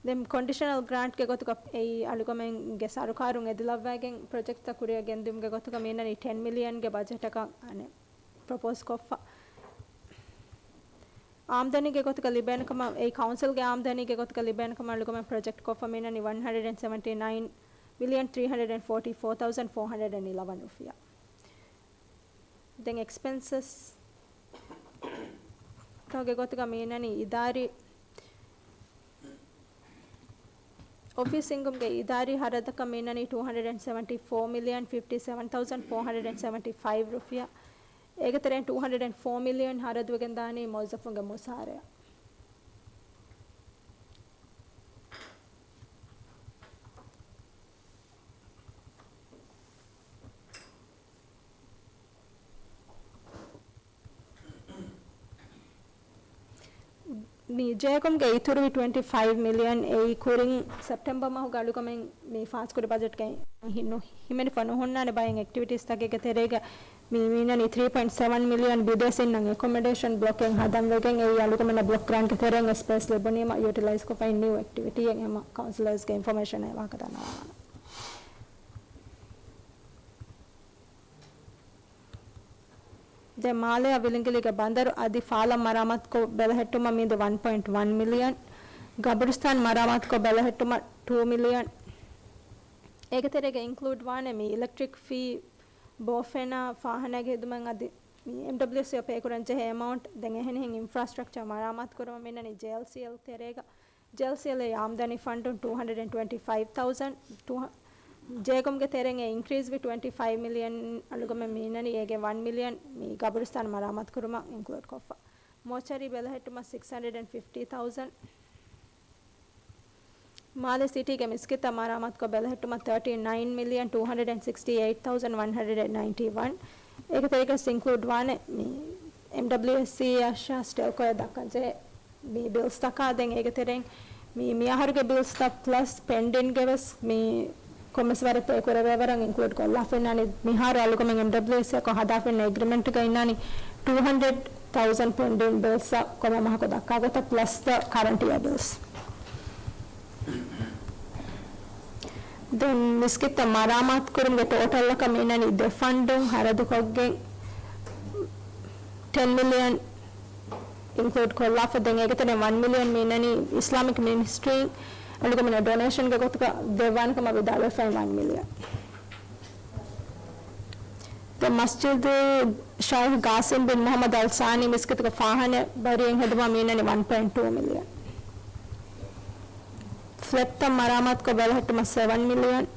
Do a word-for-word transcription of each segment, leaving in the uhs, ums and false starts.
ދެން ކޮންޑިޝަނަލް ގްރާންޓްގެ ގޮތުގަ އެއީ އަޅުގަމެންގެ ސަރުކާރުން އެދިލައްވައިގެން ޕްރޮޖެކްޓްތައް ކުރިއަށް ގެންދިއުމުގެ ގޮތުގަ މިއިންނަނީ ޓެން މިލިއަންގެ ބަޖެޓަކަށް އަނެއް ޕްރޮޕޯސް ކޮށްފަ. އާމްދަނީގެ ގޮތުގަ ލިބޭނެ ކަމަށް، އެއީ ކައުންސިލްގެ އާމްދަނީގެ ގޮތުގަ ލިބޭނެ ކަމަށް އަޅުގަމެން ޕްރޮޖެކްޓް ކޮށްފަ މިއިންނަނީ ވަން ހަންޑްރެޑް އެންޑް ސެވެންޓީ ނައިން މިލިއަން ތްރީ ހަންޑްރެޑް އެންޑް ފޯޓީ ފޯ ތައުޒަންޑް ފޯ ހަންޑްރެޑް އެންޑް އިލަވަން ރުފިޔާ. ދެން އެކްސްޕެންސަސް ތަކުގެ ގޮތުގަ މިއިންނަނީ އިދާރީ އޮފީސް އިންކަމްގެ އިދާރީ ހަރަދަކަށް މިއިންނަނީ ޓޫ ހަންޑްރެޑް އެންޑް ސެވެންޓީ ފޯ މިލިއަން ފިފްޓީ ސެވެން ތައުޒަންޑް ފޯ ހަންޑްރެޑް އެންޑް ސެވެންޓީ ފައިވް ރުފިޔާ. އޭގެ ތެރެއިން ޓޫ ހަންޑްރެޑް އެންޑް ފޯ މިލިއަން ހަރަދުވެގެން ދާނީ މުވައްޒަފުންގެ މުސާރަޔަށް. މި ޖޭކޮމްގެ އިތުރުވި ޓްވެންޓީ ފައިވް މިލިއަން އެއީ ކުރިން ސެޕްޓެމްބަރ މަހުގަ އަޅުގަމެން މި ފާސްކުރި ބަޖެޓްގައި ނު-، ހިމެނިފަ ނުހުންނާނެ ބައެއް އެކްޓިވިޓީސްތަކެއްގެ ތެރޭގަ މި މިއިންނަނީ ތްރީ ޕޮއިންޓް ސެވެން މިލިއަން ބިދޭސީންނަށް އެކޮމޮޑޭޝަން ބްލޮކެއް ހަދަން ވެގެން އެއީ އަޅުގަމެންނަށް ބްލޮކް ގްރާންޓްގެ ތެރެއިން އެ ސްޕޭސް ލިބުނީމަ ޔުޓިލައިޒް ކޮށްފައި ނިއު އެކްޓިވިޓީއެއް އެމަ ކައުންސިލަރސްގެ އިންފޮމޭޝަން އެ ވާހަކަ ދަންނަވާނެ. ދެން މާލެއާ ވިލިނގިލީގެ ބަނދަރު އަދި ފާލަން މަރާމާތުކޮށް ބެލެހެއްޓުމަށް މިއިން ވަން ޕޮއިންޓް ވަން މިލިއަން، ގަބުރިސްތާން މަރާމާތުކޮށް ބެލެހެއްޓުމަށް ޓޫ މިލިއަން. އޭގެ ތެރޭގަ އިންކްލޫޑް ވާނެ މި އިލެކްޓްރިކް ފީ، ބޯފެނާ، ފާހަނާގެ ހިދުމަތް އަދި މި އެމްޑަބްލިއުއެސްސީ ޕޭ ކުރަން ޖެހޭ އެމައުންޓް. ދެން އެހެނިހެން އިންފްރާސްޓްރަކްޗަރ މަރާމާތު ކުރުމަށް މިންނަނީ ޖޭއެލްސީއެލް ތެރޭގަ. ޖޭއެލްސީއެލް އާމްދަނީ ފަންޑުން ޓޫ ހަންޑްރެޑް އެންޑް ޓްވެންޓީ ފައިވް ތައުޒަންޑް. ޖޭކޮމްގެ ތެރެއިން އެ އިންކްރީޒްވި ޓްވެންޓީ ފައިވް މިލިއަން އަޅުގަމެން މިންނަނީ އޭގެ ވަން މިލިއަން މި ގަބުރިސްތާން މަރާމާތު ކުރުމަށް އިންކްލޫޑް ކޮށްފަ. މޯޗަރީ ބެލެހެއްޓުމަށް ސިކްސް ހަންޑްރެޑް އެންޑް ފިފްޓީ ތައުޒަންޑް. މާލެ ސިޓީގެ މިސްކިތްތައް މަރާމާތުކޮށް ބެލެހެއްޓުމަށް ތާޓީ ނައިން މިލިއަން ޓޫ ހަންޑްރެޑް އެންޑް ސިކްސްޓީ އެއިޓް ތައުޒަންޑް ވަން ހަންޑްރެޑް އެންޑް ނައިންޓީ ވަން. އޭގެ ތެރޭގަ އިންކްލޫޑް ވާނެ މި އެމްޑަބްލިއުއެސްސީ އަށާ ސްޓެލްކޯއަށް ދައްކަން ޖެހޭ މި ބިލްސްތަކާ. ދެން އޭގެ ތެރެއިން މި މިއަހަރުގެ ބިލްސްތައް ޕްލަސް ޕެންޑިންގެ ވެސް މި ކޮންމެސް ވަރެއް ތެ ކުރެވޭ ވަރަށް އިންކްލޫޑް ކޮށްލާފަ އިންނާނީ. މިހާރު އަޅުގަމެން އެމްޑަބްލިއުއެސްސީއަކު ހަދާފަ އިންނަ އެގްރިމެންޓްގަ އިންނާނީ ޓޫ ހަންޑްރެޑް ތައުޒަންޑް ޕެންޑިން ބިލްސްއަށް ކޮންމެ މަހަކު ދައްކާ ގޮތަށް ޕްލަސް ދަ ކަރަންޓް އިޔާ ބިލްސް. ދެން މިސްކިތްތައް މަރާމާތު ކުރުމުގެ ޓޯޓަލްއަކަށް މިންނަނީ ދެ ފަންޑުން ހަރަދުކޮށްގެން ޓެން މިލިއަން އިންކްލޫޑް ކޮށްލާފަ. ދެން އޭގެ ތެރެއިން ވަން މިލިއަން މިންނަނީ އިސްލާމިކް މިނިސްޓްރީން އަޅުގަމެންނަށް ޑޮނޭޝަންގެ ގޮތުގަ ދެއްވާނެ ކަމަށް ވިދާޅުވެފައި ވަން މިލިއަން. ދެން މަސްޖިދު ޝައިޚް ގާސިމް ބިން މުޙައްމަދު އަލް ސާނީ މިސްކިތުގެ ފާޚާނާ ބަރީއެއް ހެދުމަށް މިންނަނީ ވަން ޕޮއިންޓް ޓޫ މިލިއަން. ފްލެޓްތައް މަރާމާތުކޮށް ބެލެހެއްޓުމަށް ސެވަން މިލިއަން.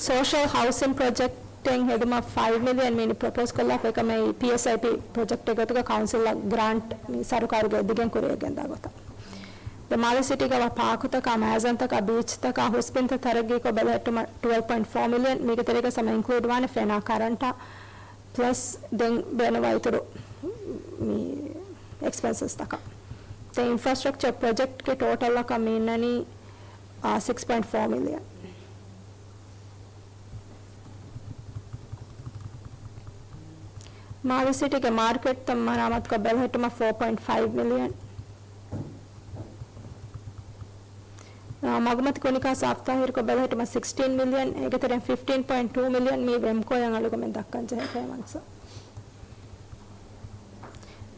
ސޯޝަލް ހައުސިން ޕްރޮޖެކްޓެއް ހެދުމަށް ފައިވް މިލިއަން މިނި ޕްރޮޕޯސް ކޮށްލާފަ. އެކަމަ ޕީއެސްއައިޕީ ޕްރޮޖެކްޓެއް ގޮތުގަ ކައުންސިލަށް ގްރާންޓް މި ސަރުކާރުގެ އެދިގެން ކުރިއަށް ގެންދާ ގޮތަށް. ދެ މާލެ ސިޓީގަ ވާ ޕާކުތަކާ، މައިޒަންތަކާ، ބީޗްތަކާ، ހުސްބިންތައް ތަރައްގީކޮށް ބެލެހެއްޓުމަށް ޓުވެލްވް ޕޮއިންޓް ފޯ މިލިއަން. މީގެ ތެރޭގަ ހަމަ އިންކްލޫޑް ވާނެ ފެނާ ކަރަންޓާ ޕްލަސް ދެން ބޭނުންވާ އިތުރު މި އެކްސްޕެންސަސްތަކަށް. ދެން އިންފްރާސްޓްރަކްޗަރ ޕްރޮޖެކްޓްގެ ޓޯޓަލްއަކަށް މިންނަނީ، އާ، ސިކްސް ޕޮއިންޓް ފޯ މިލިއަން. މާލެ ސިޓީގެ މާރކެޓްތައް މަރާމާތުކޮށް ބެލެހެއްޓުމަށް ފޯ ޕޮއިންޓް ފައިވް މިލިއަން. އާ، މަގުމަތި ކުނިކާ ސާފުތާހިރުކޮށް ބެލެހެއްޓުމަށް ސިކްސްޓީން މިލިއަން، އޭގެ ތެރެއިން ފިފްޓީން ޕޮއިންޓް ޓޫ މިލިއަން މީ ވެމްކޯއަށް އަޅުގަމެން ދައްކަން ޖެހޭ ޕޭމަންޓްސް.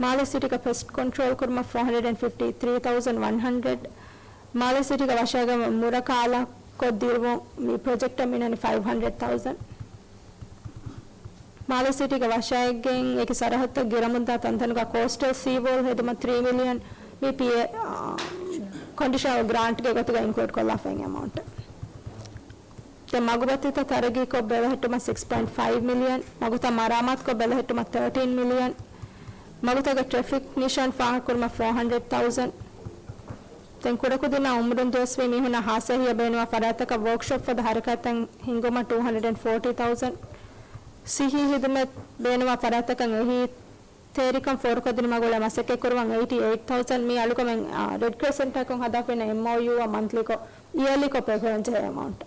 މާލެ ސިޓީގަ ޕެސްޓް ކޮންޓްރޯލް ކުރުމަށް ފޯ ހަންޑްރެޑް އެންޑް ފިފްޓީ ތްރީ ތައުޒަންޑް ވަން ހަންޑްރެޑް، މާލެ ސިޓީގަ ވަށާގެން މުރަކާލާކޮށް ދިރުވުން މި ޕްރޮޖެކްޓަށް މިންނަނީ ފައިވް ހަންޑްރެޑް ތައުޒަންޑް. މާލެ ސިޓީގެ ވަށާއެއްގެން އެކި ސަރަހައްދަށް ގިރަމުންދާ ތަންތަނުގަ ކޯސްޓަލް ސީ ވޯލް ހެދުމަށް ތްރީ މިލިއަން މި ޕީއޭ، އާ، ކޮންޑިޝަނަލް ގްރާންޓްގެ ގޮތުގަ އިންކްލޫޑް ކޮށްލާފައި އެމައުންޓް. ދެން މަގުމަތިތައް ތަރައްގީކޮށް ބެލެހެއްޓުމަށް ސިކްސް ޕޮއިންޓް ފައިވް މިލިއަން، މަގުތައް މަރާމާތުކޮށް ބެލެހެއްޓުމަށް ތާޓީން މިލިއަން، މަގުތަކުގެ ޓްރެފިކް ނިޝާން ފާހަގަކުރުމަށް ފޯ ހަންޑްރެޑް ތައުޒަންޑް. ދެން ކުޑަކުދިންނާ އުމުރުން ދުވަސްވީ މީހުންނަށް ހާސް ސައްހިއްޔަ ބޭނުންވާ ފަރާތްތަކަށް ވޯކްޝޮޕް ފަދަ ހަރަކާތްތައް ހިންގުމަށް ޓޫ ހަންޑްރެޑް އެންޑް ފޯޓީ ތައުޒަންޑް، ސިއްހީ ހިދުމަތް ބޭނުންވާ ފަރާތްތަކަށް އެހީތެރިކަން ފޯރުކޮށްދިނުމަށް ގުޅޭ މަސައްކަތް ކުރުމަށް އެއިޓީ އެއިޓް ތައުޒަންޑް. މީ އަޅުގަމެން، އާ، ރެޑް ކްރެސެންޓާ އެކުން ހަދާފަ އިންނަ އެމްއޯޔޫއަށް މަންތްލީކޮށް، އިޔަރލީކޮށް ޕޭ ކުރަން ޖެހޭ އެމައުންޓް.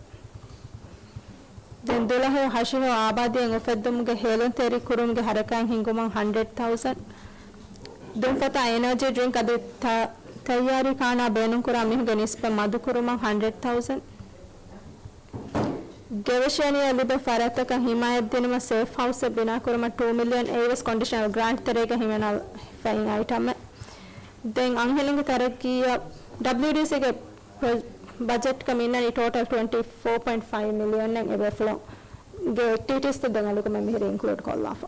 ދެން ދުލަހެޔޮ ހަށިހެޔޮ އާބާދީއެއް އުފެއްދުމުގެ ހޭލުންތެރި ކުރުމުގެ ހަރަކާތް ހިންގުމަށް ހަންޑްރެޑް ތައުޒަންޑް. ދުންފަތާ އެނާޖީ ޑްރިންކް އަދި ތަ-، ތައްޔާރީ ކާނާ ބޭނުންކުރާ މީހުންގެ ނިސްބަތް މަދުކުރުމަށް ހަންޑްރެޑް ތައުޒަންޑް. ގެވެށި އެންއީއާ ލިބޭ ފަރާތްތަކަށް ހިމާޔަތްދިނުމަށް ސޭފް ހައުސްއެއް ބިނާކުރުމަށް ޓޫ މިލިއަން އެއީވެސް ކޮންޑިޝަނަލް ގްރާންޓް ތެރޭގަ ހިމެނާފައި އައިޓަމެއް. ދެން އަންހެނުންގެ ތަރައްގީއަށް ޑަބްލިއުޑީސީގެ ޕްރޮ-، ބަޖެޓްގަ މި އިންނަނީ ޓޯޓަލް ޓްވެންޓީ ފޯ ޕޮއިންޓް ފައިވް މިލިއަންއެއް އެބޭފުޅުންގެ އެކްޓިވިޓީސްތައް ދެން އަޅުގަމެން މިހިރީ އިންކްލޫޑް ކޮށްލާފަ.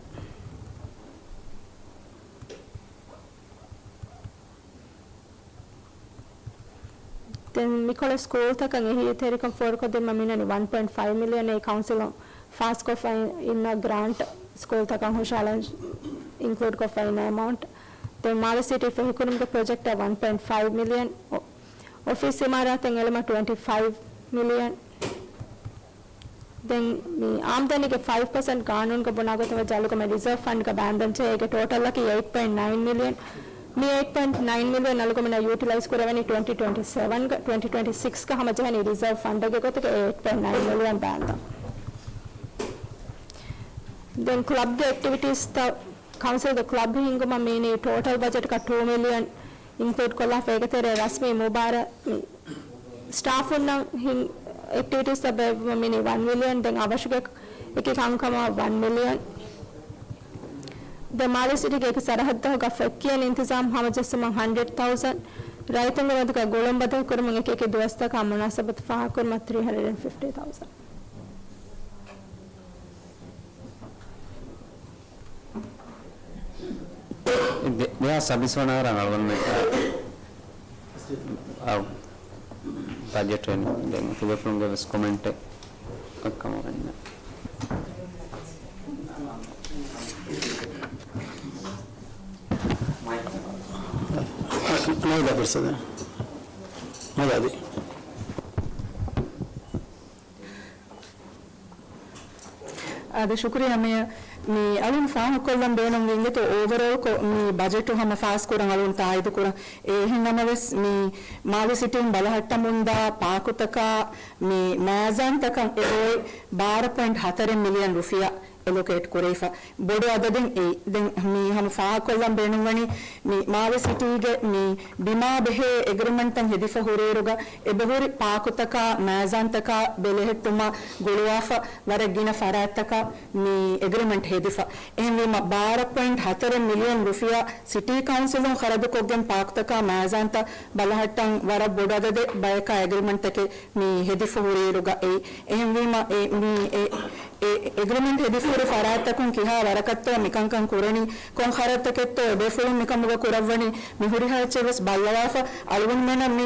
ދެން މިކޮޅަށް ސްކޫލްތަކަށް އެހީތެރިކަން ފޯރުކޮށްދިނުމަށް މިނަނީ ވަން ޕޮއިންޓް ފައިވް މިލިއަން އެއީ ކައުންސިލުން ފާސްކޮށްފައި އިންނަ ގްރާންޓް ސްކޫލްތަކަށް ހުށަހަޅަން އިންކްލޫޑްކޮށްފައި އިންނަ އެމައުންޓް. ދެން މާލެ ސިޓީ ފެހިކުރުމުގެ ޕްރޮޖެކްޓަށް ވަން ޕޮއިންޓް ފައިވް މިލިއަން، އޮ-، އޮފީސް އިމާރާތެއް އެޅުމަށް ޓްވެންޓީ ފައިވް މިލިއަން. ދެން މި އާމްދަނީގެ ފައިވް ޕަސެންޓް ގާނޫނުގަ ބުނާ ގޮތުން ވެއްޖެ އަޅުގަމެން ރިޒާވް ފަންޑްގަ ބާންދަންޖެހޭ އޭގެ ޓޯޓަލްއަކީ އެއިޓް ޕޮއިންޓް ނައިން މިލިއަން. މި އެއިޓް ޕޮއިންޓް ނައިން މިލިއަން އަޅުގަމެންނަށް ޔޫޓިލައިޒް ކުރެވެނީ ޓްވެންޓީ ޓްވެންޓީ ސެވަންގަ، ޓްވެންޓީ ޓްވެންޓީ ސިކްސްގަ ހަމަޖެހެނީ ރިޒާވް ފަންޑެއްގެ ގޮތުގަ އެ އެއިޓް ޕޮއިންޓް ނައިން މިލިއަން ބާންދަން. ދެން ކްލަބްގެ އެކްޓިވިޓީސްތައް ކައުންސިލްގެ ކްލަބް ހިންގުމަށް މިއިނީ ޓޯޓަލް ބަޖެޓްގަ ޓޫ މިލިއަން އިންކްލޫޑް ކޮށްލާފަ އޭގެ ތެރޭ ރަސްމީ މުބާރާތް މި ސްޓާފުންނަށް ހިން-، އެކްޓިވިޓީސްތައް ބޭއްވުމަށް މިނީ ވަން މިލިއަން، ދެން އަވަށުގެ އެކި ކަންކަމަށް ވަން މިލިއަން. ދެން މާލެ ސިޓީގެ އެކި ސަރަހައްދަކުގަ ފެއްކިޔަން އިންތިޒާމް ހަމަޖެއްސުމަށް ހަންޑްރެޑް ތައުޒަންޑް، ރައްޔިތުންގެ މެދުގަ ގުޅުން ބަދަލުކުރުމުން އެކި އެކި ދުވަސްތަކާ މުނާސަބަތު ފާހަގަކުރުމަށް ތްރީ ހަންޑްރެޑް އެންޑް ފިފްޓީ ތައުޒަންޑް. ދެ-، ދެހާސް ސައްބީސް ވަނަ އަހަރަށް އަޅުގަނޑުމެން، އަ، ބަޖެޓް ވެނި. ދެން ތިބޭފުޅުންގެ ވެސް ކޮމެންޓެއް އޮތްކަމަށް ވަންޏާ. ނައިދާ ފުރުސަތެއް. ނައިދާ އަދި. އާދެ، ޝުކުރިއްޔާ މޭޔަރ. މި އަޅުން ފާހަގަކޮށްލަން ބޭނުންވި އިނގޭތޯ އޯވަރޯލްކޮށް މި ބަޖެޓު ހަމަ ފާސްކުރަން އަޅުން ތާއީދުކުރަން. އެހެން ނަމަވެސް، މި މާލެ ސިޓީން ބަލަހައްޓަމުންދާ ޕާކުތަކާ، މި މައިޒާންތަކަށް އެބައޮތް ބާރަ ޕޮއިންޓް ހަތަރެއް މިލިއަން ރުފިޔާ އެލޮކޭޓް ކުރެވިފަ ބޮޑު އަދަދެއް އެއީ. ދެން މި ހަމަ ފާހަގަކޮށްލަން ބޭނުންވަނީ، މި މާލެ ސިޓީގެ މި ބިމާ ބެހޭ އެގްރިމަންޓްތައް ހެދިފަ ހުރިއިރުގަ، އެބަހުރި ޕާކުތަކާ މައިޒާންތަކާ ބެލެހެއްޓުމަށް ގުޅުވާފަ ވަރަށް ގިނަ ފަރާތްތަކަށް މި އެގްރިމަންޓް ހެދިފަ. އެހެންވީމަ، ބާރަ ޕޮއިންޓް ހަތަރެއް މިލިއަން ރުފިޔާ ސިޓީ ކައުންސިލުން ޚަރަދުކޮށްގެން ޕާކުތަކާ މައިޒާންތައް ބަލަހައްޓަން ވަރަށް ބޮޑު އަދަދެއް ބަޔަކާ އެގްރިމަންޓްތަކެއް މި ހެދިފަ ހުރިއިރުގަ އެއީ. އެހެންވީމަ، އެ، މި، އެ، އެ އެގްރިމަންޓް ހެދިފަހުރި ފަރާތްތަކުން ކިހާ ވަރަކަށްތޯ މިކަންކަން ކުރަނީ، ކޮން ޚަރަދުތަކެއްތޯ އެބޭފުޅުން މިކަމުގަ ކުރައްވަނީ، މި ހުރިހާ އެއްޗެއް ވެސް ބައްލަވާފަ، އަޅުގަނޑުމެންނަށް މި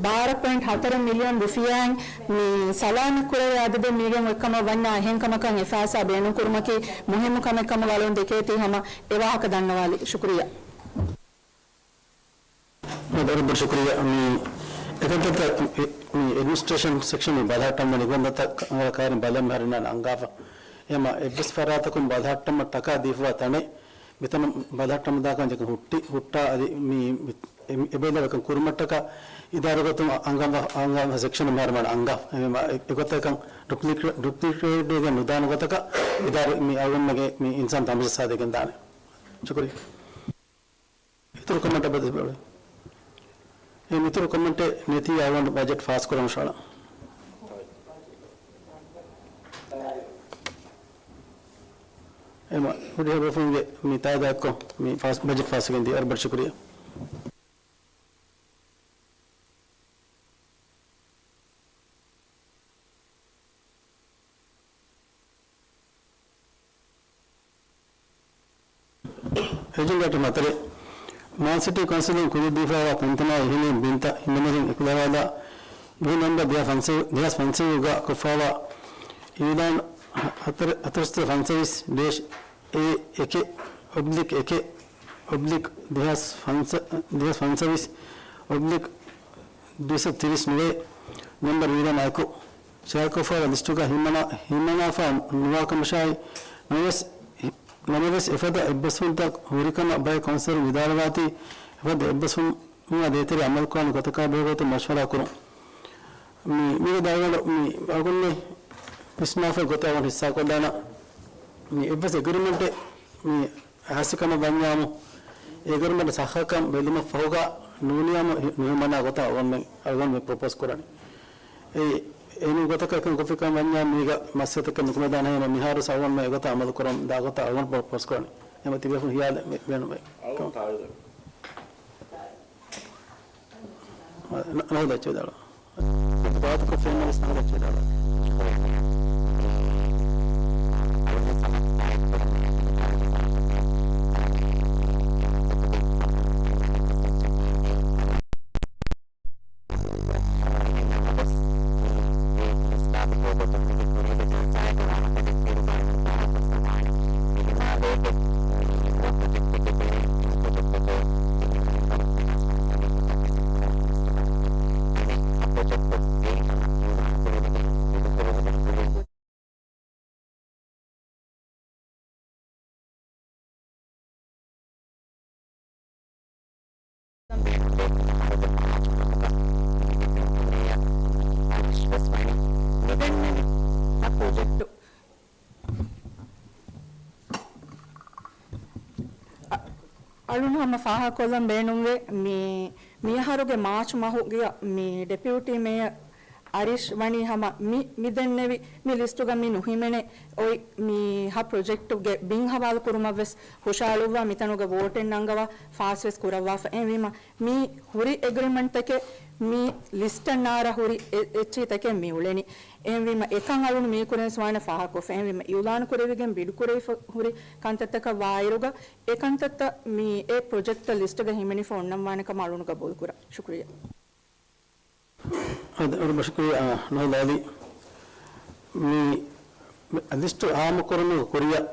ބާރަ ޕޮއިންޓް ހަތަރެއް މިލިއަން ރުފިޔާއިން މި ސަލާމަތް ކުރެވޭ އަދަދެއް މީގެން އޮތްކަމަށް ވަންޏާ، އެހެން ކަމަކަށް އެ ފައިސާ ބޭނުންކުރުމަކީ މުހިއްމު ކަމެއް ކަމަށް އަޅުން ދެކޭތީ ހަމަ އެ ވާހަކަ ދަންނަވާލީ. ޝުކުރިއްޔާ. ވަރަށް ބޮޑަށް ޝުކުރިއްޔާ. މި އެކަންތައްތައް މި، މި އެޑްމިނިސްޓްރޭޝަން ސެކްޝަން މި ބަލަހައްޓަންވަނީ ގޮންދަތައް ކަންކަން ބަލަމެހަރިނާން އަންގާފަ. އެމަ އެއްވެސް ފަރާތަކުން ބަލަހައްޓަމަށް ޓަކާ ދީފަވާ ތަނެއް މިތަނަށް ބަލަހައްޓަމުންދާކަން ޖެކަން ހުއްޓި، ހުއްޓާ އަދި މި، މި އެ-، އެބައިލާ ކަން ކުރުމަށްޓަކާ އިދާރުގަތުން އަންގަވާ، އަންގަވާ ސެކްޝަން މިހާރު މާ އަންގާ. އެމަ އެ-، އެގޮތަކަށް ޑުޕްލިކޭޓް، ޑުޕްލިކޭޓް ނުދާނެ ގޮތަކަށް އިދާރު މި އަޅުގަނޑުމެންގެ މި އިންސާން ތަމަށްޖައްސާދެގެން ދާނެ. ޝުކުރިއްޔާ. އިތުރު ކޮމެންޓް އެބަތިބެ. އެ އިތުރު ކޮމެންޓެއް ނެތީ އަޅުގަނޑު ބަޖެޓް ފާސްކުރަން ހުށަހަޅަން. އެމަ ހުރިހާ ބޭފުޅުންގެ މި ތާއީދާއެއްކޮށް މި ފާސް، ބަޖެޓް ފާސްވެގެން ދިޔަ ވަރަށް ބޮޑަށް ޝުކުރިއްޔާ. އެޖެންޑާއަށް މަތަރެ، މާލެ ސިޓީ ކައުންސިލުން ކުރިއަށްދީފައިވާ ކަންތައްތަކާއި އެހީނީ ބިންތައް ހިމެނިގެން އެކުލަވާލާ، ގެހި ނަންބަރު ދެހާސް ފަންސަވީސް، ދެހާސް ފަންސަވީސްގަ ކޮށްފައިވާ އިއުލާން ހަތަރެ، ހަތަރުސަތޭކަ ފަންސަވީސް ޑޭޝް އޭ އެކެއް އޮބްލިކް އެކެއް އޮބްލިކް ދެހާސް ފަންސަ، ދެހާސް ފަންސަވީސް އޮބްލިކް ދުއިސައްތިރީސް ނުވައެއް ނަންބަރު އިއުލާނާއެކު ޝެއާކޮށްފައިވާ ލިސްޓުގަ ހިމަނާ، ހިމަނާފަ ނުވާކަމަށާއި، ނަމަވެސް، ނަމަވެސް އެފަދަ އެއްބަސްވުންތައް ހުރިކަމަށް ބައެއް ކައުންސިލަރުން ވިދާޅުވާތީ، އެފަދަ އެއްބަސްވުމާ ދޭތެރޭ އަމަލުކުރާނެ ގޮތަކާ ބެހޭގޮތުން މަޝްވަރާ ކުރުން. މި، މިގޮތަށް އަޅުގަނޑު މި އަޅުގަނޑުމެން ވިސްނާފައި ގޮތަށް އަޅުގަނޑު ހިއްސާކޮށްލާނަން. މި އެއްވެސް އެގްރިމެންޓެއް މި އައިސްކަމަށް ވަންޏާމު، އެގްރިމެންޓް ސައްހަކަން ބެލުމަށްފަހުގަ ނޫނިއްޔާމު ނުހިމަނާ ގޮތަށް އަޅުގަނޑުމެން، އަޅުގަނޑުމެން ޕްރޮޕޯސް ކުރަނީ. އެއީ، އެނޫ ގޮތަކަށް އެކަން ކޮށްފިކަން ވަންޏާ މީގަ މައްސަލަތަކެއް ނުކުމެދާނެ. އެހެންވީމަ މިހާރު އަޅުގަނޑުމެން އެގޮތަށް އަމަލު ކުރަމުން ދާ ގޮތަށް އަޅުގަނޑު ޕްރޮޕޯސް ކުރަނީ. އެހެންވީމަ ތިބޭފުޅުން ހިޔާލެއް މި-، ބޭނުމެއް. ނަ-، ނަހުދަ އެއްޗެއް ވިދާޅުވާ. ބާތުކޮށް ފެންނަވެސް ނަހުދަ އެއްޗެއް ވިދާޅުވާ. އަ-، އަޅުން ހަމަ ފާހަގަކޮށްލަން ބޭނުންވޭ، މި، މިއަހަރުގެ މާޗް މަހުގެ މި ޑެޕިއުޓީ މޭޔަރ އަރީޝް ވަނީ ހަމަ މި، މި ދެންނެވި މި ލިސްޓުގަ މި ނުހިމެނޭ އޮތް މި ހަ ޕްރޮޖެކްޓުގެ ބިން ހަވާލު ކުރުމަށްވެސް ހުށައަޅުއްވާ، މިތަނުގަ ވޯޓެއް ނަންގަވާ ފާސްވެސް ކުރައްވާފަ. އެހެންވީމަ މި ހުރި އެގްރިމެންޓްތަކެއް މި ލިސްޓަށް ނާރާ ހުރި އެ-، އެއްޗިތަކެއް މި އުޅެނީ. އެހެންވީމަ އެކަން އަޅުން މީކުރެންސް ވާނެ ފާހަގަކޮށްފަ. އެހެންވީމަ އިއުލާނު ކުރެވިގެން ބިޑް ކުރެވިފަ ހުރި ކަންތައްތަކަށް ވާއިރުގަ އެ ކަންތައްތައް މި އެ ޕްރޮޖެކްޓްތައް ލިސްޓްގަ ހިމެނިފަ އޮންނަން ވާނެ ކަމަށް އަޅުން ގަބޫލުކުރަން. ޝުކުރިއްޔާ. އަދި އަޅުގަނޑު ޝުކުރިއްޔާ، އާ، ނަހުދަ އަލީ. މި، މި ލިސްޓު އާއްމު ކުރުމުގެ ކުރިއަށް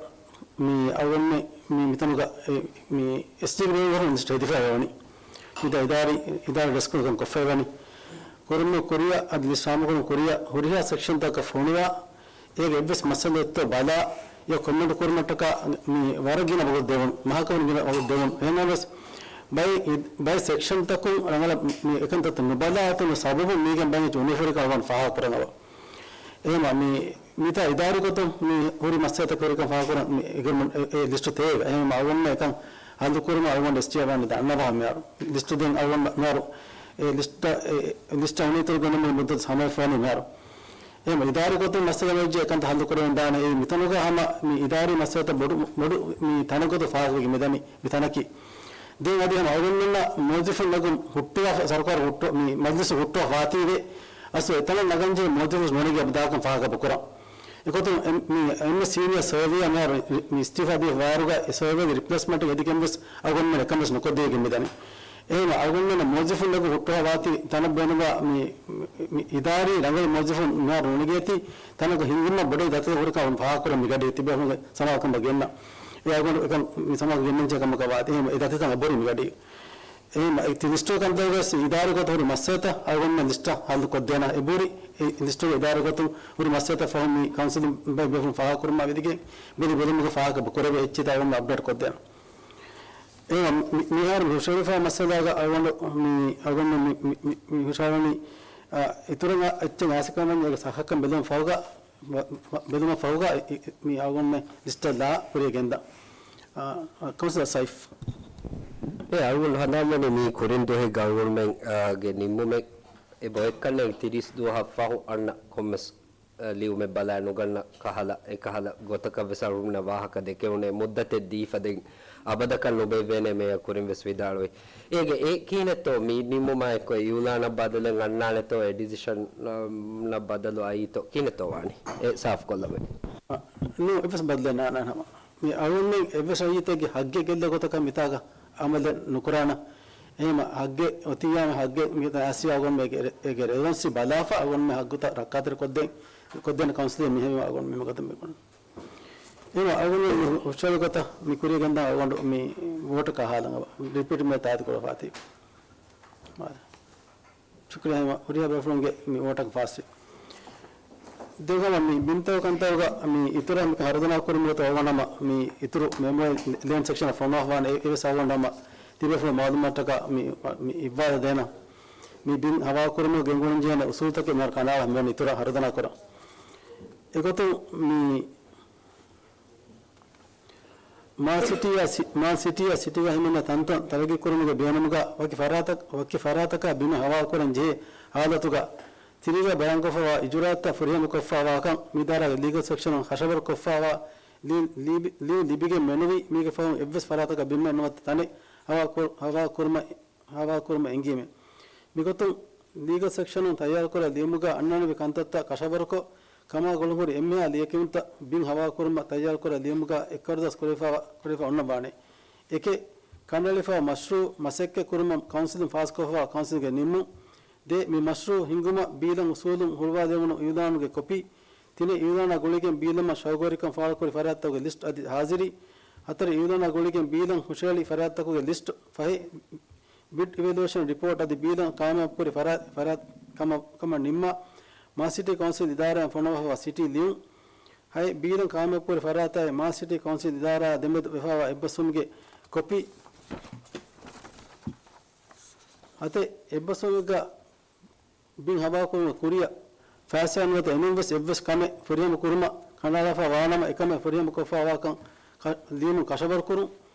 މި އަޅުގަނޑުމެން މި މިތަނުގަ އެ، މި އެސްޓީގެ ބޭނުން ލިސްޓް ހެދިފައި އޮވަނީ. މިތާ އިދާރީ، އިދާރީ ޑެސްކުން ކޮށްފައިވަނީ. ކުރުމުގެ ކުރިއަށް އަދި ލިސްޓް އާއްމު ކުރުމުގެ ކުރިއަށް ހުރިހާ ސެކްޝަންތަކަށް ފޮނުވާ، އޭގެ އެއްވެސް މައްސަލައެއްތޯ ބަލާ، އެ ކޮމެންޓް ކުރުމަށްޓަކާ މި ވަރަށް ގިނަ ވަގުތު ދެވުނު، މަހަކަށް ވަރަށް ގިނަ ވަގުތު ދެވުނު. އެހެންނަމަވެސް، ބައެއް، ބައެއް ސެކްޝަންތަކުން ރަނގަޅަށް މި އެކަންތައްތައް ނުބަލާ އޮތުނު ސަބަބުން މީގެން ބައެއް އުނިފޮރިކަން އަޅުގަނޑު ފާހަގަކުރަން އަވަ. އެހެންވީމަ މި، މިތާ އިދާރީ ގޮތުން މި ހުރި މައްސަލަތަކެއް ހުރިކަން ފާހަގަކުރަން މި އެގްރިމެންޓް އެ، އެ ލިސްޓު ތެޔޭގަ. އެހެންވީމަ އަޅުގަނޑުމެން އެކަން ހައްލުކުރުމަށް އަޅުގަނޑު އެސްޓީއާ ވާނީ ދަންނަވާ މިހާރު. ލިސްޓު ދެން އަޅުގަނޑު މިހާރު އެ ލިސްޓަށް، އެ ލިސްޓަށް އުނިތުރު ގެންނަމުން މުއްދަތު ހަމަވެފައިވަނީ މިހާރު. އެހެން އިދާރީ ގޮތުން މައްސަލަ ވެއްޖެ އެކަންތައް ހައްލުކުރެވެން ދާނެ. އެއީ މިތަނުގަ ހަމަ މި އިދާރީ މައްސަލަތައް ބޮޑު، ބޮޑު މި ތަނެއް ގޮތުން ފާހަގަވެގެން މިދަނީ މި ތަނަކީ. ދެން އަދި ހަމަ އަޅުގަނޑުމެންނަށް މުވައްޒަފުން ނަގުން ހުއްޓުވާ ސަރުކާރު ހުއްޓު، މި މަޖްލިސް ހުއްޓުވާ ފާތީވެ އަސްލު އެތަނަށް ނަގަންޖެހޭ މުވައްޒަފުން ނުނެގި އަބަދާކަން ފާހަގަ ކުރަން. އެގޮތުން އެ-، މި އެންމެ ސީނިއާ ސަރވޭޔާ މިހާރު މި އިސްތިއުފާ ދިޔަ ވާއިރުގަ އެ ސަރވޭގެ ރިޕްލޭސްމަންޓް ހެދިގެން ވެސް އަޅުގަނޑުމެން އެކަން ވެސް ނުކޮށްދެވިގެން މިދަނީ. އެހެންވީމަ އަޅުގަނޑުމެން މުވައްޒަފުން ނަގު ހުއްޓުވާ ވާތީ ތަނަށް ބޭނުންވާ މި، މި، މި އިދާރީ ރަނގަޅު މުވައްޒަފުން މިހާރު ނުނެގޭތީ ތަނަކު ހިންގުމަށް ބޮޑެތި ދަތި ހުރިކަން ފާހަގަކުރަން މިގަޑީ ތިބޭފުޅުންގެ ސަމާލުކަމަށް ގެންނަ. އެ އަޅުގަނޑު އެކަން މި ސަމާލު ގެންނަންޖެހޭ ކަމަކަށް ވާތީ. އެހެންވީމަ އެ ދަތިތައް އެބުރީ މިގަޑީ. އެހެންވީމަ އެ ތި ލިސްޓުގެ ކަންތައްވެސް އިދާރީ ގޮތަށް ހުރި މައްސަލަތައް އަޅުގަނޑުމެން ލިސްޓަށް ހައްލު ކޮށްދޭނަ އެބުރި. އެ ލިސްޓުގެ އިދާރީ ގޮތުން ހުރި މައްސަލަތައް ފަހުން މި ކައުންސިލުން ބޭފުޅުން ފާހަގަކުރުމާ ވިދިގެން ބެލި ބެލުމުގަ ފާހަގަ ކުރެވޭ އެއްޗެއް އަޅުގަނޑު އަޕްޑޭޓް ކޮށްދޭނަ. އެ މި-، މިހާރު ހުށަހެޅިފައި މައްސަލައިގަ އަޅުގަނޑު މި، އަޅުގަނޑު މި، މި، މި، މި ހުށަހެޅުނީ، އަ، އިތުރަށް އެއްޗެއް އާސިކަމެން އޭގެ ސައްހަކަން ބެލުމަށް ފަހުގަ، ވަ-، ވަ-، ބެލުމަށް ފަހުގަ އި-، އި-، މި އަޅުގަނޑުމެން ލިސްޓަށް ލާ ކުރިއަށް ގެންދާ. އަ، އަ، ކައުންސިލަރ ސައިފް. އެ އަޅުގަނޑު ހަނދާންވަނީ މީ ކުރިން ދުވަހެއްގަ އަޅުގަނޑުމެން، އާ، ގެ ނިންމުމެއް އެ ބައެއްކަންނޭނގެ ތިރީސް ދުވަހަށް ފަހު އަންނަ ކޮންމެސް އަ، ލިޔުމެއް ބަލާ ނުގަންނަ ކަހަލަ، އެކަހަލަ ގޮތަކަށް ވެސް އަޅުގަނޑަށް ވާހަކަ ދެކެވުނޭ. މުއްދަތެއް ދީފަ ދެން އަބަދަކަށް ނުބޭއްވޭނޭ މޭޔަރ ކުރިން ވެސް ވިދާޅުވި. އޭގެ އެ ކިހިނެއްތޯ މި ނިންމުމާ އެއްކޮށް އިއުލާނަށް ބަދަލެއް އަންނާނެތޯ އެ ޑިސިޝަން، އަ، ނަށް ބަދަލު އައީތޯ ކިހިނެއްތޯ ވާނީ؟ އެ ސާފުކޮށްލަބަ. އަ، ނޫ، އެއްވެސް ބަދަލެއް ނާންނާނެ ހަމަ. މި އަޅުގަނޑުމެން އެއްވެސް ރައްޔިތެއްގެ ހައްގެއް ގެއްލޭ ގޮތަކަށް މިތާގަ އަމަލެއް ނުކުރާނަ. އެހެންވީމަ ހައްގެއް އޮތިއްޔާމެ ހައްގެއް މިތާ އައިސް އަޅުގަނޑުމެން އޭގެ، އޭގެ ރެލެވަންސީ ބަލާފަ އަޅުގަނޑުމެން ހައްގުތައް ރައްކާތެރި ކޮށްދޭން، ކޮށްދޭނެ ކައުންސިލެއް މިހެންވީމަ އަޅުގަނޑު މި މަގަތަށް މި ގޮން. އެހެންވީމަ އަޅުގަނޑު މި ހުށަހެޅި ގޮތަށް މި ކުރިއަށް ގެންދާ އަޅުގަނޑު މި ވޯޓަކަށް އަހާލަން އަވަ. ރިޕީޓް މި ތާދި ކުރަފާތީ. ޝުކުރިއްޔާ ހަމަ ހުރިހާ ބޭފުޅުންގެ މި ވޯޓަކަށް ފާސްވި. ދެން ހަމަ މި ބިންތަކުގެ ކަންތައްގަ މި އިތުރަށް މި ހަރުދަނާ ކުރުމުގެ ތައް ހަމަ މި އިތުރު މެމޯރިއަލް ލޭންޑް ސެކްޝަނަށް ފޮނުވާފަވާނެ. އެ-، އެވެސް އަޅުގަނޑު ހަމަ ތިބޭފުޅުން މައުލޫމާތަކަށް މި، މި އިއްވާލަ ދޭނަ. މި ބިން ހަވާލު ކުރުމުގެ ގެންގުޅެން ޖެހޭނެ އުސޫލުތަކެއް މިހާރު ކަނޑައަޅާ މިވަނީ އިތުރަށް ހަރުދަނާ ކުރަން. އެގޮތުން މި މާލް ސިޓީއާ ސި-، މާލް ސިޓީއާ ސިޓީގަ ހިމެނޭ ތަންތަން ތަރައްގީ ކުރުމުގެ ބޭނުމުގަ ވަކި ފަރާތަކަށް، ވަކި ފަރާތަކަށް ބިމެއް ހަވާލުކުރަން ޖެހޭ ހާލަތުގަ ތިރީގަ ބަޔާންކޮށްފައިވާ އިޖުރާއަތްތައް ފުރިހަމަ ކޮށްފައިވާކަން މި އިދާރާގެ ލީގަލް ސެކްޝަނުން ކަށަވަރު ކޮށްފައިވާ ލިޔުން ލިބި-، ލިޔުން ލިބިގެން މެނުވީ މީގެ ފަހުން އެއްވެސް ފަރާތަކަށް ބިމެއް ނުވަތަ ތަނެއް ހަވާ ކުރު-، ހަވާ ކުރުމަށް، ހަވާ ކުރުމަށް އެނގީމެ. މިގޮތުން ލީގަލް ސެކްޝަނުން ތައްޔާރުކުރާ ލިޔުމުގަ އަންނާނެވި ކަންތައްތައް ކަށަވަރުކޮށް، ކަމާ ގުޅުންހުރި އެންމެހާ ލިޔެކިޔުންތައް ބިން ހަވާކުރުމަށް ތައްޔާރުކުރާ ލިޔުމުގަ އެއްކަރުދާސް ކުރެވިފައި، ކުރެވިފައި އޮންނަވާނެ. އެކެއް، ކަނޑައެޅިފައި މަޝްރޫއު މަސައްކަތް ކުރުމަށް ކައުންސިލުން ފާސްކޮށްފައިވާ ކައުންސިލްގެ ނިންމުން. ދޭ، މި މަޝްރޫއު ހިންގުމަށް ބީލަން އުސޫލުން ހުޅުވާލެވުނު އިއުލާނުގެ ކޮޕީ. ތިނެއް، އިއުލާނާ ގުޅިގެން ބީލަމަށް ޝައުގުވެރިކަން ފާޅުކުރި ފަރާތްތަކުގެ ލިސްޓް އަދި ހާޒިރީ. ހަތަރެއް، އިއުލާނާ ގުޅިގެން ބީލަން ހުށައެޅި ފަރާތްތަކުގެ ލިސްޓް. ފަހެއް، ބިޑް އިވެލުއޭޝަން ރިޕޯޓް އަދި ބީލަން ކާމިޔާބުކުރި ފަރާތް، ފަރާތް ކަމަށް، ކަމަށް ނިންމާ، މާލް ސިޓީ ކައުންސިލް އިދާރާއިން ފޮނުވާފައިވާ ސިޓީ ލިޔުން. ހަތް، ބީލަން ކާމިޔާބުކުރި ފަރާތާއި މާލް ސިޓީ ކައުންސިލް އިދާރާއާ ދެމެދު ވެފައިވާ އެއްބަސްވުމުގެ ކޮޕީ. ހަތެއް، އެއްބަސްވުމެއްގަ ބިން ހަވާކުރުމުގެ ކުރިއަށް ފައިސާ ނުވަތަ އެނޫންވެސް އެއްވެސް ކަމެއް ފުރިހަމަ ކުރުމަށް ކަނޑައަޅާފައި ވާނަމަ، އެކަމެއް ފުރިހަމަ ކޮށްފައިވާކަން ކަ-، ލިޔުމުން ކަށަވަރުކުރުން.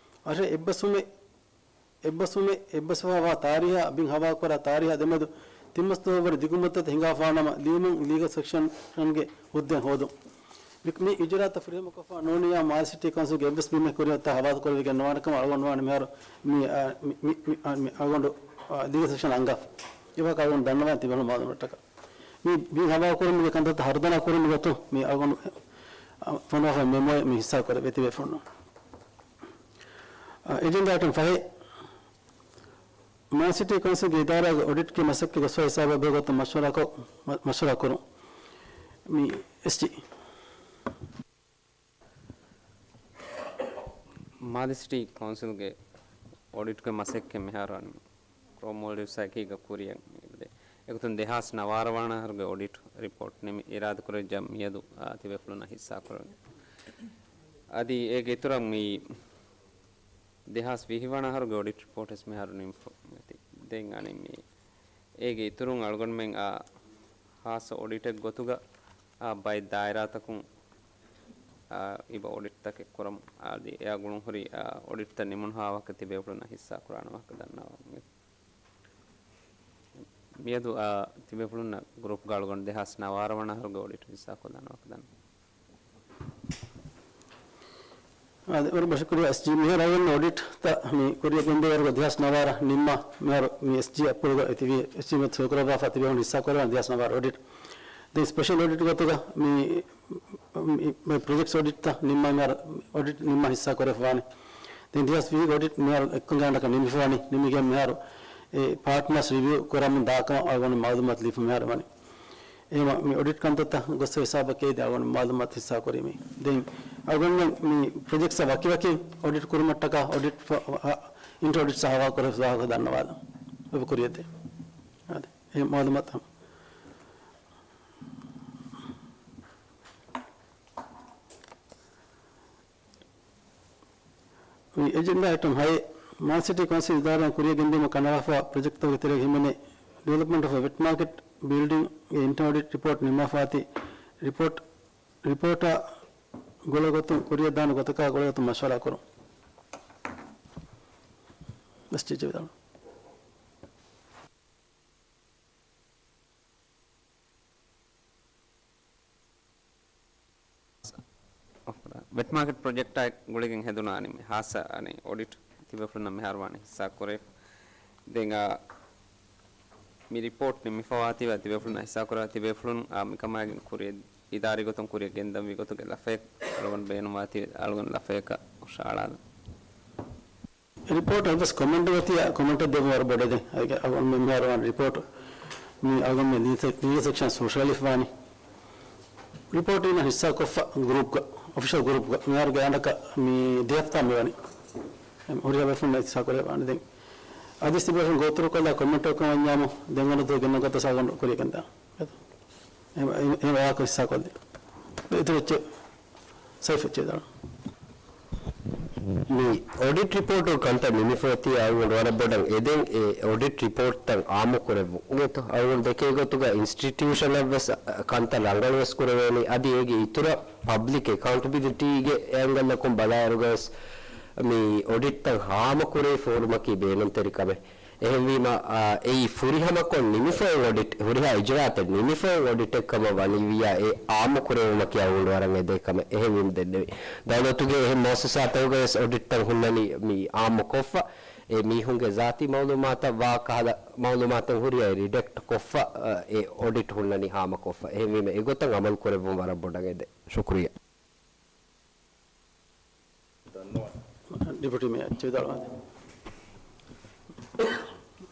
އަށެއް، އެއްބަސްވުމެއް، އެއްބަސްވުމެއް، އެއްބަސްވާ ތާރީހާ ބިން ހަވާކުރާ ތާރީހާ ދެމެދު ތިން މަސް ދުވަހަށްވުރެ ދިގު މުއްދަތެއް ހިނގާފާނަމަ، ލިޔުމުން ލީގަލް ސެކްޝަންގެ ހުއްދައެއް ހޯދުން. މި، މި އިޖުރާއަތްތައް ފުރިހަމަކޮށްފަ ނޫނިއްޔާ މާލް ސިޓީ ކައުންސިލްގެ އެއްވެސް ބިމެއް ކުރިއަށް ހަވާލުކުރެވިގެން ނުވާނެ ކަމަށް އަޅުގަނޑު ވާނެ މިހާރު މި، އާ، މި، މި، މި، އާ، މި އަޅުގަނޑު، އާ، ލީގަލް ސެކްޝަން އަންގާފަ. އެވާހަކަ އަޅުގަނޑު ދަންނަވާނެ ތިބޭފުޅުން މާލޫމަށްޓަކާ. މި ބިން ހަވާކުރުމުގެ ކަންތައްތައް ހަރުދަނާ ކުރުމުގެ ގޮތުން މި އަޅުގަނޑު، އަ، ފޮނުވާފަ މެމޯއެއް މި ހިއްސާ ކުރެވޭ ތިބޭފުޅުން. އެޖެންޑާ އައިޓަމް ފަހެއް، މާލް ސިޓީ ކައުންސިލްގެ އިދާރާގެ އޮޑިޓްގެ މަސައްކަތް ގޮސްފައި ހިސާބަށް ބެހޭ ގޮތަށް މަޝްވަރާކޮށް، މަ-، މަޝްވަރާ ކުރުން. މި އެސްޖީ. މާލެ ސިޓީ ކައުންސިލްގެ އޮޑިޓްގެ މަސައްކަތް މިހާރު އަން ކްރޯ މޯލްޑިވްސްއާ އެކީގަ ކުރިއަށް މިއެޅުދޭ. އެގޮތުން ދެހާސް ނަވާރަ ވަނަ އަހަރުގެ އޮޑިޓް ރިޕޯޓް ނިމި އިރާދަކުރެއްވިއްޔާ މިއަދު، އާ، ތިބޭފުޅުންނަށް ހިއްސާކުރަން. އަދި އޭގެ އިތުރަށް މި ދެހާސް ވިހި ވަނަ އަހަރުގެ އޮޑިޓް ރިޕޯޓް ވެސް މިހާރު ނިމިފަ އޮތީ. ދެން އަނެއް މި އޭގެ އިތުރުން އަޅުގަނޑުމެން އާ ހާއްސަ އޮޑިޓެއް ގޮތުގަ އާ ބައެއް ދާއިރާތަކުން އާ އިބަ އޮޑިޓްތަކެއް ކުރަމުން އަދި އެއާ ގުޅުން ހުރި އާ އޮޑިޓްތައް ނިމުނު ހާވަކަ ތިބޭފުޅުންނަށް ހިއްސާ ކުރާނެ ވާހަކަ ދަންނަވަން. މިއަދު އާ ތިބޭފުޅުންނަށް ގްރޫޕްގަ އަޅުގަނޑު ދެހާސް ނަވާރަ ވަނަ އަހަރުގެ އޮޑިޓް ހިއްސާ ކޮށްލާނެ ވާހަކަ ދަންނަވަން. އާދެ، ވަރަށް ބޮޑަށް ޝުކުރިއްޔާ އެސްޖީ. މިހާރު އަޅުގަނޑު އޮޑިޓްތައް މި ކުރިއަށް ގެންދެވޭ ވަރުގަ ދެހާސް ނަވާރަ ނިންމާ، މިހާރު މި އެސްޖީ އަޕްރޫވްގަ އެތިބީ، އެސްޖީ މެދު ސޮއިކުރައްވާފަ ތިބޭފުޅުން ހިއްސާ ކުރައްވާނެ ދެހާސް ނަވާރަ އޮޑިޓް. ދެން ސްޕެޝަލް އޮޑިޓް ގޮތުގަ މި، މި، މި ޕްރޮޖެކްޓްސް އޮޑިޓްތައް ނިންމާ މިހާރު އޮޑިޓް ނިންމާ ހިއްސާ ކުރެވިފަވާނެ. ދެން ދެހާސް ވިހިގެ އޮޑިޓް މިހާރު އެއްކޮށް ގާތްގަނޑަކަށް ނިމިފަވާނީ. ނިމިގެން މިހާރު އެ ޕާޓްނާސް ރިވިއު ކުރަމުން ދާކަމަށް އަޅުގަނޑު މައުލޫމާތު ލިބިފަ މިހާރު ވަނީ. އެހެންވީމަ މި އޮޑިޓް ކަންތައްތައް ގޮސްފަ ހިސާބަކީ އަޅުގަނޑު މައުލޫމާތު ހިއްސާ ކުރީމީ. ދެން އަޅުގަނޑު މި ޕްރޮޖެކްޓްސް ވަކިވަކި އޮޑިޓް ކުރުމަށްޓަކާ އޮޑިޓް ފަ-، އަ، އިންޓަރ އޮޑިޓްސް ހަވާލު ކުރެވިފަ ދަންނަވާލަން. އެބަ ކުރިއަށްދޭ. އާދެ. އެ މައުލޫމާތު ހަމަ. މި އެޖެންޑާ އައިޓަމް ހައެއް، މާލެ ސިޓީ ކައުންސިލް އިދާރާއިން ކުރިއަށް ގެންދިއުމަށް ކަނޑައަޅާފައިވާ ޕްރޮޖެކްޓްތަކުގެ ތެރޭގަ ހިމެނޭ ޑިވެލޮޕްމަންޓް އޮފް ވެޓް މާކެޓް ބިލްޑިންގ އިންޓަރނަލް އޮޑިޓް ރިޕޯޓް ނިންމާފައި އޮތީ. ރިޕޯޓް، ރިޕޯޓާ ގުޅޭ ގޮތުން ކުރިއަށްދާނެ ގޮތަކާ ގުޅޭ ގޮތުން މަޝްވަރާ ކުރުން. އެސްޖީ ވިދާޅުވި. ވެޓް މާކެޓް ޕްރޮޖެކްޓާ ގުޅިގެން ހެދުނާ އަނެއް ހާއްސަ އަނެއް އޮޑިޓް ތިބޭފުޅުންނަށް މިހާރު ވާނެ ހިއްސާ ކުރޭ. ދެން އާ، މި ރިޕޯޓް ނިމިފަވާތީވެ ތިބޭފުޅުންނަށް ހިއްސާ ކުރާ ތިބޭފުޅުން އާ، މިކަމާގެން ކުރިއަށް އިދާރީ ގޮތުން ކުރިއަށް ގެންދަންވީ ގޮތުގެ ލަފަޔަށް އަޅުގަނޑު ބޭނުންވާތީ އަޅުގަނޑު ލަފަޔަކަށް ހުށަހަޅާލަން. ރިޕޯޓް އެއްވެސް ކޮމެންޓް އޮތިއްޔާ ކޮމެންޓެއް ދެއްވުން ވަރަށް ބޮޑެތި. އަޅުގަނޑު މި މިހާރު ވާން ރިޕޯޓް މި އަޅުގަނޑު މި ލީގަލް ސެކްޝަން ހުށަހެޅިފަވާނީ. ރިޕޯޓް އިން ހިއްސާކޮށްފަ ގްރޫޕްގަ، އޮފިޝަލް ގްރޫޕްގަ މިހާރު ގާތްގަނޑަކަށް މި ދެ ހަފްތާ މިވަނީ. ހުރިހާ ބޭފުޅުން ހިއްސާ ކުރެވިފަވާނީ. ދެން އަދި ތިބޭފުޅުން ގޯތުރުކޮށްލާ ކޮމެންޓް ކަމަށް ވަންޏާމު ދެން އަނެއް ދުވަހު ގެންނަ ގޮތަށް އަޅުގަނޑު ކުރިއަށް ގެންދާން. އެ، އެ، އެ ވާހަކަ ހިއްސާކޮށްލި. އިތުރު އެއްޗެއް ސައިފް އެއްޗެއް ދާނަން. މި އޮޑިޓް ރިޕޯޓު ކަންތައް ނިމިފައޮތީ އަޅުގަނޑު ވަރަށް ބޮޑަށް އެދެން އެ އޮޑިޓް ރިޕޯޓްތައް އާއްމު ކުރެއްވުން. އިނގޭތޯ؟ އަޅުގަނޑު ދެކޭ ގޮތުގަ އިންސްޓިޓިއުޝަނަށް ވެސް ކަންތައް ރަނގަޅު ވެސް ކުރެވޭނީ. އަދި އޭގެ އިތުރަށް ޕަބްލިކް އެކައުންޓަބިލިޓީގެ އެންގަލަކުން ބަލާއިރުގަ ވެސް މި އޮޑިޓްތައް ހާމަކުރެވިފަ ހުރުމަކީ ބޭނުންތެރި ކަމެއް. އެހެންވީމަ، އާ، އެއީ ފުރިހަމަކޮށް ނިމިފައި އޮޑިޓް، ހުރިހާ އިޖުރާއަތެއް ނިމިފައި އޮޑިޓެއް ކަމަށް ވަނީވިއްޔާ، އެ އާއްމު ކުރެވުމަކީ އަޅުގަނޑު ވަރަށް އެދޭ ކަމެއް. އެހެންވީމަ ދެންނެވި ދައުލަތުގެ އެހެން މުއައްސަސާތަކުގަވެސް އޮޑިޓްތައް ހުންނަނީ މި އާއްމުކޮށްފަ، އެ މީހުންގެ ޒާތީ މައުލޫމާތަށް ވާ ކަހަލަ މައުލޫމާތެއް ހުރިހާ ރިޑެކްޓް ކޮށްފަ، އެ އޮޑިޓް ހުންނަނީ ހާމަކޮށްފަ. އެހެންވީމަ އެގޮތަށް އަމަލު ކުރެއްވުން ވަރަށް ބޮޑަށް އެދޭ. ޝުކުރިއްޔާ. ޑިޕިއުޓީ މޭޔަރ އެޗް ވިދާޅުވާނެ.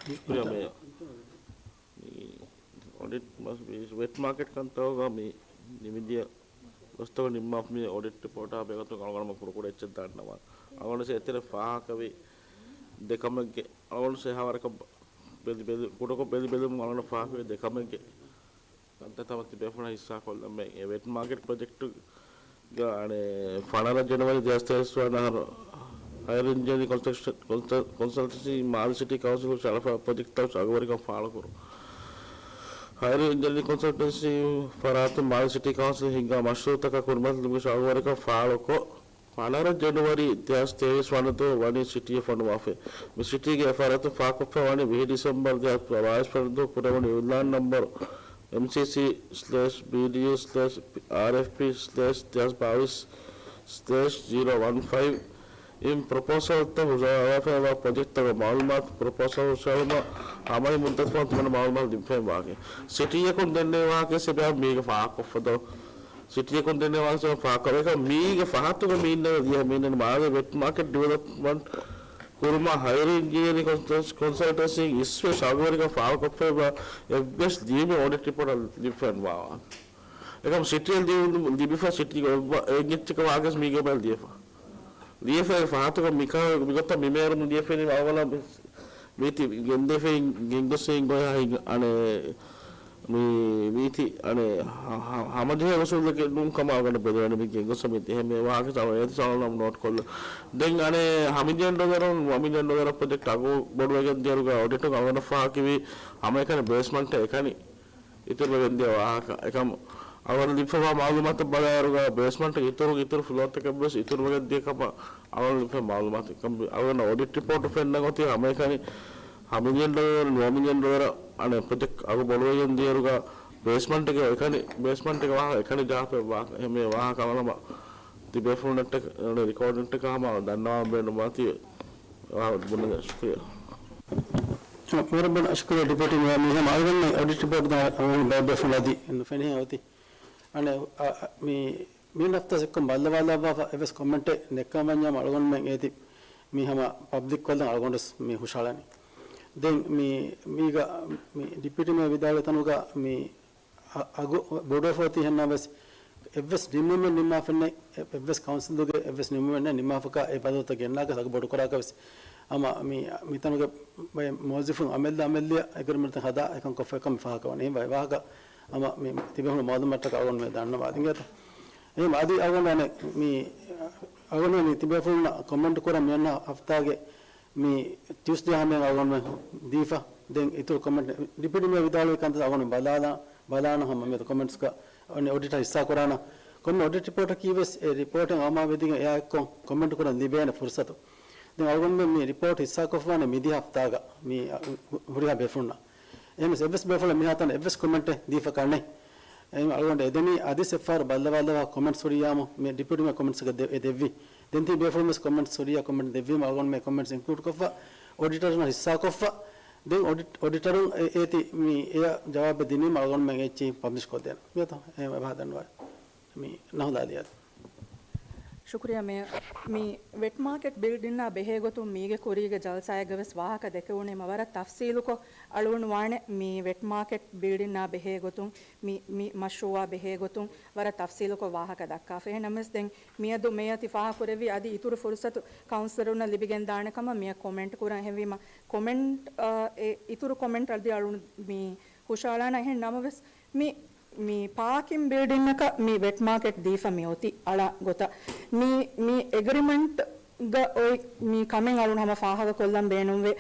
ޝުކުރިއްޔާ މޭޔަރ. މި އޮޑިޓް މަސް-، ވެޓް މާކެޓް ކަންތައްގަ މި ނިމިދިޔަ ގޮސްތަކުން ނިންމާފަ މި އޮޑިޓް ރިޕޯޓާ ބެގަތުން އަޅުގަނޑުމެން ކުޑަކުޑަ އެއްޗެއް ދަންނަވާ. އަޅުގަނޑު އެތެރެ ފާހަގަވި ދެ ކަމެއްގެ އަޅުގަނޑު އެހާ ވަރަކަށް ބެލި ބެލި-، ކުޑަކޮށް ބެލި ބެލުމުން އަޅުގަނޑަށް ފާހަގަވި ދެ ކަމެއްގެ ކަންތައް ތަމަ ތިބޭފުޅުންނަށް ހިއްސާ ކޮށްލަން މެ އެ ވެޓް މާކެޓް ޕްރޮޖެކްޓުގަ އަނެއް ފަނަރަ ޖެނުއަރީ ދެހާސް ތޭވީސް ވަނަ އަހަރު ހައިރު އިންޖިނިއަރިން ކޮންސަލްޓެ-، ކޮންސަލް-، ކޮންސަލްޓެންސީ މާލެ ސިޓީ ކައުންސިލް ޝަރަފާ ޕްރޮޖެކްޓްތައް އަގުވެރިކަން ފާޅުކުރުން. ހައިރު އިންޖިނިއަރިން ކޮންސަލްޓެންސީ ފަރާތުން މާލެ ސިޓީ ކައުންސިލް ހިންގާ މަޝްރޫއުތަކާ ކުރިމަތިލުމުގެ އަގުވެރިކަން ފާޅުކޮށް، ފަނަރަ ޖެނުއަރީ ދެހާސް ތޭވީސް ވަނަތު ވަނީ ސިޓީއެއް ފޮނުވާފައި. މި ސިޓީގެ އެ ފަރާތުން ފާކޮށްފަ ވަނީ ވިހި ޑިސެމްބަރު ދެހާސް ބާވީސް ވަނަތު ކުރެވުނު އިއުލާން ނަމްބަރު އެމްސީސީ ސްލޭޝް ބީޑީޔޫ ސްލޭޝް އާރްއެފްޕީ ސްލޭޝް ދެހާސް ބާވީސް ސްލޭޝް ޒީރޯ ވަން ފައިވް އިން ޕްރޮޕޯސަލްތައް ހުށަހަޅާފައިވާ ޕްރޮޖެކްޓްތަކަށް މައުލޫމާތު ޕްރޮޕޯސަލް ހުށަހެޅުމަށް ހަމައި މުއްދަތު ފަހުން ތިމަންނަ މައުލޫމާތު ލިބިފައި ވާކެ. ސިޓީއަކުން ދެންނެވި ވާހަކަ ސެބެ މީގެ ފާހަގަކޮށްފަ ދޯ؟ ސިޓީއަކުން ދެންނެވި ވާހަކަ ސެބެ ފާހަގަކޮށް މީގެ ފަހަތުގަ މީންނަ ދިޔަ މީންނަ މާލެ ވެޓް މާކެޓް ޑިވެލޮޕްމަންޓް ކުރުމަށް ހައިރު އިންޖިނިއަރިން ކޮންސަލްޓެންސީ އިސްވެ އަގުވެރިކަން ފާޅުކޮށްފައިވާ އެއްވެސް ލިޔުމެއް އޮޑިޓް ރިޕޯޓަށް ލިބިފައެއް ނުވާ. އެކަމަ ސިޓީއަށް ލިޔު-، ލިބިފަ ސިޓީގެ އެއްޗެއް ވާހަކަ މީގެ ބައި ލިޔެފަ. ލިޔެފަ ފަހަތުގަ މިކާ-، މިގޮތަށް މި މޭރުމުން ލިޔެފައި މައުވަލަށް މީތި ގެންދެފައި ގެންގޮސްފައި ގޮތް އަނެއް މި-، މީތި އަނެއް ހަ-، ހަ-، ހަމަޖެހޭ އުސޫލެއް ނޫން ކަމަށް އަޅުގަނޑަށް ބެލެވެނީ މި ގެންގޮސްފަ މީތި. އެހެން ވާހަކަ ސަމަ އޭތި ސަލާމް ނޯޓް ކޮށްލަ. ދެން އަނެއް ހަ މިލިއަން ޑޮލަރުން ނުވަ މިލިއަން ޑޮލަރަށް ޕްރޮޖެކްޓް އަގު ބޮޑުވެގެން ދިޔައިރުގަ އޮޑިޓުން އަޅުގަނޑަށް ފާހަގަވި ހަމައެކަނި ބޭސްމަންޓަށް އެކަނި އިތުރުވެގެން ދިޔަ ވާހަކަ. އެކަމަ އަޅުގަނޑު ލިބިފައިވާ މައުލޫމާތު ބަލާއިރުގަ ބޭސްމަންޓަށް އިތުރު، އިތުރު ފްލޯތަކެއްވެސް އިތުރުވެގެން ދިޔަ ކަމަށް އަޅުގަނޑު ލިބިފައި މައުލޫމާތު. އެކަމަ އަޅުގަނޑަށް އޮޑިޓް ރިޕޯޓު ފެންނަ ގޮތީ ހަމައެކަނި ހަ މިލިއަން ޑޮލަރު، ނުވަ މިލިއަން ޑޮލަރަށް އަނެއް ޕްރޮޖެކްޓް އަގު ބޮޑުވެގެން ދިޔައިރުގަ ބޭސްމަންޓެއްގެ އެކަނި، ބޭސްމަންޓެއްގެ ވާހަކަ އެކަނި ޖަހާފައި ވާ-، އެހެން ވާހަކަ އަޅުގަނޑު ތިބޭފުޅުންނަށްޓަކަ-، ރިކޯޑިންޓަކާ ހަމަ ދަންނަވާ ބޭނުންވާތީ ވާހަކަ ބުނެގެން ޝުކުރިއްޔާ. ވަރަށް ބޮޑަށް ޝުކުރިއްޔާ ޑެޕިއުޓީ މޭޔަރ. މިހެން އަޅުގަނޑުމެން އޮޑިޓް ރިޕޯޓް ދާ އަޅުގަނޑު ބޭބޭފުޅާ އަދި ނުފެނިހެން އޮތީ. އަނެއް، އަ، އަ، މި، މި ހަފްތާ ސެއްކޮން ބައްލަވާލައްވާފަ އެއްވެސް ކޮމެންޓެއް ނެއްކަން ވަންޏާ އަޅުގަނޑުމެން އޭތި މި ހަމަ ޕަބްލިކް ކޮށްލަން އަޅުގަނޑު މި ހުށަހަޅަނީ. ދެން މި، މީގަ، މި ޑެޕިއުޓީ މޭޔަރ ވިދާޅުވި ތަނުގަ މި އަ-، އަގު ބޮޑުވެފަ އޮތީ ހެންނާވެސް އެއްވެސް ނިންމުމެއް ނިންމާފައެއް ނެތް، އެ-، އެއްވެސް ކައުންސިލުގެ އެއްވެސް ނިންމުމެއް ނެތް ނިންމާފަކާ އެ ބަދަލުތައް ގެންނާކަސް އަގު ބޮޑުކުރާކަށް ވެސް ހަމަ މި، މިތަނުގެ ބައެއް މުވައްޒަފުން އަމަލް އަމަލްއަށް އެގްރިމެންޓްތައް ހަދާ އެކަން ކޮށްފަ އެކަން ފާހަގަވަނީ. އެހެން ވާ-، ވާހަކަ ހަމަ މި ތިބޭފުޅުން މައުލޫމާތަށް އަޅުގަނޑު މި ދަންނަވާ ދިނގޭތަ؟ އެހެން އަދި އަޅުގަނޑު އަނެއް މި، އަޅުގަނޑު މި ތިބޭފުޅުންނަށް ކޮމެންޓް ކުރަން މިއަންނަ ހަފްތާގެ މި ޓިއުސްޑޭ ހަމަޔަށް އަޅުގަނޑުމެން ދީފަ. ދެން އިތުރު ކޮމެންޓް ޑެޕިއުޓީ މޭޔަރ ވިދާޅުވި ކަންތައް އަޅުގަނޑު ބަލާލާ، ބަލާނަ ހަމަ މިއަދު ކޮމެންޓްސްގަ އަނެއް އޮޑިޓަށް ހިއްސާ ކުރާނަ. ކޮންމެ އޮޑިޓް ރިޕޯޓަކީ ވެސް އެ ރިޕޯޓެއް އައުމާ ވެދިގެން އެއާއެއްކޮށް ކޮމެންޓް ކުރަން ލިބޭނެ ފުރުސަތު. ދެން އަޅުގަނޑުމެން މި ރިޕޯޓް ހިއްސާކޮށްފާނެ މިދިޔަ ހަފްތާގަ މި ހުރިހާ ބޭފުޅުންނަށް. އެހެނަސް އެއްވެސް ބޭފުޅެއް މިހާތަނަށް އެއްވެސް ކޮމެންޓެއް ދީފަކާ ނެތް. އެހެން އަޅުގަނޑު އެދެނީ އަދިސް އެއްފަހަރު ބައްލަވާލަވާ ކޮމެންޓްސް ހުރިޔާމު މި ޑެޕިއުޓީ މޭޔަރ ކޮމެންޓްސްގަ ދެ-، އެ ދެއްވި. ދެން ތި ބޭފުޅުން ވެސް ކޮމެންޓްސް ހުރިޔާ ކޮމެންޓް ދެއްވީމަ އަޅުގަނޑުމެން ކޮމެންޓްސް އިންކްލޫޑް ކޮށްފަ އޮޑިޓަރުންނަށް ހިއްސާކޮށްފަ. ދެން އޮޑިޓް-، އޮޑިޓަރުން އެ-، އޭތި މި އެޔަށް ޖަވާބެއް ދިނީމަ އަޅުގަނޑުމެން އެއްޗިހި ޕަބްލިޝް ކޮށްދޭނަ. މިއަދު އެ ވާހަކަ ދަންނަވާ. މި ނަހުލާލިއަދު. ޝުކުރިއްޔާ މޭޔަރ. މި ވެޓް މާކެޓް ބިލްޑިންއާ ބެހޭ ގޮތުން މީގެ ކުރީގެ ޖަލްސާއެއްގަ ވެސް ވާހަކަ ދެކެވުނީމަ ވަރަށް ތަފްސީލުކޮށް އަޅުގަނޑު ވާނެ މި ވެޓް މާކެޓް ބިލްޑިންއާ ބެހޭ ގޮތުން މި، މި މަޝްރޫއާ ބެހޭ ގޮތުން ވަރަށް ތަފްސީލުކޮށް ވާހަކަ ދައްކާފަ. އެހެންނަމަވެސް ދެން މިއަދު މޭޔަރ ތި ފާހަގަކުރެއްވީ އަދި އިތުރު ފުރުސަތު ކައުންސިލަރުންނަށް ލިބިގެންދާނެ ކަމަށް މިއަށް ކޮމެންޓް ކުރަން. އެހެންވީމަ ކޮމެންޓް، އާ، އެ އިތުރު ކޮމެންޓް އަދި އަޅުގަނޑު މި ހުށަހަޅާނަ. އެހެން ނަމަވެސް މި، މި ޕާކިން ބިލްޑިންއަކަށް މި ވެޓް މާކެޓް ދީފަ މި އޮތީ އަޅާ ގޮތަށް. މި، މި އެގްރިމެންޓްގަ އޮތް މި ކަމެއް އަޅުން ހަމަ ފާހަގަކޮށްލަން ބޭނުންވޭ.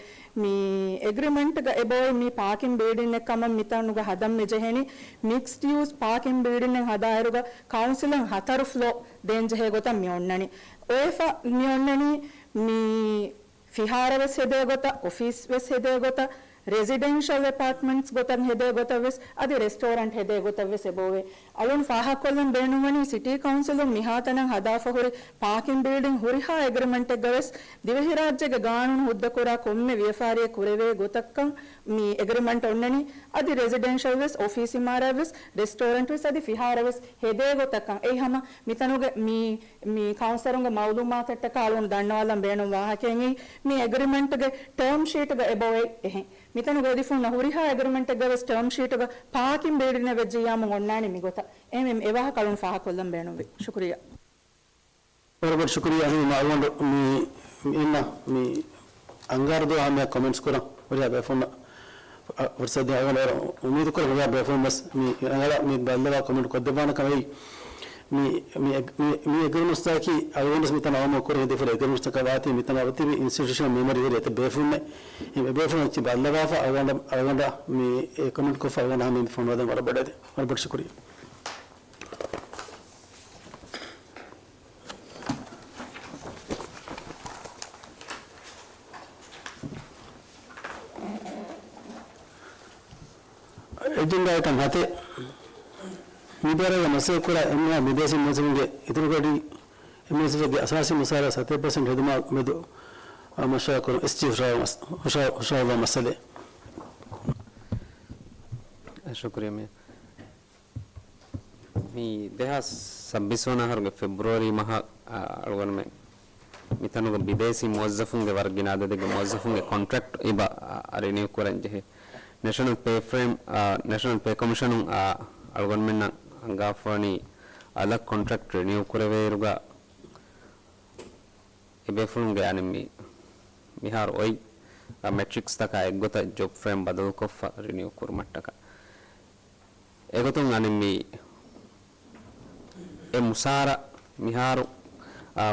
މި އެގްރިމެންޓްގަ އެބައޮތް މި ޕާކިން ބިލްޑިންއެއް ކަމަށް މިތަނުގަ ހަދަން މި ޖެހެނީ. މިކްސްޑް ޔޫސް ޕާކިން ބިލްޑިންއެއް ހަދާއިރުގަ ކައުންސިލަށް ހަތަރު ފްލޯ ދޭން ޖެހޭ ގޮތަށް މި އޮންނަނީ. އޮއެފަ މި އޮންނަނީ މި ފިހާރަ ވެސް ހެދޭ ގޮތަށް، އޮފީސް ވެސް ހެދޭ ގޮތަށް، ރެސިޑެންޝަލް އެޕާޓްމަންޓްސް ގޮތަށް ހެދޭ ގޮތަށް ވެސް، އަދި ރެސްޓޯރަންޓް ހެދޭ ގޮތަށް ވެސް އެބައޮވޭ. އަޅުން ފާހަގަކޮށްލަން ބޭނުންވަނީ، ސިޓީ ކައުންސިލުން މިހާތަނަށް ހަދާފަ ހުރި ޕާކިން ބިލްޑިން ހުރިހާ އެގްރިމަންޓެއްގަ ވެސް ދިވެހިރާއްޖޭގެ ގާނޫނު ހުއްދަކުރާ ކޮންމެ ވިޔަފާރިއެއް ކުރެވޭ ގޮތަށްކަން މި އެގްރިމަންޓް އޮންނަނީ. އަދި ރެސިޑެންޝަލް ވެސް، އޮފީސް އިމާރާތް ވެސް، ރެސްޓޯރަންޓް ވެސް، އަދި ފިހާރަ ވެސް ހެދޭ ގޮތަށްކަން. އެއީ ހަމަ މިތަނުގެ މި، މި ކައުންސިލުންގެ މައުލޫމާތަށްޓަކާ އަޅުން ދަންނަވާލަން ބޭނުން ވާހަކައެއް. މި އެގްރިމަންޓްގެ ޓާމް ޝީޓުގަ އެބައޮތް އެހެން. މިތަނުގަ އެދިފުންނަ ހުރިހާ އެގްރިމަންޓެއްގަ ވެސް ޓާމް ޝީޓުގަ ޕާކިން ބިލްޑިން ވެއްޖިއްޔާމު އޮންނާނެ މިގޮތަށް. އެ، އެ ވާހަކަ އަޅުން ފާހަގަކޮށްލަން ބޭނުންވި. ޝުކުރިއްޔާ. ވަރަށް ބޮޑަށް ޝުކުރިއްޔާ. އަޅުގަނޑު މި، މި އިންނަ މި އަންގާރަ ދުވަހު ހަމަޔަށް ކޮމެންޓްސް ކުރަން ހުރިހާ ބޭފުންނަށް ފުރުސަތު ދޭން. އަޅުގަނޑު ވަރަށް އުއްމީދު ކުރަން ހުރިހާ ބޭފުން ވެސް މި ރަނގަޅަށް މި ބައްލަވާ ކޮމެންޓް ކޮށްދެއްވާނެ ކަމަށް. މި، މި، މި، މި އެގްރިމަންޓްސްތަކަކީ އަޅުގަނޑު ވެސް މިތަނަށް އައުމު ކުރި ދެފުރެ އެގްރިމަންޓްސްތަކަށް ވާތީ މިތަނަށް އޮތީ މި އިންސްޓިޓިއުޝަނަލް މެމްބަރު ހުރި އެތައް ބޭފުންނެއް. އެ ބޭފުން އެއްޗެއް ބައްލަވާފަ އަޅުގަނޑަށް، އަޅުގަނޑަށް މި އެ ކޮމެންޓް ކޮށްފަ އަޅުގަނޑަށް ހަމަ މި ފޮނުވާދޭން. ވަރަށް ބޮޑަށް ދެ، ވަރަށް ބޮޑަށް ޝުކުރިއްޔާ. އެޖެންޑާ އައިޓަމް ހަތެއް. މި ދާއިރާގަ މަސައްކަތްކުރާ އެންމެހާ ބިދޭސީ މުވައްޒަފުންގެ އިތުރުގަޑީ އެމްއެސްއެފްގެ އަސާސީ މުސާރަ ސަތޭކަ ޕަސެންޓް ހެދުމާ މެދު މަޝްވަރާ ކުރުން. އެސްޖީ ހުށަހަޅު މަސް-، ހުށަ-، ހުށަހަޅުވާ މައްސަލައެއް. ޝުކުރިއްޔާ މި. މި ދެހާސް ސައްބީސް ވަނަ އަހަރުގެ ފެބްރުއަރީ މަހަށް، އާ، އަޅުގަނޑުމެން މިތަނުގަ ބިދޭސީ މުވައްޒަފުންގެ ވަރަށް ގިނަ އަދަދެއްގެ މުވައްޒަފުންގެ ކޮންޓްރެކްޓް އެބަ، އާ، ރިނިއު ކުރަން ޖެހޭ. ނޭޝަނަލް ޕޭ ފްރޭމް، އާ، ނޭޝަނަލް ޕޭ ކޮމިޝަނުން، އާ، އަޅުގަނޑުމެންނަށް އަންގާފަވަނީ އަލަށް ކޮންޓްރެކްޓް ރިނިއު ކުރެވޭއިރުގަ، އެބޭފުޅުންގެ އަނެއް މި، މިހާރު އޮތް، އާ، މެޓްރިކްސްތަކާ އެއްގޮތަށް ޖޮބް ފްރޭމް ބަދަލުކޮށްފަ ރިނިއު ކުރުމަށްޓަކާ. އެގޮތުން އަނެއް މި އެ މުސާރަ މިހާރު، އާ،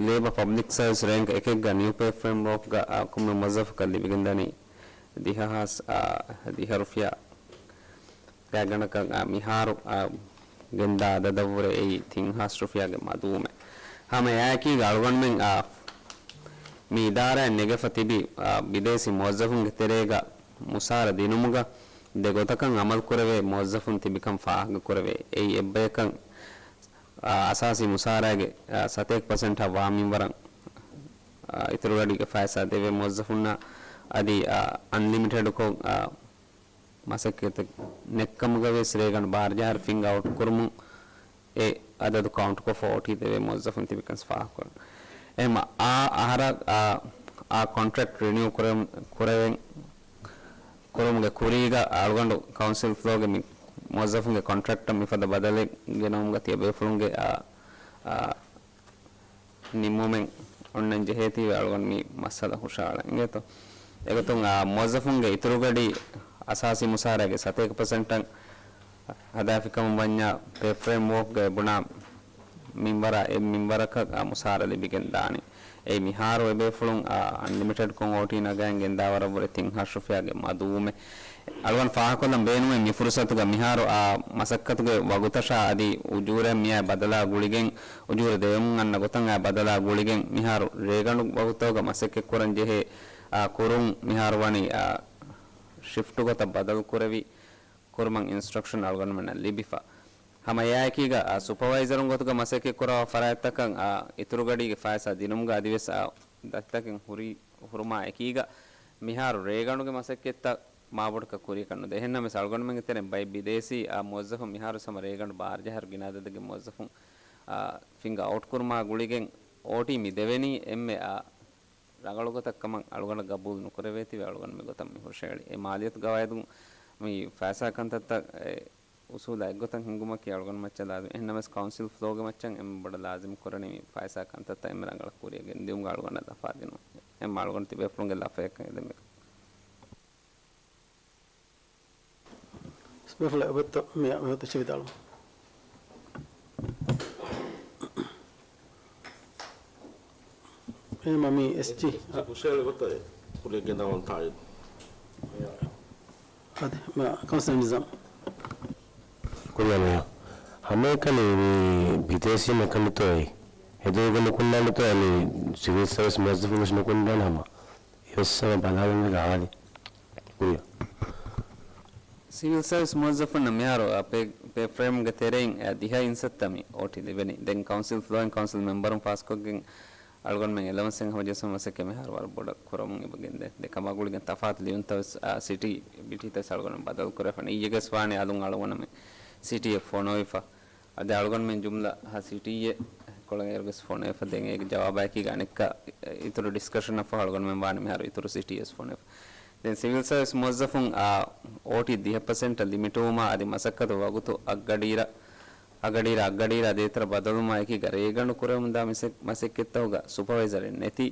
ލޭބަ ޕަބްލިކް ސަރވިސް ރޭންކް އެކެއްގަ ނިއު ޕޭ ފްރޭމް ވޯކްގަ، އާ، ކޮންމެ މުވައްޒަފަކަށް ލިބިގެންދަނީ ދިހަހާސް، އާ، ދިހަ ރުފިޔާ. ގާތްގަނޑަކަށް، އާ، މިހާރު، އާ، ގެންދާ އަދަދަށްވުރެ އެއީ ތިން ހާސް ރުފިޔާގެ މަދުވުމެއް. ހަމަ އެއާއެކީގަ އަޅުގަނޑުމެން، އާ، މި އިދާރާއިން ނެގެފަ ތިބި، އާ، ބިދޭސީ މުވައްޒަފުންގެ ތެރޭގަ މުސާރަ ދިނުމުގަ ދެ ގޮތަކަށް އަމަލުކުރެވޭ މުވައްޒަފުން ތިބިކަން ފާހަގަކުރެވޭ. އެއީ އެއްބަޔަކަށް، އާ، އަސާސީ މުސާރައިގެ، އާ، ސަތޭކަ ޕަސެންޓާ ވާ މިންވަރަށް، އާ، އިތުރުގަޑީގެ ފައިސާ ދެވޭ މުވައްޒަފުންނަށް އަދި، އާ، އަންލިމިޓެޑްކޮށް، އާ، މަސައްކަތް ނެއްކަމުގަވެސް ރޭގަނޑު ބާރަ ޖަހާއިރު ފިންގަ އައުޓް ކުރުމުން އެ އަދަދު ކައުންޓްކޮށްފަ އޯޓީ ދެވޭ މުވައްޒަފުން ތިބިކަން ފާހަގަކުރަން. އެހެންމަ އާ އަހަރަށް އާ، އާ ކޮންޓްރެކްޓް ރިނިއު ކުރެވެން، ކުރެވެން، ކުރުމުގެ ކުރީގަ އަޅުގަނޑު ކައުންސިލް ފްލޯގެ މި މުވައްޒަފުންގެ ކޮންޓްރެކްޓަށް މިފަދަ ބަދަލެއް ގެނައުމުގަ ތިޔަބޭފުޅުންގެ އާ، އާ، ނިންމުމެއް އޮންނަން ޖެހޭތީވެ އަޅުގަނޑު މި މައްސަލަ ހުށަހަޅަން އިނގޭތޯ. އެގޮތުން، އާ، މުވައްޒަފުންގެ އިތުރުގަޑީ އަސާސީ މުސާރައިގެ ސަތޭކަ ޕަސެންޓަށް ހަދާފިކަމުން ވަންޏާ ޕޭ ފްރޭމް ވޯކްގަ އެބުނާ މިންވަރާ އެއް މިންވަރަކަށް، އާ، މުސާރަ ލިބިގެން ދާނެ. އެއީ މިހާރު އެބޭފުޅުން، އާ، އަންލިމިޓެޑްކޮށް އޯޓީ ނަގައިން ގެންދާވަރަށްވުރެ ތިން ހާސް ރުފިޔާގެ މަދުވުމެއް. އަޅުގަނޑު ފާހަގަކޮށްލަން ބޭނުމޭ މި ފުރުސަތުގަ މިހާރު އާ މަސައްކަތުގެ ވަގުތަށާ އަދި އުޖޫރައަށް މިއާ ބަދަލާ ގުޅިގެން، އުޖޫރަ ދެވެމުން އަންނަ ގޮތަށް އާ ބަދަލާ ގުޅިގެން މިހާރު ރޭގަނޑު ވަގުތަކުގަ މަސައްކަތްކުރަން ޖެހޭ އާ ކުރުން މިހާރު ވަނީ އާ ޝިފްޓް ގޮތަށް ބަދަލުކުރެވި ކުރުމަށް އިންސްޓްރަކްޝަން އަޅުގަނޑުމެންނަށް ލިބިފަ. ހަމަ އެއާއެކީގަ އާ ސުޕަވައިޒަރުން ގޮތުގަ މަސައްކަތްކުރާ ފަރާތްތަކަށް އާ އިތުރުގަޑީގެ ފައިސާ ދިނުމުގަ އަދިވެސް އާ ދަތިތަކެއް ހުރީ ހުރުމާ އެކީގަ މިހާރު ރޭގަނޑުގެ މަސައްކަތްތައް މާބޮޑަކަށް ކުރިޔަކަށް ނުދޭ. އެހެންނަމަވެސް އަޅުގަނޑުމެންގެ ތެރެއިން ބައެއް ބިދޭސީ އާ މުވައްޒަފުން މިހާރު ހަމަ ރޭގަނޑު ބާރަ ޖަހާއިރު ގިނަ އަދަދެއްގެ މުވައްޒަފުން އާ ފިންގަ އައުޓް ކުރުމާ ގުޅިގެން އޯޓީ މި ދެވެނީ އެންމެ އާ ރަނގަޅު ގޮތަށް ކަމަށް އަޅުގަނޑަށް ގަބޫލު ނުކުރެވޭތީވެ އަޅުގަނޑު މި ގޮތަށް މި ހުށަހެޅީ. އެ މާލިޔަތު ގަވާއިދުން މި ފައިސާ ކަންތައްތައް އެ އުސޫލާ އެއްގޮތަށް ހިންގުމަކީ އަޅުގަނޑު މައްޗަށް ލާޒިމް. އެހެންނަމަވެސް ކައުންސިލް ފްލޯގެ މައްޗަށް އެންމެ ބޮޑަށް ލާޒިމް ކުރަނީ މި ފައިސާ ކަންތައްތައް އެންމެ ރަނގަޅަށް ކުރިއަށް ގެންދިއުމުގަ އަޅުގަނޑަށް ލަފާ ދިނުން. އެންމެ އަޅުގަނޑު ތިބޭފުޅުންގެ ލަފަޔަކަށް އެދެމެ. ބޭފުޅެއް އޮތްތޯ މި އޮތް އެއްޗެއް ވިދާޅުވަން. އެހެންމަ މި އެސްޖީ ހުށަހެޅި ގޮތަށް ކުރިއަށް ގެންދަވާން ތާއީދު. އަދި މާ ކައުންސިލް ނިޒާމް. ކުރިއަށް ހަމައެކަނި މި ބިދޭސީ މެކަނިތޯއި އެދޭގެ ނުކުންނާނެތޯ މި ސިވިލް ސަރވިސް މުވައްޒަފުން ވެސް ނުކުންނާނެ ހަމަ. އެސް އެމް ބަލާލަން ހާލި ކުރިޔަށް. ސިވިލް ސަރވިސް މުވައްޒަފުންނަށް މިހާރު އަ، ޕޭ، ޕޭ ފްރޭމްގެ ތެރެއިން އަ، ދިހަ އިންސައްތަ މި އޯޓީ ލިބެނީ. ދެން ކައުންސިލް ފްލޯއިން ކައުންސިލް މެމްބަރުން ފާސްކޮށްގެން އަޅުގަނޑުމެން އެލަވަންސެއް ހަމަޖެއްސުން މަސައްކަތް މިހާރު ވަރަށް ބޮޑަށް ކުރަމުން އެބަގެންދެން ދެ ކަމާ ގުޅިގެން ތަފާތު ލިޔުންތައް ވެސް އަ، ސިޓީ ބިޓީތައް ވެސް އަޅުގަނޑުމެން ބަދަލު ކުރެފަނީ. އިއްޔެގެސް ވާނެ އަލުން އަޅުގަނޑުމެން ސިޓީއެއް ފޮނުވިފަ. އަދި އަޅުގަނޑުމެން ޖުމްލަ ހަ ސިޓީއެއް ކޮޅެއް އޭރުގެސް ފޮނުވެފަ. ދެން އޭގެ ޖަވާބާއެކީގަ އަނެއްކާ އިތުރު ޑިސްކަޝަން އަށްފަހު އަޅުގަނޑުމެން ވާނެ މިހާރު އިތުރު ސިޓީއެއް ވެސް ފޮނުވެފަ. ދެން ސިވިލް ސަރވިސް މުވައްޒަފުން އާ، އޯޓީ ދިހަ ޕަސެންޓަށް ލިމިޓުވުމާ އަދި މަސައްކަތު ވަގުތު އަށްގަޑިއިރަށް، އަށްގަޑިއިރަށް، އަށްގަޑިއިރަށް އަދި އޭތަރަށް ބަދަލުވުމާ އެކީގަ ރޭގަނޑު ކުރެވެމުންދާ މިސެ-، މަސައްކަތްތަކުގަ ސުޕަވައިޒަރެއް ނެތި،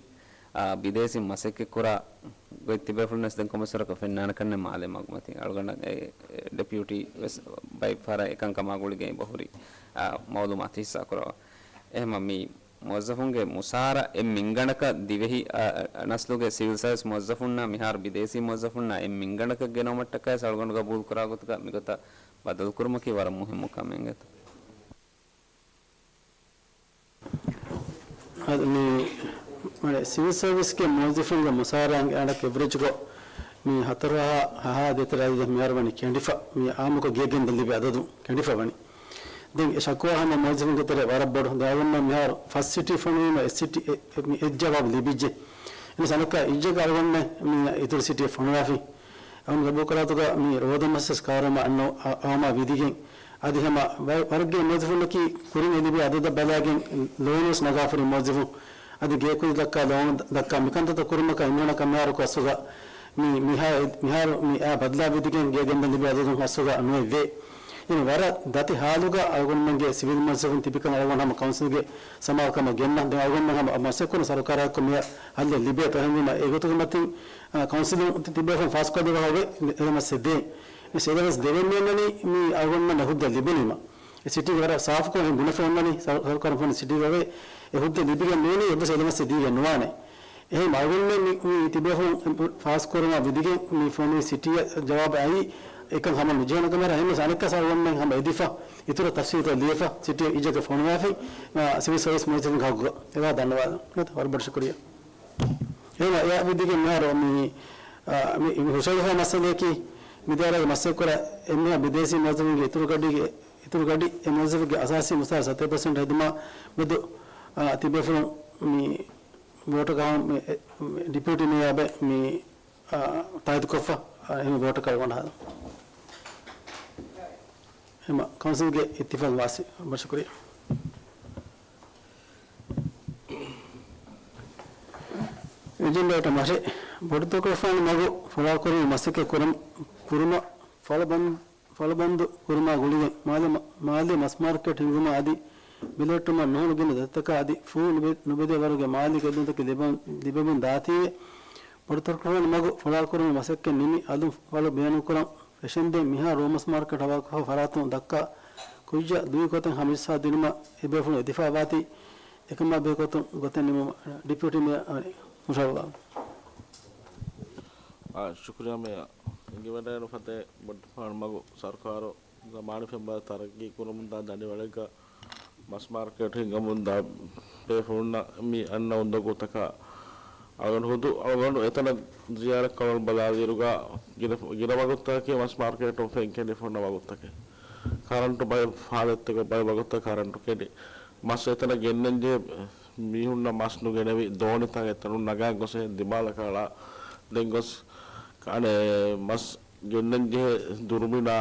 އާ، ބިދޭސީން މަސައްކަތްކުރާ ގޮތް ތިބޭފުޅުން ވެސް ދެން ކޮންމެސް ވަރަކަށް ފެންނާނެ ކަންނެ މާލެ މަގުމަތިން އަޅުގަނޑަށް އެ، އެ، ޑެޕިއުޓީ ވެސް ބައެއް ފަހަރަށް އެކަންކަމާ ގުޅިގެން އެބަ ހުރި، އާ، މައުލޫމާތު ހިއްސާ ކުރައްވާ. އެހެމަ މި މުވައްޒަފުންގެ މުސާރަ އެއް މިންގަނޑަކަށް ދިވެހި، އާ، ނަސްލުގެ ސިވިލް ސަރވިސް މުވައްޒަފުންނާ މިހާރު ބިދޭސީ މުވައްޒަފުންނާ އެއް މިންގަނޑަކަށް ގެނައުމަށްޓަކާ ވެސް އަޅުގަނޑު ގަބޫލު ކުރާ ގޮތުގަ މިގޮތަށް ބަދަލުކުރުމަކީ ވަރަށް މުހިއްމު ކަމެއް އިނގޭތޯ. އަދި މި، މަނެ، ސިވިލް ސަރވިސްގެ މުވައްޒަފުންގެ މުސާރަ އަނގައަޑަކަށް އެވްރެޖްކޮށް މި ހަތަރު ހާ ހަ ހާ ދޭތެރެ އަދަދަށް މިހާރު ވަނީ ކެނޑިފަ. މި އާއްމުކޮށް ގޭގެންދަން ލިބި އަދަދު ކެނޑިފަ ވަނީ. ދެން އެ ޝަކުވާ ހަމަ މުވައްޒަފުންގެ ތެރޭ ވަރަށް ބޮޑު. ދެން އަޅުގަނޑުމެން މިހާރު ފަސް ސިޓީ ފޮނުވީމަ އެއް ސިޓީ އެ، އެ، މި އެއް ޖަވާބު ލިބިއްޖެ. އެން ސަނަކާ އިއްޒަކަށް އަޅުގަނޑުމެން މި އިތުރު ސިޓީ ފޮނުވާފި. އަޅުގަނޑު ގަބޫލުކުރާތުގަ މި ރޯދަމަސް ވެސް ކާރުމަށް އަންނަ އަ، އައުމާ ވިދިގެން އަދި ހަމަ ވަ، ވަރަށްގެ މުވައްޒަފުންނަކީ ކުރިން އެ ލިބި އަދަދަށް ބަލާގެން ލޯނު ވެސް ނަގާފަ ހުރި މުވައްޒަފުން. އަދި ގޭކުދި ދައްކާ ލޯނު ދައްކާ މިކަންތައްތައް ކުރުމަކަށް އިމްރާނަކަށް މިހާރު އަސްލުގަ މި، މިހާ، މިހާރު މި އާ ބަދަލާ ވިދިގެން ގޭގެންދަން ލިބި އަދަދުން އަސްލުގަ ނުވެވޭ. އިން ވަރަށް ދަތި ހާލުގަ އަޅުގަނޑުމެންގެ ސިވިލް މުވައްޒަފުން ތިބިކަން އަޅުގަނޑު ހަމަ ކައުންސިލްގެ ސަމާލުކަމަށް ގެންނަ. ދެން އަޅުގަނޑުމެން ހަމަ މަސައްކަތް ކުރަން ސަރުކާރާއެކު މި ހައްލެއް ލިބޭތޯ. އެހެންވީމަ އެގޮތުގެ މަތިން، އާ، ކައުންސިލުން ތި، ތިބޭފުން ފާސްކޮށްދެއްވާ ހޮވޭ އެ، އެ މަސް ދޭ. އެ ސޭދަވެސް ދެވެން މިއަންނަނީ މި އަޅުގަނޑުމެން އެ ހުއްދަ ލިބުނީމަ. އެ ސިޓީގެ ވަރަށް ސާފުކޮށް އެހެން ބުނެފަ އޮންނަނީ ސަރު، ސަރުކާރުން ފޮނު ސިޓީގަވެ އެ ހުއްދަ ލިބިގެން ނޫނީ އެއްވެސް އެލަމަސް ދީގެން ނުވާނެ. އެހެން އަޅުގަނޑުމެން މި، މި ތިބޭފުން ފާސްކުރުމާ ވިދިގެން މި ފޮނުވި ސިޓީއަށް ޖަވާބު އައީ އެކަން ހަމަ ނުޖެހޭނެ ކަމަށް އެހެންވެސް އަނެއްކާސް އަޅުގަނޑުމެން ހަމަ އެދިފަ އިތުރަށް ތަފްސީލްތައް ލިޔެފަ ސިޓީ އިއްޒަކަށް ފޮނުވާފި، އާ، ސިވިލް ސަރވިސް މުވައްޒަފުންގެ ހައްގުގަ އެވާ ދަންނަވާލަން. ވަރަށް ބޮޑަށް ޝުކުރިއްޔާ. އެހެން އެއާ ވިދިގެން މިހާރު މި، އާ، މި، މި ހުށަހެޅުފާ މައްސަލަޔަކީ މި ދާއިރާގެ މަސައްކަތްކުރާ އެންމެހާ ބިދޭސީ މުވައްޒަފުންގެ އިތުރު ގަޑީގެ އިތުރު ގަޑި އެ މުވައްޒަފެއްގެ އަސާސީ މުސާރަ ސަތޭކަ ޕަސެންޓް ހެދުމާ މެދު، އާ، ތިބޭފުޅުން މި ވޯޓަކަށް ހަމަ މި، މި ޑިޕިއުޓީ މޭޔާ ބެ މި، އާ، ތާއީދުކޮށްފަ، އާ، އެހެން ވޯޓަކަށް އަޅުގަނޑު ހަދަން. ހަމަ ކައުންސިލްގެ އިއްތިފާގު ވާސި. ބޮޑަށް ޝުކުރިއްޔާ. އެޖެންޑާއަށް މަށެއް ބޮޑުތަކުރުފާނު މަގު ފުޅާކުރުމަށް މަސައްކަތް ކުރަން، ކުރުމަށް ފަޅުބަން، ފަޅުބަންދު ކުރުމާ ގުޅިގެން މާލެ، މާލެ މަސް މާރކެޓް ހިންގުމަށް އަދި ބެލެހެއްޓުމަށް ނުހުޅު ގިނަ ދަތިތަކާ އަދި ފޫ ނުބެ، ނުބެދޭ ވަރުގެ މާލީ ގެއްލުންތަކެއް ލިބެ، ލިބެމުން ދާތީވެ. ބޮޑުތަކުރުފާނު މަގު ފުޅާކުރުމަށް މަސައްކަތް ނިމި އަލުން ފަޅު ބޭނުންކުރަން ފެށެންދެން މިހާ ރޯމަސް މާރކެޓް ހަވާކޮށްފަ ފަރާތުން ދައްކާ ކުއްޖާ ދުވި ގޮތެއް ހަމަޖައްސާ ދިނުމަށް އެބޭފުޅުން އެދިފާ ވާތީ، އެކަމާ ބެހޭގޮތުން ގޮތެއް ނިމުމަށް ޑިޕިއުޓީ މޭޔަރ އަނެއް ހުށަހަޅުއްވާ. އާ، ޝުކުރިއްޔާ މޭޔަރ. އެނގިވަޑައިނު ފަދައިން ބޮޑުތަކުރުފާނު މަގު ސަރުކާރު ޒަމާނީ ފެންވަރު ތަރައްގީ ކުރަމުންދާ ދަނޑިވަޅެއްގަ މަސް މާރކެޓް ހިންގަމުންދާ ބޭފުޅުންނަށް މި އަންނަ އުނދަގޫތަކަށް އަޅުގަނޑު ހުދު އަޅުގަނޑު އެތަނަށް ޒިޔާރަތްކޮށް ބަލާލިއިރުގަ ގިނަ، ގިނަ ވަގުތުތަކަކީ މަސް މާރކެޓުން ފެން ކެނޑިފަ ހުންނަ ވަގުތުތަކެއް. ކަރަންޓު ބައެއް ހާލަތްތަކުގަ ބައެއް ވަގުތުތައް ކަރަންޓު ކެނޑި. މަސް އެތަނަށް ގެންނަން ޖެހޭ މީހުންނަށް މަސް ނުގެނެވި ދޯނިތައް އެތަނުން ނަގާ ގޮސް ދިމާލަކަށް އަޅާ ދެން ގޮސް އަނެއް މަސް ގެންނަން ޖެހޭ ދުރުމިނާ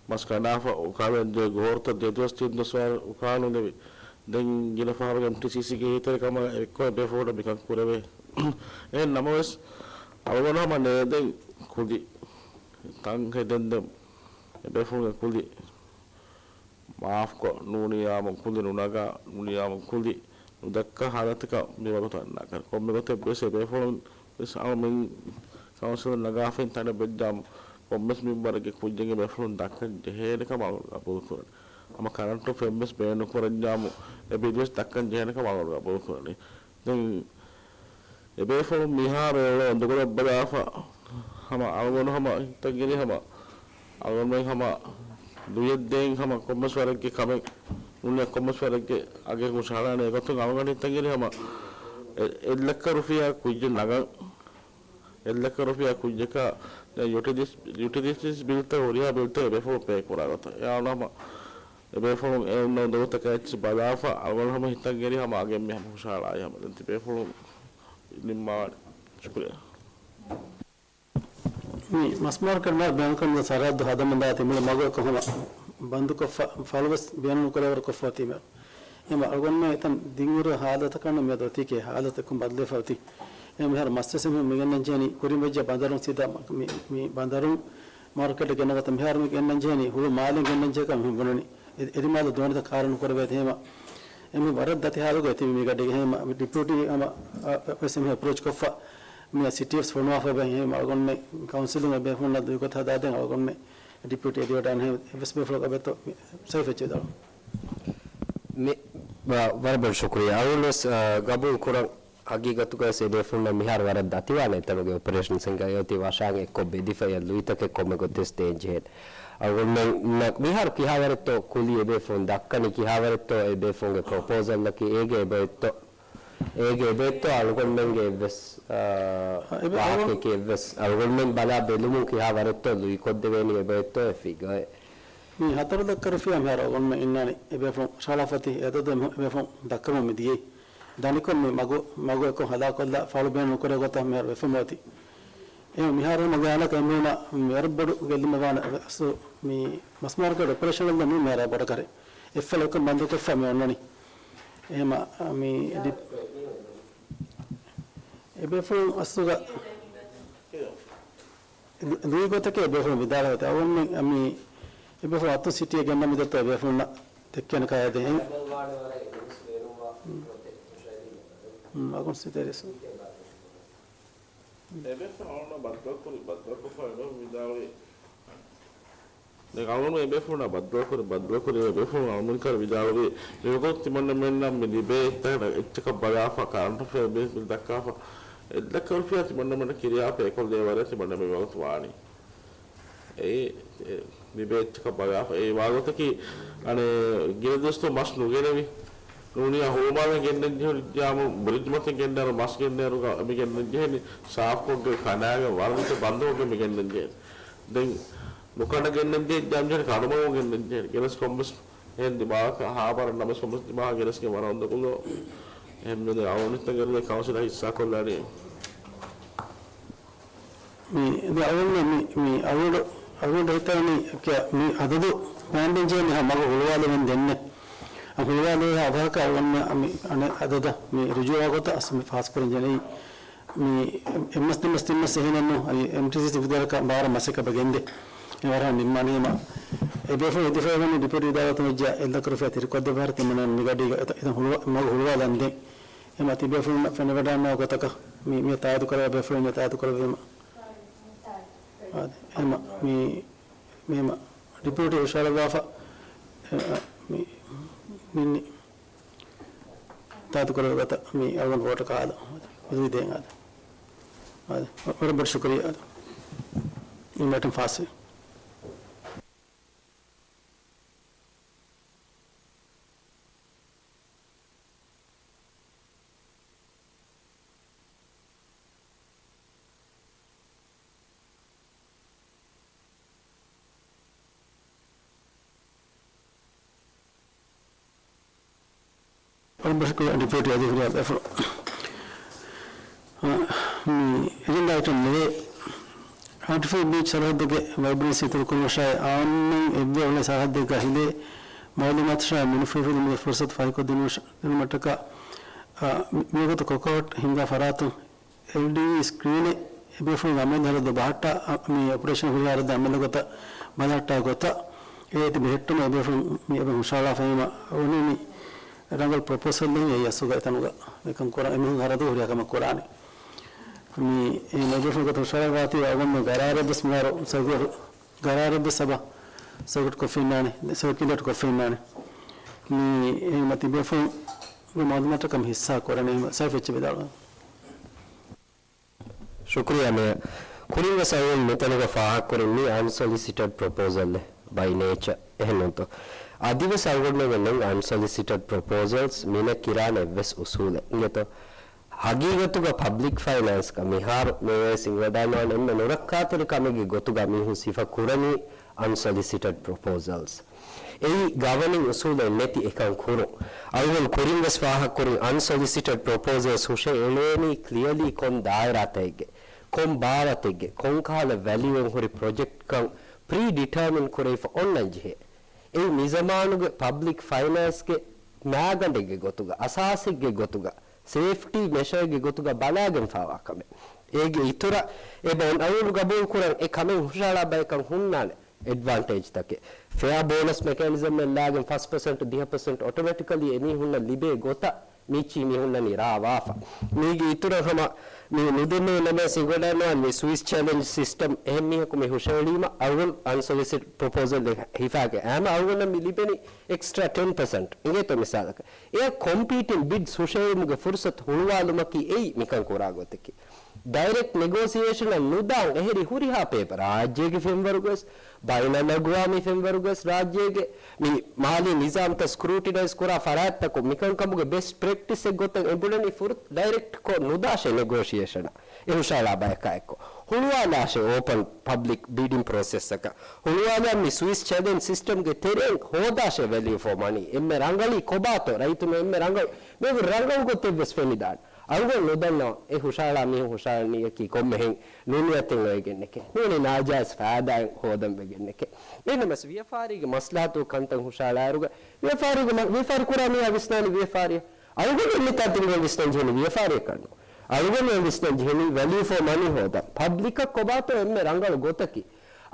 މަސް ކަނޑާފަ އުކާލަން ޖެހޭ ގޯރުތައް ދެދުވަސް ތިން ދުވަސް ވާރު އުކާލުނެވި. ދެން ގިނަ ފަހަރުގެ އެމްޓީސީސީގެ އެހީތެރިކަމާ އެއްކޮށް އެބޭފުޅުންނަށް މިކަން ކުރެވޭ. އެހެން ނަމަވެސް، އަޅުގަނޑު ހަމަ ނޭދެން ކުލި ތަން ހެދެންދެން އެބޭފުޅުންގެ ކުލި މާފްކޮށް، ނޫނިޔާމު ކުލި ނުނަގާ، ނޫނިޔާމު ކުލި ނުދައްކާ ހާލަތަކަށް މިވަގުތު އަންނާކަށް. ކޮންމެ ގޮތެއް ވެސް އެބޭފުޅުން ވެސް އަޅުމެން ކައުންސިލުން ނަގާފައި ތަނެއް ވެއްޖާމު، ކޮންމެސް މިންވަރެއްގެ ކުއްޖެއް އެބޭފުޅުން ދައްކަން ޖެހޭނެ ކަމަށް އަޅުގަނޑު ގަބޫލުކުރަން. ހަމަ ކަރަންޓު ފެން ވެސް ބޭނުން ކުރަންޏާމު، އެ ބިލް ވެސް ދައްކަން ޖެހޭނެ ކަމަށް އަޅުގަނޑު ގަބޫލުކުރަނީ. ދެން އެބޭފުޅުން މިހާރު އެ އުނދަގުލަށް ބަލާފަ، ހަމަ އަޅުގަނޑު ހަމަ ހިތަށް ގެނެ ހަމަ އަޅުގަނޑުމެން ހަމަ ދުވިއެއް ދޭން ހަމަ ކޮންމެސް ވަރެއްގެ ކަމެއް ނޫނީ ކޮންމެސް ވަރެއްގެ އަގެއް ހުށަހަޅާނެ. އެގޮތުން އަޅުގަނޑު ހިތަށް އެރި ހަމަ އެ-، އެއް ލައްކަ ރުފިޔާ ކުއްޖެއް ނަގަން. އެއް ލައްކަ ރުފިޔާ ކުއްޖަކަށް ދެން ޔޫޓިލިޓީސް، ޔޫޓިލިޓީސް ބިލްތައް ހުރިހާ ބިލްތައް އެބޭފުޅުން ޕޭ ކުރާ ގޮތަށް. އެ އަޅުގަނޑު ހަމަ އެބޭފުޅުން އެ އޮންނަ އުނދަގޫތަކާ އެއްޗެއް ބަލާފަ، އަޅުގަނޑު ހަމަ ހިތަށް އެރި ހަމަ އަގެއް މި ހަމަ ހުށަހަޅާއި ހަމަ. ދެން ތިބޭފުޅުން ނިންމާނެ. ޝުކުރިއްޔާ. މި މަސް މާރުކެޓް ބޭނުންކުރަން ސަރަހައްދު ހަދަމުންދާ ތިމުޅި މަގު އެއްކޮށް ހަމަ ބަންދުކޮށްފަ، ފަޅުވެސް ބޭނުންކުރެވަރުކޮށްފަ ތިމެ. އެމަ އަޅުގަނޑުމެ އެތަން ދިންއިރު ހާލަތަކަށް މިއަދު އޮތީކޭ ހާލަތަކުން ބަދަލުވެފަ އޮތީ. އެ މިހާރު މަސްވެސް އެމީހުން މިގެންނަން ޖެހެނީ ކުރިން ވެއްޖެ ބަނދަރުން ސީދާ މަ-، މި، މި ބަނދަރުން މާރުކެޓް ގެންނަ ގޮތަށް. މިހާރު މި ގެންނަން ޖެހެނީ ހުޅު މާލެ ގެންނަން ޖެހޭކަށް މި ބުނަނީ. އެ-، އެދިމާލު ދޯނިތައް ކާރަން ކުރެވޭތީ ހޭމަ. އެމީ ވަރަށް ދަތި ހާލުގަ އެތިބި މިގަޑީގަ ހޭމަ ޑިޕިއުޓީ ހަމަ، އަ، ވެސް އެމީހުން އެޕްރޯޗް ކޮށްފަ މި ސިޓީ ވެސް ފޮނުވާފަ ބެ ހޭމަ އަޅުގަނޑުމެ ކައުންސިލުން އެބޭފުޅުންނަށް ދުއިކޮށް ހަދާދޭން އަޅުގަނޑުމެ ޑިޕިއުޓީ އެދިވަޑާން ހޭ އެއްވެސް ބޭފުޅަކަށް އެބައޮތްތޯ ސައިފް އެއްޗެއް ދަޅު. މި، ވަ-، ވަރަށް ބޮޑަށް ޝުކުރިއްޔާ. އަޅުގަނޑު ވެސް، އަ، ގަބޫލު ކުރަން. ހަގީގަތުގައި އެބޭފުޅުންނަށް މިހާރު ވަރަށް ދަތިވާނެ އެތަނުގެ އޮޕަރޭޝަން ސެންޓަރ އެއޮތީ ވަށާން އެއްކޮށް ބެދިފައި ލުއިތަކެއް ކޮންމެ ގޮތެއް ދޭން ޖެހޭނެ. އަޅުގަނޑުމެންނަށް މިހާރު ކިހާވަރެއްތޯ ކުލި އެބޭފުޅުން ދައްކަނީ ކިހާވަރެއްތޯ އެބޭފުޅުންގެ ޕްރޮޕޯސަލްއަކީ އޭގެ އެބައޮތްތޯ، އޭގެ އެބައޮތްތޯ އަޅުގަނޑުމެންގެ އެއްވެސް، އާ، އާ، އެބަ-، ވާހަކައެކޭ އެއްވެސް އަޅުގަނޑުމެން ބަލާ ބެލުމުން ކިހާވަރެއްތޯ ލުއިކޮށްދެވޭނީ އެބައޮތްތޯ އެ ފިގަރެއް. މި ހަތަރު ލައްކަ ރުފިޔާ މިހާރު އަޅުގަނޑުމެން އިންނާނީ އެބޭފުޅުން ހުށަހަޅާފަ އޮތީ އެ އަދަދު އެބޭފުޅުން ދައްކަމުން މި ދިޔައީ. ދަނިކޮށް މި މަގު، މަގު އެއްކޮށް ހަލާކޮށްލާ ފަޅު ބޭނުން ނުކުރޭ ގޮތަށް މިހާރު ވެފަ އޮތީ. އެ މިހާރު މަގާނަކަ އެމީހުނަށް ވަރަށް ބޮޑު ގެއްލުމެއް ވާނެ. އަސް މި މަސް މާރުކެޓް އޮޕަރޭޝަނަލް މި މިހާރު ބޮޑަކަށް އެއްފަޅަކަށް ބަންދުކޮށްފަ މި އޮންނަނީ. އެހެމަ މި ޑި-، އެބޭފުޅުން އަސްލުގަ ދު-، ދުވި ގޮތަކަށް އެބޭފުޅުން ވިދާޅުވެތި. އަވަންމެ މި އެބޭފުޅުން އަތުން ސިޓީއަށް ގެންނަ މިދަތު އެބޭފުޅުންނަށް ދެއްކޭނެ ކާޔަށް ދޭން. އަގުން ސިޓީ ރިސް. އެބޭފުޅުން އަޅުގަނޑު ބައްދަލުކުރި، ބައްދަލުކޮށްފަ އެބޭފުޅުން ވިދާޅުވި. ދެން އަޅުގަނޑު އެބޭފުޅުންނާ ބައްދަލުކުރި، ބައްދަލުކުރި އެބޭފުޅުން އަޅުގަނޑު މިކަހަލަ ވިދާޅުވި. މިވަގުތު ތިމަންނަމެންނަށް މި ލިބޭ އެއްޗަކަށް ބަލާފަ، ކަރަންޓު އެފެއާސް ބިލް ދައްކާފަ، އެއްލައްކަ ރުފިޔާ ތިމަންނަމެންނަށް ކިރިޔާފަ އެކޮށްލޭ ވަރެއް ތިމަންނަމެން މިވަގުތު ވާނީ. އެއީ، އެ، މި ބޭއްޗަކަށް ބަލާފަ. އެ ވާގޮތަކީ، އަނެއް، ގިނަ ދުވަސްތައް މަސް ނުގެނެވި. ނޫނީ ހުޅުމާލެ ގެންނަން ޖެހުނު ޖާމު ބްރިޖް މަތިން ގެންނައިރު މަސް ގެންނައިރު މި ގެންނަން ޖެހެނީ ސާފްކޮށްގެން ކަނާގެން ވަރަށް ބަންދުކޮށްގެން މި ގެންނަން ޖެހެނީ. ދެން ނުކަނޑަ ގެންނަން ޖެހެނީ ޖާމު ޖެހެނީ ކަނޑުމަގުން ގެންނަން ޖެހެނީ. ގެނެސް ކޮންމެސް އެހެން ދިމާލަކަށް ހާބަރަށް ނަމަސް ކޮންމެސް ދިމާލަށް ގެނެސްގެން ވަރަށް އުނދަގުލޯ. އެހެންވެ އަޅުގަނޑު ހިތަށް އެރުނީ ކައުންސިލާ ހިއްސާކޮށްލާނީ. މި، މި އަޅުގަނޑު، މި، މި އަޅުގަނޑު، އަޅުގަނޑު ހިތަށް އެރުނީ މި އަދަދު ބާންޑެން ޖެހެނީ މަގު ހުޅުވާލެވެން ދެންނެ. އަ، ހުޅުވާލެވޭ އަވަހަކަށް އަޅުގަނޑު މި އަނެއް އަދަދަށް މި ރުޖޫއާ ގޮތަށް އަސް މި ފާސްކުރަން ޖެހެނީ. މި އެއްމަސް ދެމަސް ތިންމަސް އެހެނެއްނު، އަދި އެމްޓީސީސީ ވިދާޅުކަން ބާރަ މަސަކަށް ބަގެންދެ. އެ ވަރަށް ނިންމާނީ ހަމަ. އެ ބޭފުޅުން އިދިފައިވަނީ ޑިޕިއުޓީ އިދާރާތުން ވެއްޖެ އެއްލަކަ ރުފިޔާ ތިރިކޮށްދެއްވާ ތިމަންނަ މިގަޑީގަ އެތަ-، އެތަން ހުޅުވާ-، މަގު ހުޅުވާލަންދެން. އެމަ ތިބޭފުޅުންނަށް ފެނިވަޑާންނަ ގޮތަކަށް މި، މި ތާއީދު ކުރެވޭ ބޭފުޅުން ތާއީދު ކުރެވީމަ. އާދެ، އެމަ މި، މި ޑިޕިއުޓީ ހުށަހަޅައްވާފަ، އެ، މި، މި، މި، ތާއީދު ކުރެވޭ ގޮތަށް މި އަޅުގަނޑު ވޯޓަކަށް އާދަ. މި ދޭން އާދަ. އާދެ. ވަރަށް ބޮޑަށް ޝުކުރިއްޔާ އާދަ. މި މީޓިން ފާސްވި. އަޅުގަނޑު ޑިޕިއުޓީ އަދި ހުރިހާ ބޭފުޅުން. މި އެޖެންޑާ އައިޓަމް ނުވެ، އާޓިފިޝަލް ބީޗް ސަރަހައްދުގެ ވައިބްރެންސީ އިތުރުކުރުމަށާއި، އާންމުން އެއްވެ އުޅޭ ސަރަހައްދެއްގަ ހިލޭ މައުލޫމާތުށާއި މުނިފުހިފުޅުންގެ ފުރުސަތު ފަހިކޮށްދިނުމަށްޓަކާ، މިވަގުތު ކޮކޯހަޓް ހިންގާ ފަރާތުން އެލްޑީވީ ސްކްރީނެއް އެބޭފުޅުންގެ އަމިއްލަ ހަރަދު ބަހައްޓާ، މި އޮޕަރޭޝަން ހުރިހާ ހަރަދު އަމިއްލަ ގޮތަށް ބަލަހައްޓާ ގޮތަށް އޭތި ބެހެއްޓުމަށް އެބޭފުޅުން މި އެބަ ހުށަހަޅާފައިމަ އޮނި މި ރަނގަޅު ޕްރޮޕޯސަލް އެއީ އަސްލުގަ އެތަނުގަ މިކަން ކުރާ އެމީހުން ހަރަދު ހުރިހާ ކަމެއް ކުރާނެ. މި އެ އެބޭފުޅުން ގޮތަށް ހުށަހަޅައިގަތީ އަޅުގަނޑު ގަރާރެއްވެސް މިހާރު ސަރކިއު-، ގަރާރެއްވެސް އެބަ ސަރކިއުޓް ކޮށްފައިންނާނެ، ސަރކިއުލޭޓް ކޮށްފައިންނާނެ. މި އެ މަތި ބޭފުޅުންގެ މައުލޫމާތަކަށް ހިއްސާ ކުރަނީ ސައިފް އެއްޗެއް ވިދާޅުވާ. ޝުކުރިއްޔާ މޭޔަރ. ކުރިންވެސް އަޅުގަނޑު މިތަނުގަ ފާހަގަކުރިން މީ އަންސޮލިސިޓެޑް ޕްރޮޕޯސަލްއެއް ބައި ނޭޗަ، އެހެންނޫންތޯ؟ އަދިވެސް އަޅުގަނޑުމެންގެ ނެން އަންސޮލިސިޓަޑް ޕްރޮޕޯސަލްސް މިނަ ކިރާނެ އެއްވެސް އުސޫލެއް އިނގޭތޯ. ހަގީގަތުގަ ޕަބްލިކް ފައިނޭންސްގަ މިހާރު މިވެސް އިނގިވަޑާންވާނެ އެންމެ ނުރައްކާތެރި ކަމެއްގެ ގޮތުގަ މީހުން ސިފަ ކުރަނީ އަންސޮލިސިޓަޑް ޕްރޮޕޯސަލްސް. އެއީ ގަވަނިން އުސޫލެއް ނެތި އެކަން ކުރުން. އަޅުގަނޑު ކުރިން ވެސް ފާހަގަކުރިން އަންސޮލިސިޓަޑް ޕްރޮޕޯސަލްސް ހުށައެޅޭނީ ކްލިއަލީ ކޮން ދާއިރާތަކެއްގެ، ކޮން ބާވަތެއްގެ، ކޮންކަހަލަ ވެލިއުއެއް ހުރި ޕްރޮޖެކްޓްކަން ޕްރީ ޑިޓާމިން ކުރެވިފަ އޮންނަން ޖެހޭ. އެއީ މިޒަމާނުގެ ޕަބްލިކް ފައިނޭންސްގެ މާގަނޑެއްގެ ގޮތުގަ، އަސާސެއްގެ ގޮތުގަ، ސޭފްޓީ މެޝަރގެ ގޮތުގަ ބަލާގެންފާވާ ކަމެއް. އޭގެ އިތުރަށް އެބަ އަޅުގަނޑު ގަބޫލުކުރަން އެ ކަމެއް ހުށަހަޅާ ބަޔަކަށް ހުންނާނެ އެޑްވާންޓޭޖްތަކެއް. ފެއާ ބޯނަސް މެކޭނިޒަމްއެއް ލާގެން ފަސް ޕަސެންޓް ދިހަ ޕަސެންޓް އޮޓޮމެޓިކަލީ އެމީހުންނަށް ލިބޭ ގޮތަށް މީޗީ މީހުންނަނީ ރާވާފަ. މީގެ އިތުރަށް ހަމަ މި ނުދެންނެވި ނަމަވެސް އިނގިވަޑާންވާން މި ސުވިސް ޗެލެންޖް ސިސްޓަމް އެހެން މީހަކު މި ހުށައެޅީމަ އަޅުގަނޑު އަންސޮލިސިޓް ޕްރޮޕޯސަލް ހިފާގެ އައިމަ އަޅުގަނޑަށް މި ލިބެނީ އެކްސްޓްރާ ޓެން ޕަސެންޓް އިނގޭތޯ މިސާލަކަށް. އެއަށް ކޮމްޕީޓިން ބިޑްސް ހުށައެޅުމުގެ ފުރުސަތު ހުޅުވާލުމަކީ އެއީ މިކަން ކުރާ ގޮތަކީ. ޑައިރެކްޓް ނެގޯސިއޭޝަނަށް ނުދާން އެހެރި ހުރިހާ ޕޭޕަރ ރާއްޖޭގެ ފެންވަރުގަވެސް، ބައިނަލްއަގުވާމީ ފެންވަރުގަވެސް ރާއްޖޭގެ މި މާލީ ނިޒާމްތައް ސްކްރޫޓިނައިޒް ކުރާ ފަރާތްތަކުން މިކަންކަމުގެ ބެސްޓް ޕްރެކްޓިސްއެއް ގޮތަށް އެނބުޅެނީ ފުރަތަމަ ޑައިރެކްޓްކޮށް ނުދާށޭ ނެގޯޝިއޭޝަނަށް އެ ހުށަހަޅާ ބަޔަކާ އެއްކޮށް. ހުޅުވާލާށޭ އޯޕަން ޕަބްލިކް ބިޑިން ޕްރޮސެސްއަކަށް. ހުޅުވާލާ މި ސުވިސް ޗެލެންޖް ސިސްޓަމްގެ ތެރެއިން ހޯދާށޭ ވެލިއު ފޯ މަނީ. އެންމެ ރަނގަޅީ ކޮބާތޯ؟ ރައްޔިތުން އެންމެ ރަނގަޅު، މި ރަނގަޅު ގޮތެއްވެސް ފެނިދާނެ. އަޅުގަނޑު ނުދަންނަވަން އެ ހުށަހަޅާ މީހުން ހުށަހަޅަނީއަކީ ކޮންމެހެން ނޫނިޔަތެއް އޮވެގެންނެކޭ. ނޫނީ ނާޖާއިޒް ފައިދާއެއް ހޯދަން ވެގެންނެކޭ. އެހެންނަމަވެސް ވިޔަފާރީގެ މަސްލަހަތު ކަންތައް ހުށަހަޅާއިރުގަ ވިޔަފާރީގެ މަ-، ވިޔަފާރި ކުރާ މީހާ ވިސްނާނީ ވިޔަފާރިއަށް. އަޅުގަނޑު މިތާ ތިންގަން ވިސްނަން ޖެހެނީ ވިޔަފާރިއަކަށްނު. އަޅުގަނޑު ވިސްނަން ޖެހެނީ ވެލިއު ފޯ މަނީ ހޯދަން. ޕަބްލިކަށް ކޮބާތޯ އެންމެ ރަނގަޅު ގޮތަކީ.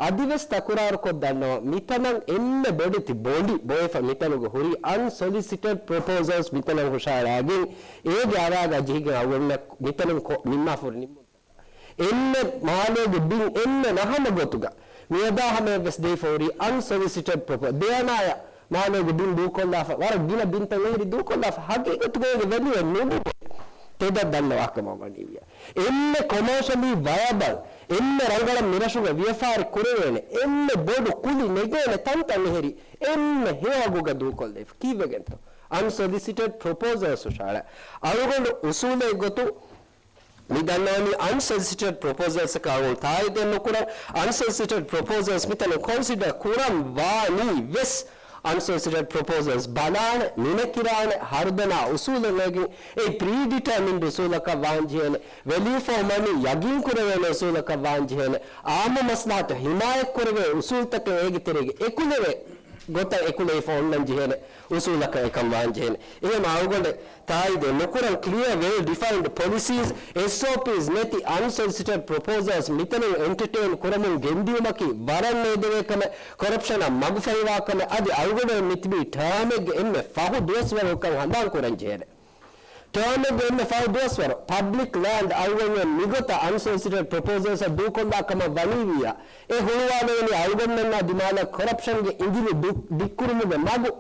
އަދިވެސް ތަކުރާރުކޮށް ދަންނަވަން މިތަނަށް އެންމެ ބޮޑެތި ބޮނޑި ބޮއެފަ މިތަނުގަ ހުރީ އަންސޮލިސިޓެޑް ޕްރޮޕޯސަލްސް މިތަނަށް ހުށަހަޅާގެން އޭގެ އަރާގަ ޖެހިގެން އަޅުގަނޑަށް މިތަނުން ކޮ-، ނިންމާފަ ހުރި ނިންމުންތަކަށް އެންމެ މާލޭގެ ބިން އެންމެ ނަހަމަ ގޮތުގަ މިއަދާ ހަމަޔަށްވެސް ދެވިފަ ހުރީ އަންސޮލިސިޓެޑް ޕްރޮޕޯ-، ދެއަނާޔަށް މާލޭގެ ބިން ދޫކޮށްލާފަ ވަރަށް ގިނަ ބިންތައް އެހެރި ދޫކޮށްލާފަ ހަގީގަތުގައިގެ ވެލިއެއް ނުބު ތެދަށް ދަންނަވާކަމަށް ވަނީވިޔަ. އެންމެ ކޮމާޝަލީ ވަޔަބަލް، އެންމެ ރަނގަޅަށް މިރަށުގަ ވިޔަފާރި ކުރެވޭނެ، އެންމެ ބޮޑު ކުލި ނެގޭނެ ތަންތަން އެހެރި، އެންމެ ހެޔޮ އަގުގަ ދޫކޮށްލެވިފަ. ކީއްވެގެންތޯ؟ އަންސޮލިސިޓެޑް ޕްރޮޕޯސަލްސް ހުށަހަޅާ. އަޅުގަނޑު އުސޫލެއް ގޮތުން މި ދަންނަވަނީ އަންސޮލިސިޓެޑް ޕްރޮޕޯސަލްސްއަކަށް އަޅުގަނޑު ތާއީދެއް ނުކުރަން. އަންސޮލިސިޓެޑް ޕްރޮޕޯސަލްސް މިތަނުން ކޮންސިޑަ ކުރަން ވާނީ ވެސް އަންސޮލިސިޓެޑް ޕްރޮޕޯސަލްސް ބަލާނެ، މިނަކިރާނެ، ހަރުދަނާ އުސޫލެއް އޮވެގެން އެ ޕްރީޑިޓާމިންޑް އުސޫލަކަށް ވާންޖެހޭނެ، ވެލިއު ފޯ މަނީ ޔަގީން ކުރެވޭނެ އުސޫލަކަށް ވާންޖެހޭނެ، އާއްމު މަސްލަހަތު ހިމާޔަތް ކުރެވޭ އުސޫލްތަކެއް އޭގެ ތެރޭގަ އެކުލެވޭ ގޮތަށް އެކުލެވިފަ އޮންނަން ޖެހޭނެ އުސޫލަކަށް އެކަން ވާން ޖެހޭނެ. އެހެން އަޅުގަނޑެއް ތާއީދެއް ނުކުރަން ކްލިއަރ ވެލް ޑިފައިންޑް ޕޮލިސީސް، އެސްއޯޕީސް ނެތި އަންސޮލިސިޓެޑް ޕްރޮޕޯސަލްސް މިތަނުން އެންޓަޓެއިން ކުރަމުން ގެންދިއުމަކީ ވަރަށް ނޭދެވޭ ކަމެއް، ކޮރަޕްޝަނަށް މަގުފަހިވާ ކަމެއް. އަދި އަޅުގަނޑު މިތިބީ ޓާމެއްގެ އެންމެ ފަހު ދުވަސްވަރުކަން ހަނދާން ކުރަން ޖެހޭނެ. ޓާމެއްގެ އެންމެ ފަހު ދުވަސްވަރު ޕަބްލިކް ލާންޑް އަޅުގަނޑުމެން މިގޮތަށް އަންސޮލިސިޓެޑް ޕްރޮޕޯސަލްސްއަށް ދޫކޮށްލާ ކަމަށް ވަނީވިއްޔާ، އެ ހުޅުވާލެވެނީ އަޅުގަނޑުމެންނާ ދިމާލަށް ކޮރަޕްޝަންގެ އިންޖިނު ދު-، ދިއްކުރުމުގެ މަގު.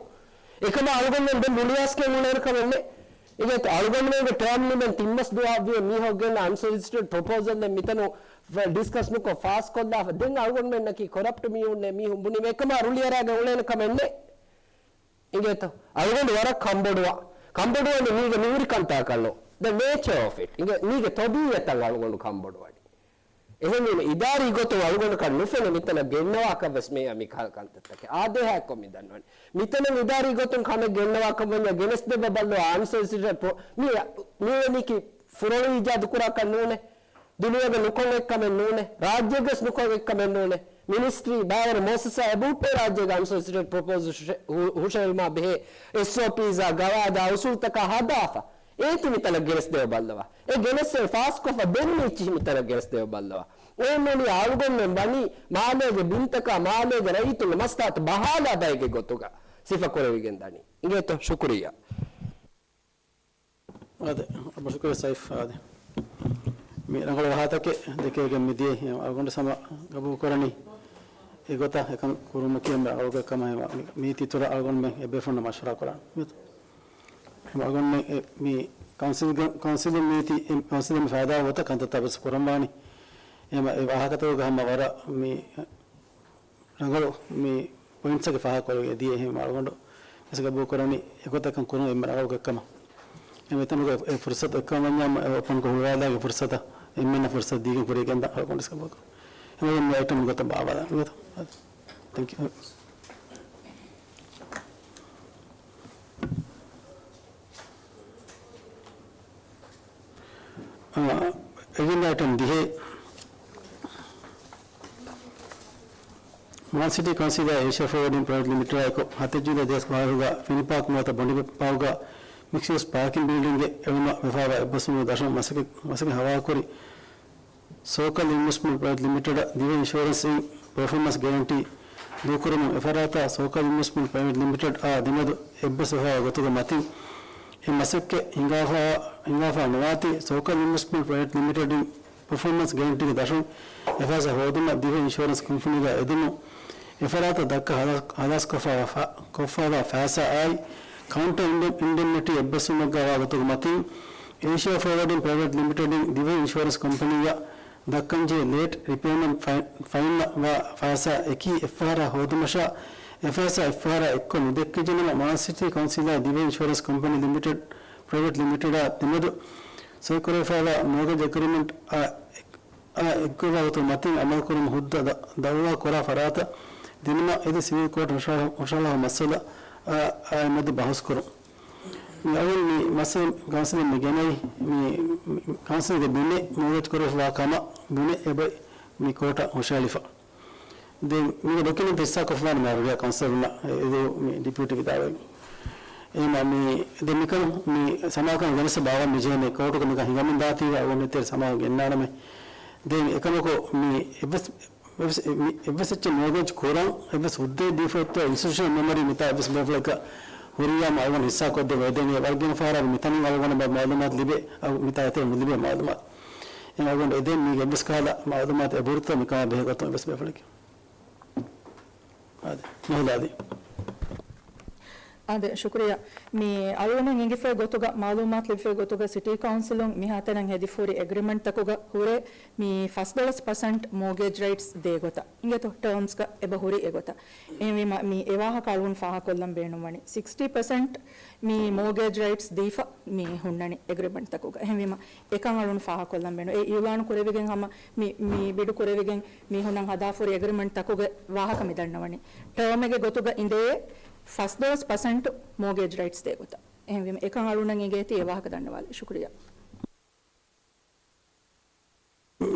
އެކަމަށް އަޅުގަނޑުމެން ދެން ރުޅިއައިސްގެން އުޅޭނެ ކަމެއް ނެތް. އިނގޭތޯ އަޅުގަނޑުމެންގެ ޓާމް ލިބެން ތިން މަސް ދުވަހަށްވިޔަ މީހަކު ގެންނަ އަންސޮލިސިޓެޑް ޕްރޮޕޯސަލްއެއް މިތަނު ފ-، ޑިސްކަސް ނުކޮށް ފާސްކޮށްލާފަ. ދެން އަޅުގަނޑުމެންނަކީ ކޮރަޕްޓް މީހުންނޭ، މީހުން ބުނީމަ އެކަމާ ރުޅިއަރާގެން އުޅޭނެ ކަމެއް ނެތް. އިނގޭތޯ؟ އަޅުގަނޑު ވަރަށް ކަންބޮޑުވާ. ކަންބޮޑުވަނީ މީގެ މިހުރި ކަންތާކަށް ނޫން. The nature of it. އިނގޭ، މީގެ ތަބީޢަތަށް އަޅުގަނޑު ކަންބޮޑުވަނީ. އެހެންވީމަ އިދާރީ ގޮތުން އަޅުގަނޑަކަށް ނުފެނޭ މިތަނަށް ގެންނަވާކަށް ވެސް މިއަށް މި ކަ-، ކަންތައްތަކެއް. އާދޭހާއެއްކޮށް މި ދަންނަވަނީ. މިތަނުން އިދާރީ ގޮތުން ކަމެއް ގެންނަވާކަށް ވަންޏާ ގެނެސްދެއްވާ ބައްލަވާ އަންސޮލިސިޓަޑް ޕްރޮ-، މި-، މިވެނީކީ ފުރޮޅި އީޖާދު ކުރާކަށް ނޫނޭ. ދުނިޔޭގެ ނުކޮށް އެއްކަމެއް ނޫނޭ. ރާއްޖޭގަސް ނުކޮށް އެއްކަމެއް ނޫނޭ. މިނިސްޓްރީ ބައިވަރު މުއައްސަސާ އެބަހުއްޓޭ ރާއްޖޭގެ އަންސޮލިސިޓެޑް ޕްރޮޕޯސަލް ހުށަ-، ހު-، ހުށަހެޅުމާ ބެހޭ އެސްއޯޕީސްއާ ގަވާއިދާ އުސޫލްތަކާ ހަދާފަ. އޭތި މިތަނަށް ގެނެސްދެވި ބައްލަވާ. އެ ގެނެސްދެވި ފާސްކޮށްފަ ދެން މީޗިހި މިތަނަށް ގެނެސްދެވި ބައްލަވާ. އެހެންނޫނީ އަޅުގަނޑުމެން ވަނީ މާލޭގެ ބިންތަކާ މާލޭގެ ރައްޔިތުންގެ މަސްލަހަތު ބަހާލާ ބައެއްގެ ގޮތުގަ ސިފަ ކުރެވިގެން ދަނީ. އިނގޭތޯ؟ ޝުކުރިއްޔާ. އާދެ، އަބަށުކުރެ ސައިފް އާދެ. މި ރަނގަޅު ވާހަކަތަކެއް ދެކެވިގެން މިދިޔަ އަޅުގަނޑު ހަމަ ގަބޫލު ކުރަނީ އެގޮތަށް އެކަން ކުރުމަކީ އެންމެ ރަނގަޅު ކަމެއް. މި، މީތި އިތުރަށް އަޅުގަނޑުމެން އެބޭފުޅުންނާ މަޝްވަރާ ކުރާނެ. ހަމަ އަޅުގަނޑުމެން އެ، މި ކައުންސިލްގެ، ކައުންސިލުން މީތި، އެ ކައުންސިލުން މި ފައިދާ އޮތަ ކަންތައްތައް ވެސް ކުރަންވާނީ. އެހެން އެ ވާހަކަތަކުގަ ހަމަ ވަރަށް މި ރަނގަޅު މި ޕޮއިންޓްސްއަކީ ފާހަގަކޮށްލެވިގެން ދިޔަ އެހެން އަޅުގަނޑު އެސަގަބޫ ކުރަނީ އެގޮތަކަށް ކުރުން އެންމެ ރަނގަޅު ކަމަށް. އެމެތަނުގަ އެ ފުރުސަތު އެއްކަމަށް ވަންޏާ އެ އޮޕަންކޮށް ހުޅުވާލާގެ ފުރުސަތަށް އެންމެންނަށް ފުރުސަތު ދީގެން ކުރިޔަށް ގެންދާ އަޅުގަނޑު އެސަގަބޫ ކުރަން. އެމެ އެ އައިޓަމް ގޮތަށް ބާވާލާ. ތެންކް ޔޫ. އެޖެންޑާ އައިޓަމް ދިހަ. މާލެ ސިޓީ ކައުންސިލާ އޭޝިއާ ފޯވަޑިން ޕްރައިވެޓް ލިމިޓެޑާއެކު ހަތައެއް ޖޫލައި ދެހާސް ބާވީސްގަ ފިނި ޕާކް ނުވަތަ ބޮނޑި ޕާކްގަ މިކްސް ޔޫސް ޕާކިން ބިލްޑިންގެއް އެޅުމަށް ވެފައިވާ އެއްބަސްވުމުގެ ދަށުން މަސައްކަތް، މަސައްކަތް ހަވާލުކުރި ސޯކަލް އިންވެސްޓްމަންޓް ޕްރައިވެޓް ލިމިޓެޑަށް ދިވެހި އިންޝުއަރެންސް އިން ޕަރފޯމަންސް ގެރެންޓީ ދޫކުރުމުން އެފަރާތާ ސޯކަލް އިންވެސްޓްމަންޓް ޕްރައިވެޓް ލިމިޓެޑްއާ ދެމެދު އެއްބަސްވެފައިވާ ގޮތުގެ މަތިން އެ މަސައްކަތް ހިނގާފަ، ހިނގާފަ ނުވާތީ ސޯކަލް އިންވެސްޓްމަންޓް ޕްރައިވެޓް ލިމިޓެޑް އިން ޕަރފޯމަންސް ގެރެންޓީގެ ދަށުން އެފައިސާ ހޯދުމަށް ދިވެހި އިންޝުއަރެންސް ކުންފުނީގަ އެދުމުން އެފަރާތަށް ދައްކާ ހަލާ، ހަލާސްކޮށްފައިވާ ފަ، ކޮށްފައިވާ ފައިސާއާއި ކައުންޓަރ އިންޑެ، އިންޑެމްނިޓީ އެއްބަސްވުމެއްގަ ވާ ގޮތުގެ މަތިން އޭޝިއާ ފޯވަޑިން ޕްރައިވެޓް ލިމިޓެޑްއިން ދިވެހި އިންޝުއަރެންސް ކަމްޕަނީއަށް ދައްކަންޖެހޭ ލޭޓް ރިޕޭމަންޓް ފައި، ފައިން ވާ ފައިސާ އެކީ އެއްފަހަރާ ހޯދުމަށާ އެފައިސާ އެއްފަހަރާ އެއްކޮށް ނުދެއްކިއްޖެނަމަ މާލެ ސިޓީ ކައުންސިލާއި ދިވެހި އިންޝުއަރެންސް ކަމްޕަނީ ލިމިޓެޑް، ޕްރައިވެޓް ލިމިޓެޑާ ދެމެދު ސޮއިކުރެވިފައިވާ މޯގޭޖް އެގްރިމެންޓް އާ އެއް، އާ އެއްގޮތްވާ ގޮތުގެ މަތިން އަމަލުކުރުމަށް ހުއްދަ ދަ، ދައުވާ ކުރާ ފަރާތަށް ދިނުމަށް އެދި ސިވިލް ކޯޓް ހުށަހަޅާ، ހުށަހަޅާ މައްސަލަ އާ އާ މެދު ބަހުސްކުރުން. މި އަވަލު މި މައްސަލަ ކައުންސިލަށް މި ގެނައި، މި، މި ކައުންސިލްގެ ބިމެއް މޯގޭޖް ކުރެވިފައިވާ ކަމަށް ބުނެ އެބައި މި ކޯޓަށް ހުށަހެޅިފަ. ދެން މީގެ ޑޮކިއުމެންޓް ހިއްސާކޮށްފައިވާނެ މާރުވިޔާ ކައުންސިލަރުންނަށް އެ، އެދު މި ޑިޕިއުޓީ ވިދާޅުވެ. އެހެންވީމަ މި ދެން މިކަން މި ސަމާކަން ގެނެސް ބާވަން މިޖެހޭނެ ކޯޓުގަ މިކަން ހިނގަމުން ދާތީވެ އަޅުގަނޑު އެތެރެ ސަމާ ގެންނާނަމޭ. ދެން އެކަމަކު މި އެއްވެސް، އެއްވެސް، މި އެއްވެސް އެއްޗެއް މޯގޭޖް ކުރަން އެއްވެސް ހުއްދައެއް ދީފައޮތްތޯ އިންސްޓިޓިއުޝަނަލް މެމަރީ މިތާ އެއްވެސް ބޭފުޅަކަށް ހުރިޔާމަ އަޅުގަނޑު ހިއްސާކޮށްދެވޭ. ދެން އެ ވަރަށް ގިނަ ފަހަރަށް މިތަނުން އަޅުގަނޑަށް މަ، މައުލޫމާތު ލިބޭ، އަ، މިތާ އެތެރެ ނުލިބޭ މައުލޫމާތު. އެ އަޅުގަނޑު އެދެން މީގެ އެއްވެސް ކަހަލަ މައުލޫމާތު އެބަހުރިތޯ މިކަމާ ބެހޭ ގޮތުން އެއްވެސް ބޭފުޅެކެ. އާދެ، މަހުލާދި. އާދެ، ޝުކުރިއްޔާ. މި އަޅުގަނޑަށް އެނގިފައި ގޮތުގަ، މައުލޫމާތު ލިބިފައި ގޮތުގަ، ސިޓީ ކައުންސިލުން މިހާތަނަށް ހެދިފަހުރި އެގްރިމެންޓްތަކުގަ ހުރޭ މި ފަސްދޮޅަސް ޕަސެންޓް މޯގޭޖް ރައިޓްސް ދޭ ގޮތަށް. އިނގޭތޯ، ޓާމްސްގަ އެބަ ހުރި އެގޮތަށް. އެހެންވީމަ، މި އެވާހަކަ އަޅުގަނޑު ފާހަގަކޮށްލަން ބޭނުންވަނީ. ސިކްސްޓީ ޕަސެންޓް މި މޯގޭޖް ރައިޓްސް ދީފަ މި ހުންނަނީ އެގްރިމެންޓްތަކުގަ. އެހެންވީމަ، އެކަން އަޅުން ފާހަގަކޮށްލަން ބޭނުން. އެ އިއުލާނު ކުރެވިގެން ހަމަ މި، މި ބިޑު ކުރެވިގެން މީހުންނަށް ހަދާފަހުރި އެގްރިމެންޓްތަކުގެ ވާހަކަ މި ދަންނަވަނީ. ޓާމެއްގެ ގޮތުގަ އިނދެޔޭ ފަސްދޮޅަސް ޕަސެންޓް މޯގޭޖް ރައިޓްސް ދޭ ގޮތަށް. އެހެންވީމަ، އެކަން އަޅުންނަށް އެނގޭތީ އެ ވާހަކަ ދަންނަވާލީ. ޝުކުރިއްޔާ.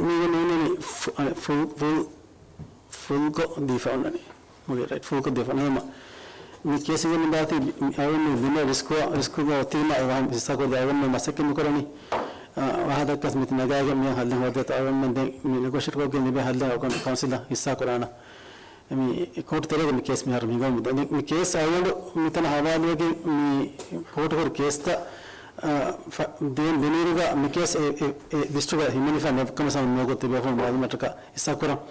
މީގެ މޭނަނީ ފު، އަނެ، ފުލް، ފުލް، ފުލްކޮށް ދީފަ އޮންނަނީ. މުގެ ރައިޓް ފުލްކޮށް ދީފަ އޮންނަނީ. މި ކޭސް ހިނގަމުން ދާތީ އަޅުގަނޑު ބިމެއް ރިސްކު، ރިސްކުގަ އޮތީމަ އެ ވާހަކަ ހިއްސާކޮށްދޭ އަޅުގަނޑު މަސައްކަތް ނުކުރަނީ. އާ، ވާހަކަ ދައްކަސް މިތި ނަގާގެން މިހާ ހައްލެއް ހޯދޭތޯ އަޅުގަނޑު ދެން މި ނެގޯޝިއޭޓް ކޮށްގެން ލިބޭ ހައްލެއް އަޅުގަނޑު ކައުންސިލަށް ހިއްސާ ކުރާނަ. މި ކޯޓް ތެރޭގަ މި ކޭސް މިހާރު ހިނގަމުން ދާ. މި ކޭސް އަޅުގަނޑު މިތަނަށް ހަވާލުވެގެން މި ކޯޓު ހުރި ކޭސްތައް، އާ، ފަ، ދޭން ދެނީރުގަ މި ކޭސް އެ، އެ، އެ ލިސްޓުގަ ހިމެނިފަ ނެތް ކަމަށް ސަމި ނުވަތަ ތިބޭފުޅުން މައުލޫމާތަކަށް ހިއްސާކުރަން.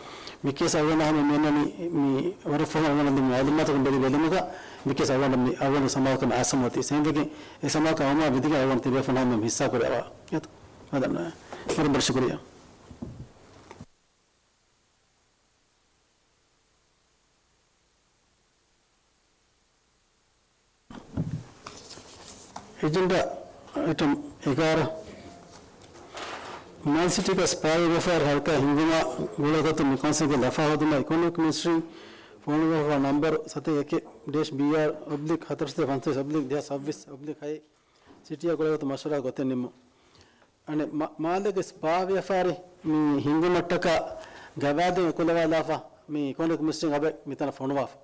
މި ކޭސް އަޅުގަނޑަށް ހަމަ މިއަންނަނީ މި ވަރަށް ފަހުން އަޅުގަނޑު މައުލޫމާތަކުން ބެލި ބެލުމުގަ މި ކޭސް އަޅުގަނޑަށް މި އަޅުގަނޑު ސަމާލުކަމެއް އައިސްފަ ނުވަތީ. އެހެންވެގެން އެ ސަމާލުކަން އައުމާ ވިދިގެން އަޅުގަނޑު ތިބޭފުޅުން ހަމަ ހިއްސާކުރައްވާ. ވަރަށް ބޮޑަށް ޝުކުރިއްޔާ. އެޖެންޑާ އައިޓަމް އެގާރަ، މާލެ ސިޓީގަ ސްޕާ ވިޔަފާރި ހަރަކާތް ހިންގުމާ ގުޅޭގޮތުން މި ކައުންސިލްގެ ލަފާ ހޯދުމަށް އިކޮނޮމިކް މިނިސްޓްރީން ފޮނުވާފަ ނަމްބަރު ސަތޭކަ އެކެއް ޑޭޝް ބީއާރް އޮބްލިކް ހަތަރުސަތޭކަ ފަންސަވީސް އޮބްލިކް ދެހާސް ސައްބީސް އޮބްލިކް ހައެއް ސިޓީއާ ގުޅޭގޮތުން މަޝްވަރާ ގޮތެއް ނިންމުން. އަނެއް މާ، މާލޭގެ ސްޕާ ވިޔަފާރި މި ހިންގުމަށްޓަކާ ގަވާއިދެއް އެކުލަވާލާފަ މި އިކޮނޮމިކް މިނިސްޓްރީން އަބައި މިތަނަށް ފޮނުވާފަ.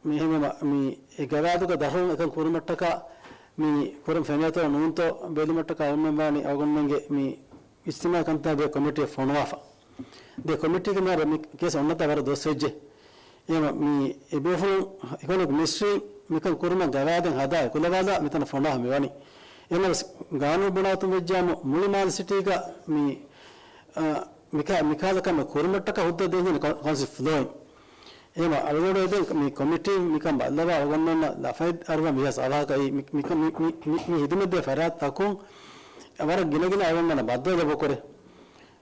މި އެހެންވީމަ، މި އެ ގަވާއިދުގެ ދަށުން އެކަން ކުރުމަށްޓަކާ މި ކުރަން ފެނޭތޯ ނޫންތޯ ބެލުމަށްޓަކާ އަޅުގަނޑުމެން ވާނީ އަޅުގަނޑުމެންގެ މި އިޖްތިމާޢީ ކަންތައް ބޭ ކޮމިޓީއަށް ފޮނުވާފަ. ދެ ކޮމިޓީގެ މިހާރު މި ކޭސް އޮންނަތާ ވަރަށް ދުވަސް ވެއްޖެ. އެހެންވީމަ، މި އެބޭފުޅުން އިކޮނޮމިކް މިނިސްޓްރީ މިކަން ކުރުމަށް ގަވާއިދެއް ހަދާ އެކުލަވާލާ މިތަނަށް ފޮނުވާ މިވަނީ. އެހެނަސް ގާނޫނު ބުނާތުން ވެއްޖާމު މުޅި މާލެ ސިޓީގަ މި، އާ، މިކާ، މިކާލަ ކަމެއް ކުރުމަށްޓަކާ ހުއްދަ ދޭންޖެހޭނެ ކަ، ކައުންސިލް ފްލޯއިން. އެހެންވީމަ އަޅުގަނޑު އެދެން މި ކޮމިޓީ މިކަން ބައްލަވާ އަޅުގަނޑުމެންނަށް ލަފައެއް އަރުވަން ވީހާވަހަކައި މި، މި، މި، މި، މި ހިދުމަތްދޭ ފަރާތްތަކުން ވަރަށް ގިނަގިނަ އަޅުގަނޑުމެންނަށް ބައްދަލު ލަބުކުރޭ.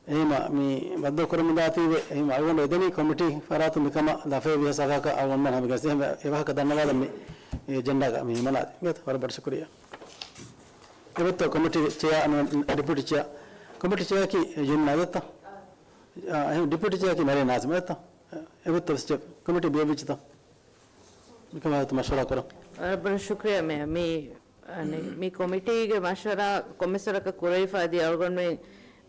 އެހެމަ މި ބައްދަލު ކުރަމުންދާތީވެ، އެހެމަ އަޅުގަނޑު އެދެނީ ކޮމިޓީ ފަރާތުން މިކަމަށް ލަފައެއް ވީހާ ސަވާކަށް އަޅުގަނޑުމެން ހަމަ ގެނެސް އެ ވާހަކަ ދަންނަވާލަން މި އެޖެންޑާގަ މި ހިމަނާ ގެތަ ވަރަށް ބޮޑަށް ޝުކުރިއްޔާ. އެބައްތަ ކޮމިޓީ ޗެއާ ނޫން ޑެޕިއުޓީ ޗެއާ. ކޮމިޓީ ޗެއާއަކީ ޔުމްނާ ދައްތަ؟ އާ، އެހެން ޑެޕިއުޓީ ޗެއާއަކީ މެރޭ ނާޒިމާ ދައްތަ؟ އެބައްތަ ވެސް ޗެއާ ކޮމިޓީ ބޭއްވިއްޖެތަ؟ މިކަމާ މަޝްވަރާ ކުރަން. ވަރަށް ބޮޑަށް ޝުކްރިޔާ މޭޔަ. މި، އަނެ، މި ކޮމިޓީގެ މަޝްވަރާ ކޮންމެސް ވަރަކަށް ކުރެވިފަ އަދި އަޅުގަނޑުމެން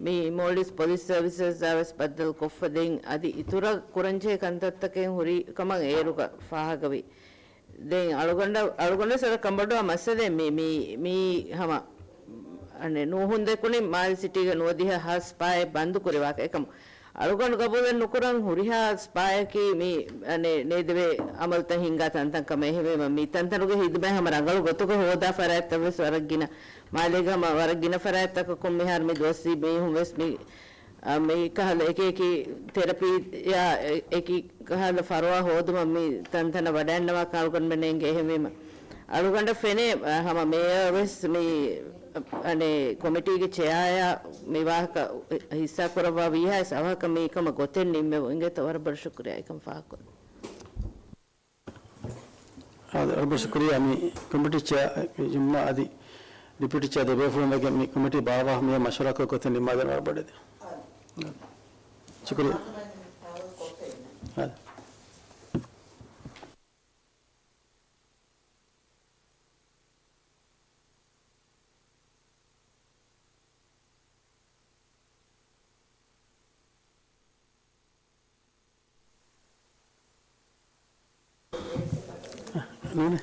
މި މޯލްޑިވްސް ޕޮލިސް ސަރވިސަސްއާ ވެސް ބައްދަލު ކޮށްފަ ދެން އަދި އިތުރަށް ކުރަންޖެހޭ ކަންތައްތަކެއް ހުރި ކަމަށް އޭރުގަ ފާހަގަވި. ދެން އަޅުގަނޑަށް، އަޅުގަނޑުވެސް ވަރަށް ކަންބޮޑުވާ މައްސަލައެއް މި، މި، މީ ހަމަ، އަނެ، ނޫހުން ދެކުނި މާލެ ސިޓީގެ ނުވަދިހަ ހާސް ސްޕާއެއް ބަންދު ކުރި ވާހަކަ. އެކަމް އަޅުގަނޑު ގަބޫލެއް ނުކުރަން ހުރިހާ ސްޕާއަކީ މި، އަނެ، ނޭދެވޭ އަމަލުތައް ހިންގާ ތަންތަން ކަމެއް. އެހެންވީމަ މި ތަންތަނުގެ ހިދުމަތް ހަމަ ރަނގަޅު ގޮތުގަ ހޯދާ ފަރާތްތައް ވެސް ވަރަށް ގިނަ، މާލޭގަ ހަމަ ވަރަށް ގިނަ ފަރާތްތަކަކުން މިހާރު މި ދުވަސްވީ މީހުން ވެސް މި އަ، މި ކަހަލަ އެކި އެކި ތެރަޕީއާ އެ-، އެކި ކަހަލަ ފަރުވާ ހޯދުމަށް މި ތަންތަނަށް ވަޑައިގަންނަވާކަށް އަޅުގަނޑުމެން އެނގޭ. އެހެންވީމަ އަޅުގަނޑަށް ފެނޭ، އަ، ހަމަ މޭޔަރ ވެސް މި، އަ، އަނެ ކޮމިޓީގެ ޗެއާއާ މި ވާހަކަ ހިއްސާ ކުރައްވާ ވީހާ ސަވަހަކަށް މިކަމަށް ގޮތެއް ނިންމެވު އިނގޭތޯ. ވަރަށް ބޮޑަށް ޝުކުރިޔާ އެކަން ފާހަގަކޮށް. އާދެ، ވަރަށް ބޮޑަށް ޝުކުރިއްޔާ މި ކޮމިޓީ ޗެއާ ޖުމްނާ އަދި ޑެޕިއުޓީ ޗެއާ ދެ ބޭފުޅުން ވެގެން މި ކޮމިޓީ ބާއްވާ މި މަޝްވަރާކޮށް ގޮތެއް ނިންމާދޭން ވަރަށް ބޮޑެތި. ޝުކުރިއްޔާ. އާދެ. ނޫނޭ.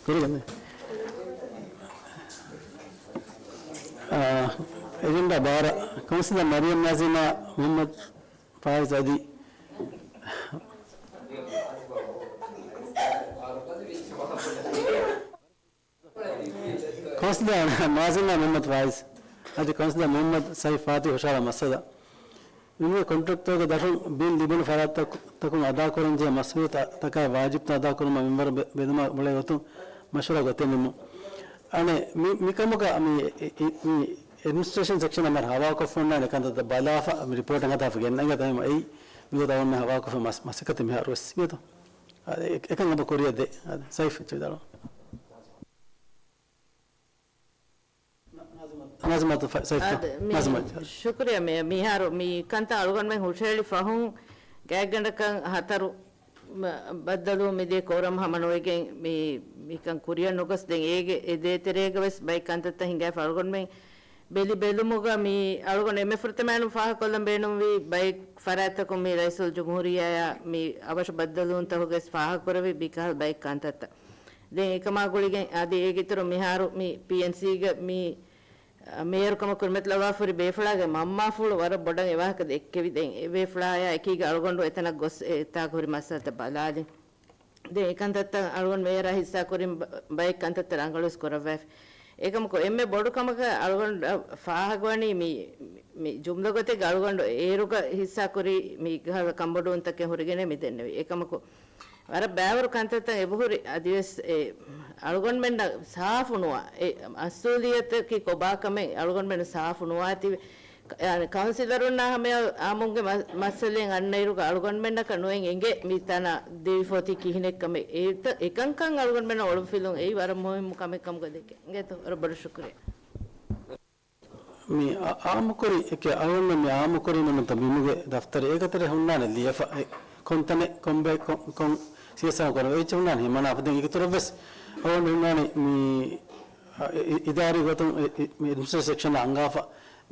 ކުރިގަންނޭ. އާ، އެޖެންޑާ ބާރަ، ކައުންސިލަރ މަރިޔަމް ނާޒިމާ މުހައްމަދު ފާއިޒް އަދި ކައުންސިލަރ ނާޒިމާ މުހައްމަދު ފާއިޒް އަދި ކައުންސިލަރ މުހައްމަދު ސައިފް ފާތިހު ހުށަހަޅާ މައްސަލަ، މިއުޅޭ ކޮންޓްރެކްޓަރުގެ ދަށުން ބިން ލިބުނު ފަރާތްތަކުން އަދާކުރަންޖެހޭ މަސްއޫލިއްޔަތުތަކާއި ވާޖިބުތައް އަދާކުރުމަށް މިންވަރު ބެ-، ބެލުމާ މުޅޭ ގޮތުން މަޝްވަރާ ގޮތެއް ނިންމުން. އަނެއް މި، މިކަމުގަ މި، އެ، އެ، މި އެޑްމިނިސްޓްރޭޝަން ސެކްޝަނަށް މިހާރު ހަވާލުކޮށްފަ އޮންނާނެ ކަންތައްތައް ބަލާފަ، މި ރިޕޯޓެއް ހަދާފަ ގެންނަން އެނގޭތޯ. އެހެންވީމަ އެއީ މިގޮތަށް އަޅުގަނޑުމެން ހަވާލުކޮށްފަ މަސް-، މަސައްކަތެއް މިހާރު ވެސް އިނގޭތޯ. އާދެ، އެ-، އެކަން އެބަ ކުރިއަށް ދޭ. އާދެ، ސައިފް އެއްޗެއް ވިދާޅުވާ. ނާޒިމާ ތު ފަ-، ސައިފް ތު. އާދެ، މި-، ނާޒިމާ. ޝުކުރިއްޔާ މޭޔަ. މިހާރު މި ކަންތައް އަޅުގަނޑުމެން ހުށަހެޅި ފަހުން ގާތްގަނޑަކަށް ހަތަރު މަ-، ބައްދަލުވުން މިދިޔަ ކޯރަމް ހަމަނުވެގެން މި، މިކަން ކުރިއަށް ނުގޮސް ދެން އޭގެ އެ ދޭތެރޭގަ ވެސް ބައެއް ކަންތައްތައް ހިނގާފަ އަޅުގަނޑުމެން ބެލި ބެލުމުގަ މި އަޅުގަނޑު އެންމެ ފުރަތަމައިން ފާހަގަކޮށްލަން ބޭނުންވީ ބައެއް ފަރާތްތަކުން މި ރައީސުލްޖުމްހޫރިއްޔާއާ މި އަވަށު ބައްދަލުވުންތަކުގައި ފާހަގަކުރެވި މިކަހަލަ ބައެއް ކަންތައްތައް. ދެން އެކަމާ ގުޅިގެން އަދި އޭގެއިތުރު މިހާރު މި ޕީއެންސީގެ މި މޭޔަރުކަމަށް ކުރިމަތިލަވާފަ ހުރި ބޭފުޅާގެ މަންމާފުޅު ވަރަށް ބޮޑަށް އެވާހަކަ ދެއްކެވި. ދެން އެ ބޭފުޅާޔާ އެކީގަ އަޅުގަނޑު އެތަނަށް ގޮސް އެތާގަ ހުރި މައްސަލަތައް ބަލާލި. ދެން އެކަންތައްތައް އަޅުގަނޑު މޭޔަރާ ހިއްސާ ކުރިން ބަ-، ބައެއް ކަންތައްތައް ރަނގަޅުވެސް ކުރައްވައިފި. އެކަމަކު އެންމެ ބޮޑު ކަމަކަށް އަޅުގަނޑަށް ފާހަގަވަނީ މި، މި ޖުމްލަ ގޮތެއްގަ އަޅުގަނޑު އޭރުގަ ހިއްސާ ކުރި މި ކަންބޮޑުވުންތަކެއް ހުރިގެނެ މި ދެންނެވި. އެކަމަކު ވަރަށް ބައިވަރު ކަންތައްތައް އެބަހުރި އަދިވެސް އެ އަޅުގަނޑުމެންނަށް ސާފު ނުވާ، އެ މަސްއޫލިއްޔަތަކީ ކޮބާ ކަމެއް އަޅުގަނޑުމެންނަށް ސާފު ނުވާތީވެ. އަނެއް ކައުންސިލަރުންނާ ހަމަޔަށް އާއްމުންގެ މަ-، މައްސަލައިން އަންނައިރުގަ އަޅުގަނޑުމެންނަކަށް ނުއެން އެނގޭ މި ތަނަށް ދެވިފަ އޮތީ ކިހިނެއްކަމެއް. އެތަ-، އެކަންކަން އަޅުގަނޑުމެންނަށް އޮޅުންފިލުން އެއީ ވަރަށް މުހިއްމު ކަމެއް ކަމުގަ ދެކެ. އިނގޭތޯ، ވަރަށް ބޮޑަށް ޝުކުރިއްޔާ. މި އާ-، އާއްމުކުރި އެކެއް އަޅުގަނޑު މި އާއްމުކުރީމަ ނުވަތަ ބިމުގެ ދަފްތަރެއް އޭގެ ތެރޭ ހުންނާނެ ލިޔެފަ. އެ ކޮންތަނެއް ކޮންބޭ ކޮން، ކޮން ސީއެސްއާރ ކުރަން އެއްޗެއް ހުންނާނެ ހިމަނާފަ. ދެން އޭގެ އިތުރަށް ވެސް އަޅުގަނޑު ހުންނާނެ މި، އެ، އި-، އިދާރީ ގޮތުން އެ، އެ، މި އެޑްމިނިސްޓްރޭޝަން ސެކްޝަނަށް އަންގާފަ.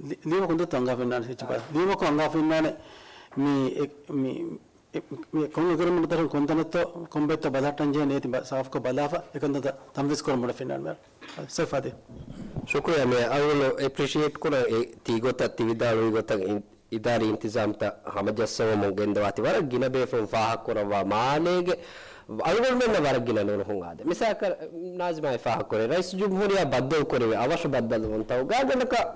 ލި-، ލިޔުމަކުން ދެއްތޯ އަންގާފަ ހުންނާނެ އެއްޗެއް ބަ-، ލިޔުމަކުން އަންގާފަ ހުންނާނެ މި، އެ، މި، މި ކޮން އެގްރިމެންޓް ދަށުން ކޮންތަނެއްތޯ ކޮންބޭތޯ ބަލަހައްޓަންޖެހޭ ނޭތި ބަ-، ސާފުކޮށް ބަލާފަ އެކަންތައްތައް ތަންފީޒް ކުރަން ބޮޑަށް ފެންނާނެ މޭޔަރ. ސައިފް އާދެ. ޝުކުރިއްޔާ މޭޔަރ. އަޅުގަނޑު އެޕްރިޝިއޭޓް ކުރަން އެ ތި ގޮތަށް ތި ވިދާޅުވި ގޮތަށް އިން-، އިދާރީ އިންތިޒާމްތައް ހަމަޖައްސަވަމުން ގެންދަވާތީ ވަރަށް ގިނަ ބޭފުޅުން ފާހަގަކުރައްވާ މާލޭގެ އަޅުގަނޑުމެންނަށް ވަރަށް ގިނަ ނުރުހުން އާދެ. މިސާލަކަށް ނާޒިމާއި ފާހަގަކުރޭ، ރައީސް ޖުމްހޫރިއްޔާ ބައްދަލު ކުރެވި އަވަށު ބައްދަލުވުންތައް ގާތްގަނޑަކަށް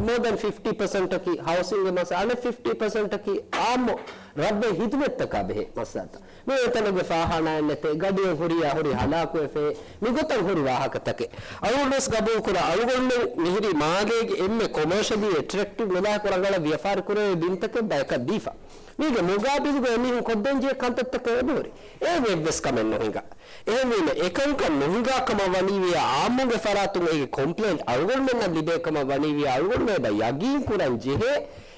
މޯ ދެން ފިފްޓީ ޕަސެންޓަކީ ހައުސިންގެ މައްސަލަ، އަނެއް ފިފްޓީ ޕަސެންޓަކީ އާއްމު ރަށްވެ ހިދުމަތްތަކާ ބެހޭ މައްސަލަތައް. މި އެތަނުގެ ފާޚާނާއެއް ނެތޭ، ގަޑިއެއް ހުރިޔާ ހުރި ހަލާކުވެފޭ، މިގޮތަށް ހުރި ވާހަކަތަކެއް. އަޅުގަނޑުވެސް ގަބޫލުކުރާ، އަޅުގަނޑުމެން މިހިރީ މާލޭގެ އެންމެ ކޮމާޝަލީ އެޓްރެކްޓިވް މިލާކު ރަނގަޅަށް ވިޔަފާރި ކުރެވޭ ބިންތަކެއް ބަޔަކަށް ދީފަ. މީގެ މުގާބިލުގަ އެމީހުން ކޮށްދޭން ޖެހޭ ކަންތައްތަކެއް އެބަހުރި. އޭގެ އެއްވެސް ކަމެއް ނުހިނގާ. އެހެންވީމަ، އެކަންކަން ނުހިނގާ ކަމަށް ވަނީވިޔާ އާއްމުގެ ފަރާތުން އޭގެ ކޮމްޕްލޭންޓް އަޅުގަނޑުމެންނަށް ލިބޭ ކަމަށް ވަނީވިޔާ އަޅުގަނޑުމެން އެބަ ޔަގީން ކުރަން ޖެހޭ،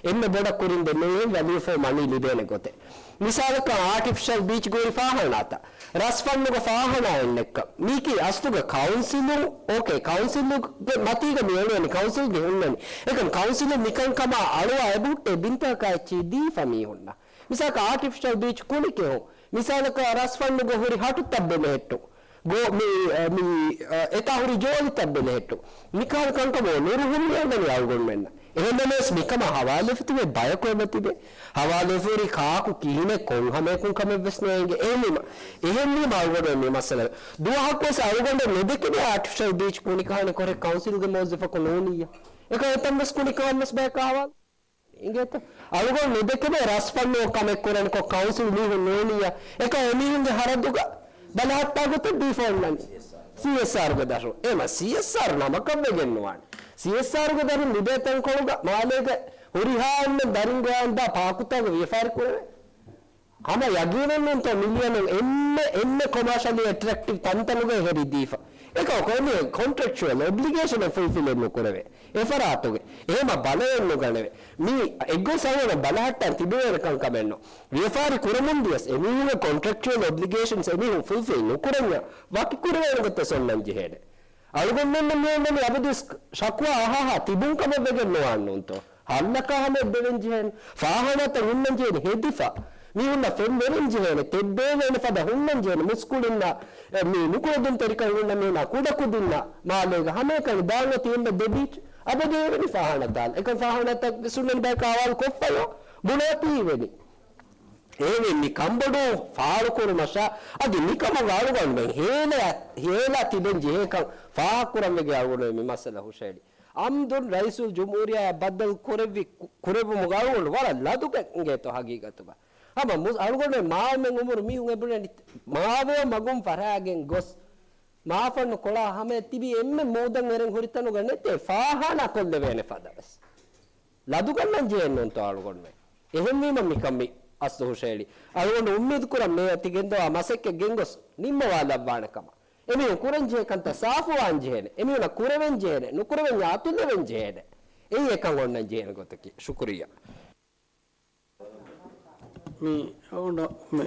އެންމެ ބޮޑަށް ކުރިން ދެންނެވިހެން ވެލިއު ފޯ މަނީ ލިބޭނެ ގޮތެއް. މިސާލަކަށް އާޓިފިޝަލް ބީޗްގަ ހުރި ފާޚާނާތައް، ރަސްފަންނުގެ ފާޚާނާއެއްނެއްކަން. މީކީ އަސްލުގަ ކައުންސިލުން، އޯކޭ، ކައުންސިލުގެ މަތީގަ މި އެޅުވަނީ، ކައުންސިލްގެ ހުންނަނީ. އެކަމް ކައުންސިލުން މިކަންކަމާ އަޅުވާ އެބަހުއްޓޭ ބިންތަކަކާ އެއްޗެހި ދީފަ މީހުންނަށް. މިސާލަކަށް އާޓިފިޝަލް ބީޗް ކުނިކެހުން. މިސާލަކަށް ރަސްފަންނުގަ ހުރި ހަޓުތައް ބެލެހެއްޓުން. ގޯ-، މި، އަ، މި، އަ، އެތާ ހުރި ޖޯލިތައް ބެލެހެއްޓުން. މިކަހަލަ ކަންކަމަށް ނުރުހުން މިއަންނަނީ އަޅުގަނޑުމެންނަށް. އެހެންނަމަވެސް މިކަމަށް ހަވާލުވެފަ ތިބޭ ބަޔަކު އެބަ ތިބޭ. ހަވާލުވެފަ ހުރި ކާކު ކިހިނެއް ކޮން ހަމަޔަކުން ކަމެއް ވެސް ނޭނގެ. އެހެންވީމަ، އެހެންވީމަ އަޅުގަނޑު މި މައްސަލަ ދުވަހަކުވެސް އަޅުގަނޑެއް ނުދެކެނޭ އާޓިފިޝަލް ބީޗް ކުނިކަހަނެ ކޮށް ކައުންސިލްގެ މުވައްޒަފަކު ނޫނިއްޔާ. އެކަން އެތަންވެސް ކުނިކަހަންވެސް ބަޔަކާ ހަވާލު. އިނގޭތަ؟ އަޅުގަނޑު ނުދެކެނޭ ރަސްފަންނު ކަމެއް ކުރަނިކޮށް ކައުންސިލް މީހުން ނޫނިއްޔާ. އެކަން އެމީހުންގެ ހަރަދުގަ ބަލަހައްޓާ ގޮތެއް ދީފަ އޮންނަނީ. ސީއެސްއާރުގެ ދަށުން. އެމަ ސީއެސްއާރު ނަމަކަށް ވެގެން ނުވާނެ. ސީއެސްއާރުގެ ދަށުން ލިބޭ ތަންކޮޅުގަ މާލޭގެ ހުރިހާ އެންމެ ދަރިން ގޮވާންދާ ޕާކުތަކުގަ ވިޔަފާރި ކުރެވޭ. ހަމަ ޔަގީނެއް ނޫންތޯ މިލިއަނުން އެންމެ، އެންމެ ކޮމާޝަލީ އެޓްރެކްޓިވް ތަންތަނުގައި ހެރި ދީފަ. އެކަމަކު އެމީހުން ކޮންޓްރެކްޗުއަލް އޮބްލިގޭޝަނެއް ފުލްފިލެއް ނުކުރެވޭ. އެފަރާތުގެ. އެހެމަ ބަލައެއް ނުގަނެވޭ. މީ އެއްގޮސް އަޅުގަނޑަށް ބަލަހައްޓަން ތިބެވޭނެ ކަންކަމެއްނު. ވިޔަފާރި ކުރަމުން ދިޔަސް އެމީހުންގެ ކޮންޓްރެކްޗުއަލް އޮބްލިގޭޝަންސް އެމީހުން ފުލްފިލް ނުކުރަންޏާ ވަކި ކުރެވޭނެ ގޮތެއް އޮންނަން ޖެހޭނެ. އަޅުގަނޑުމެންނަށް މިއޮންނަނީ އަބަދުވެސް ޝަކުވާ އަހާހާ ތިބުން ކަމަށް ވެގެން ނުވާން ނޫންތޯ؟ ހައްލަކާ ހަމަ ދެވެން ޖެހޭނެ. ފާޚާނާތައް ހުންނަން ޖެހޭނެ ހެދިފަ. މީހުންނަށް ފެންވެރިން ޖެހޭނެ. ތެއްބޭނެ ފަދަ ހުންނަން ޖެހޭނެ. މުސްކުޅިންނަށް، އެ، މި ނުކުޅަދުންތެރިކަން ހުންނަ މީހުންނާ ކުޑަކުދިންނަށް މާލޭގަ ހަމައެކަނި ދާން އޮތީ އެންމެ ދެ ބީޗް. އަބަދު އެވެނި ފާޚާނާ ދާން. އެކަން ފާޚާނާތައް ވެސް ހުންނަނީ ބަޔަކާ ހަވާލު ކޮށްފަޔޯ. ބުނާތީ އެވެނި. އެހެންވެ މި ކަންބޮޑުވުން ފާޅުކުރުމަށާ އަދި މިކަމުގަ އަޅުގަނޑުމެން ހޭލާ، ހޭލާ ތިބެން ޖެހޭކަން ފާހަގަކުރަން ވެގެން އަޅުގަނޑުމެން މި މައްސަލަ ހުށައެޅި. އަމްދުން ރައީސުލް ޖުމްހޫރިއްޔާއަށް ބައްދަލު ކުރެއްވި، ކުރެއްވުމުގަ އަޅުގަނޑު ވަރަށް ލަދުގަ އިނގޭތޯ ހަގީގަތުގަ. ހަމަ މުސް، އަޅުގަނޑުމެން މާވަމެން އުމުރު މީހުން އެބުނެނީ މާވެޔޮ މަގުން ފަށާގެން ގޮސް މާފަންނު ކޮޅާ ހަމަޔަށް ތިބި އެންމެ މޫދަށް އެރެން ހުރި ތަނުގަ ނެތޭ ފާޚާނާ ކޮށްލެވޭނެ ފަދަ ވެސް. ލަދުގަންނަން ޖެހެން ނޫންތޯ އަޅުގަނޑުމެން. އެހެންވީމަ މިކަން މި އަސްލު ހުށައެޅި. އަޅުގަނޑު އުއްމީދު ކުރަން މޭޔަށް ތި ގެންދަވާ މަސައްކަތް ގެންގޮސް ނިންމަވާލައްވާނެ ކަމަށް. އެމީހުން ކުރަން ޖެހޭ ކަންތައް ސާފުވާން ޖެހޭނެ. އެމީހުނަށް ކުރެވެން ޖެހޭނެ. ނުކުރެވެންޏާ އަތުލެވެން ޖެހޭނެ. އެއީ އެކަން އޮންނަން ޖެހޭނެ ގޮތަކީ. ޝުކުރިއްޔާ. މި އޮންނަ މި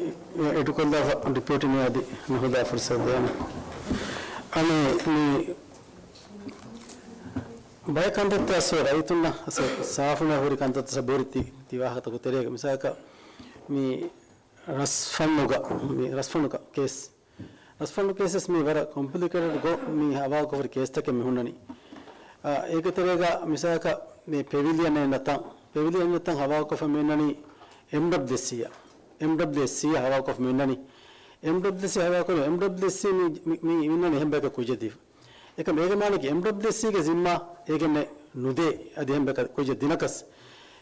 އެޑުކޮށްލާފަ ޑިޕިއުޓީ މިއަދި ނުހުދާ ފުރުސަތު ދޭނެ. އަނެއް މި ބައެއް ކަންތައްތައް އަސް ރައްޔިތުންނަށް އަސް ސާފުން ހުރި ކަންތައްތައް ބުރި ތި، ތި ވާހަކަތަކު ތެރޭގަ. މިސާލަކަށް މި ރަސްފަންނުގަ، މި ރަސްފަންނުގަ ކޭސް. ރަސްފަންނު ކޭސް ވެސް މީ ވަރަށް ކޮމްޕްލިކޭޓެޑް ގޮ މީ ހަވާލުކޮށް ހުރި ކޭސްތަކެއް މި ހުންނަނީ. އާ، އޭގެ ތެރޭގަ މިސާލަކަށް މި ޕެވިލިއަން އިންނަ ތަން، ޕެވިލިއަން އިންނަ ތަން ހަވާލުކޮށްފަ މި އިންނަނީ އެމްޑަބްލިއުއެސްސީއަށް. އެމްޑަބްލިއުއެސްސީއަށް ހަވާލުކޮށްފަ މި އިންނަނީ. އެމްޑަބްލިއުއެސްސީ ހަވާލުކޮށް، އެމްޑަބްލިއުއެސްސީ މި، މި، މި އިންނަނީ އެހެން ބަޔަކަށް ކުއްޖެއް ދީފަ. އެކަމް އޭގެ މާނައަކީ އެމްޑަބްލިއުއެސްސީގެ ޒިންމާ އޭގެންނެއް ނުދޭ އަދި އެހެން ބަޔަކަށް ކުއްޖެއް ދިނަކަސް.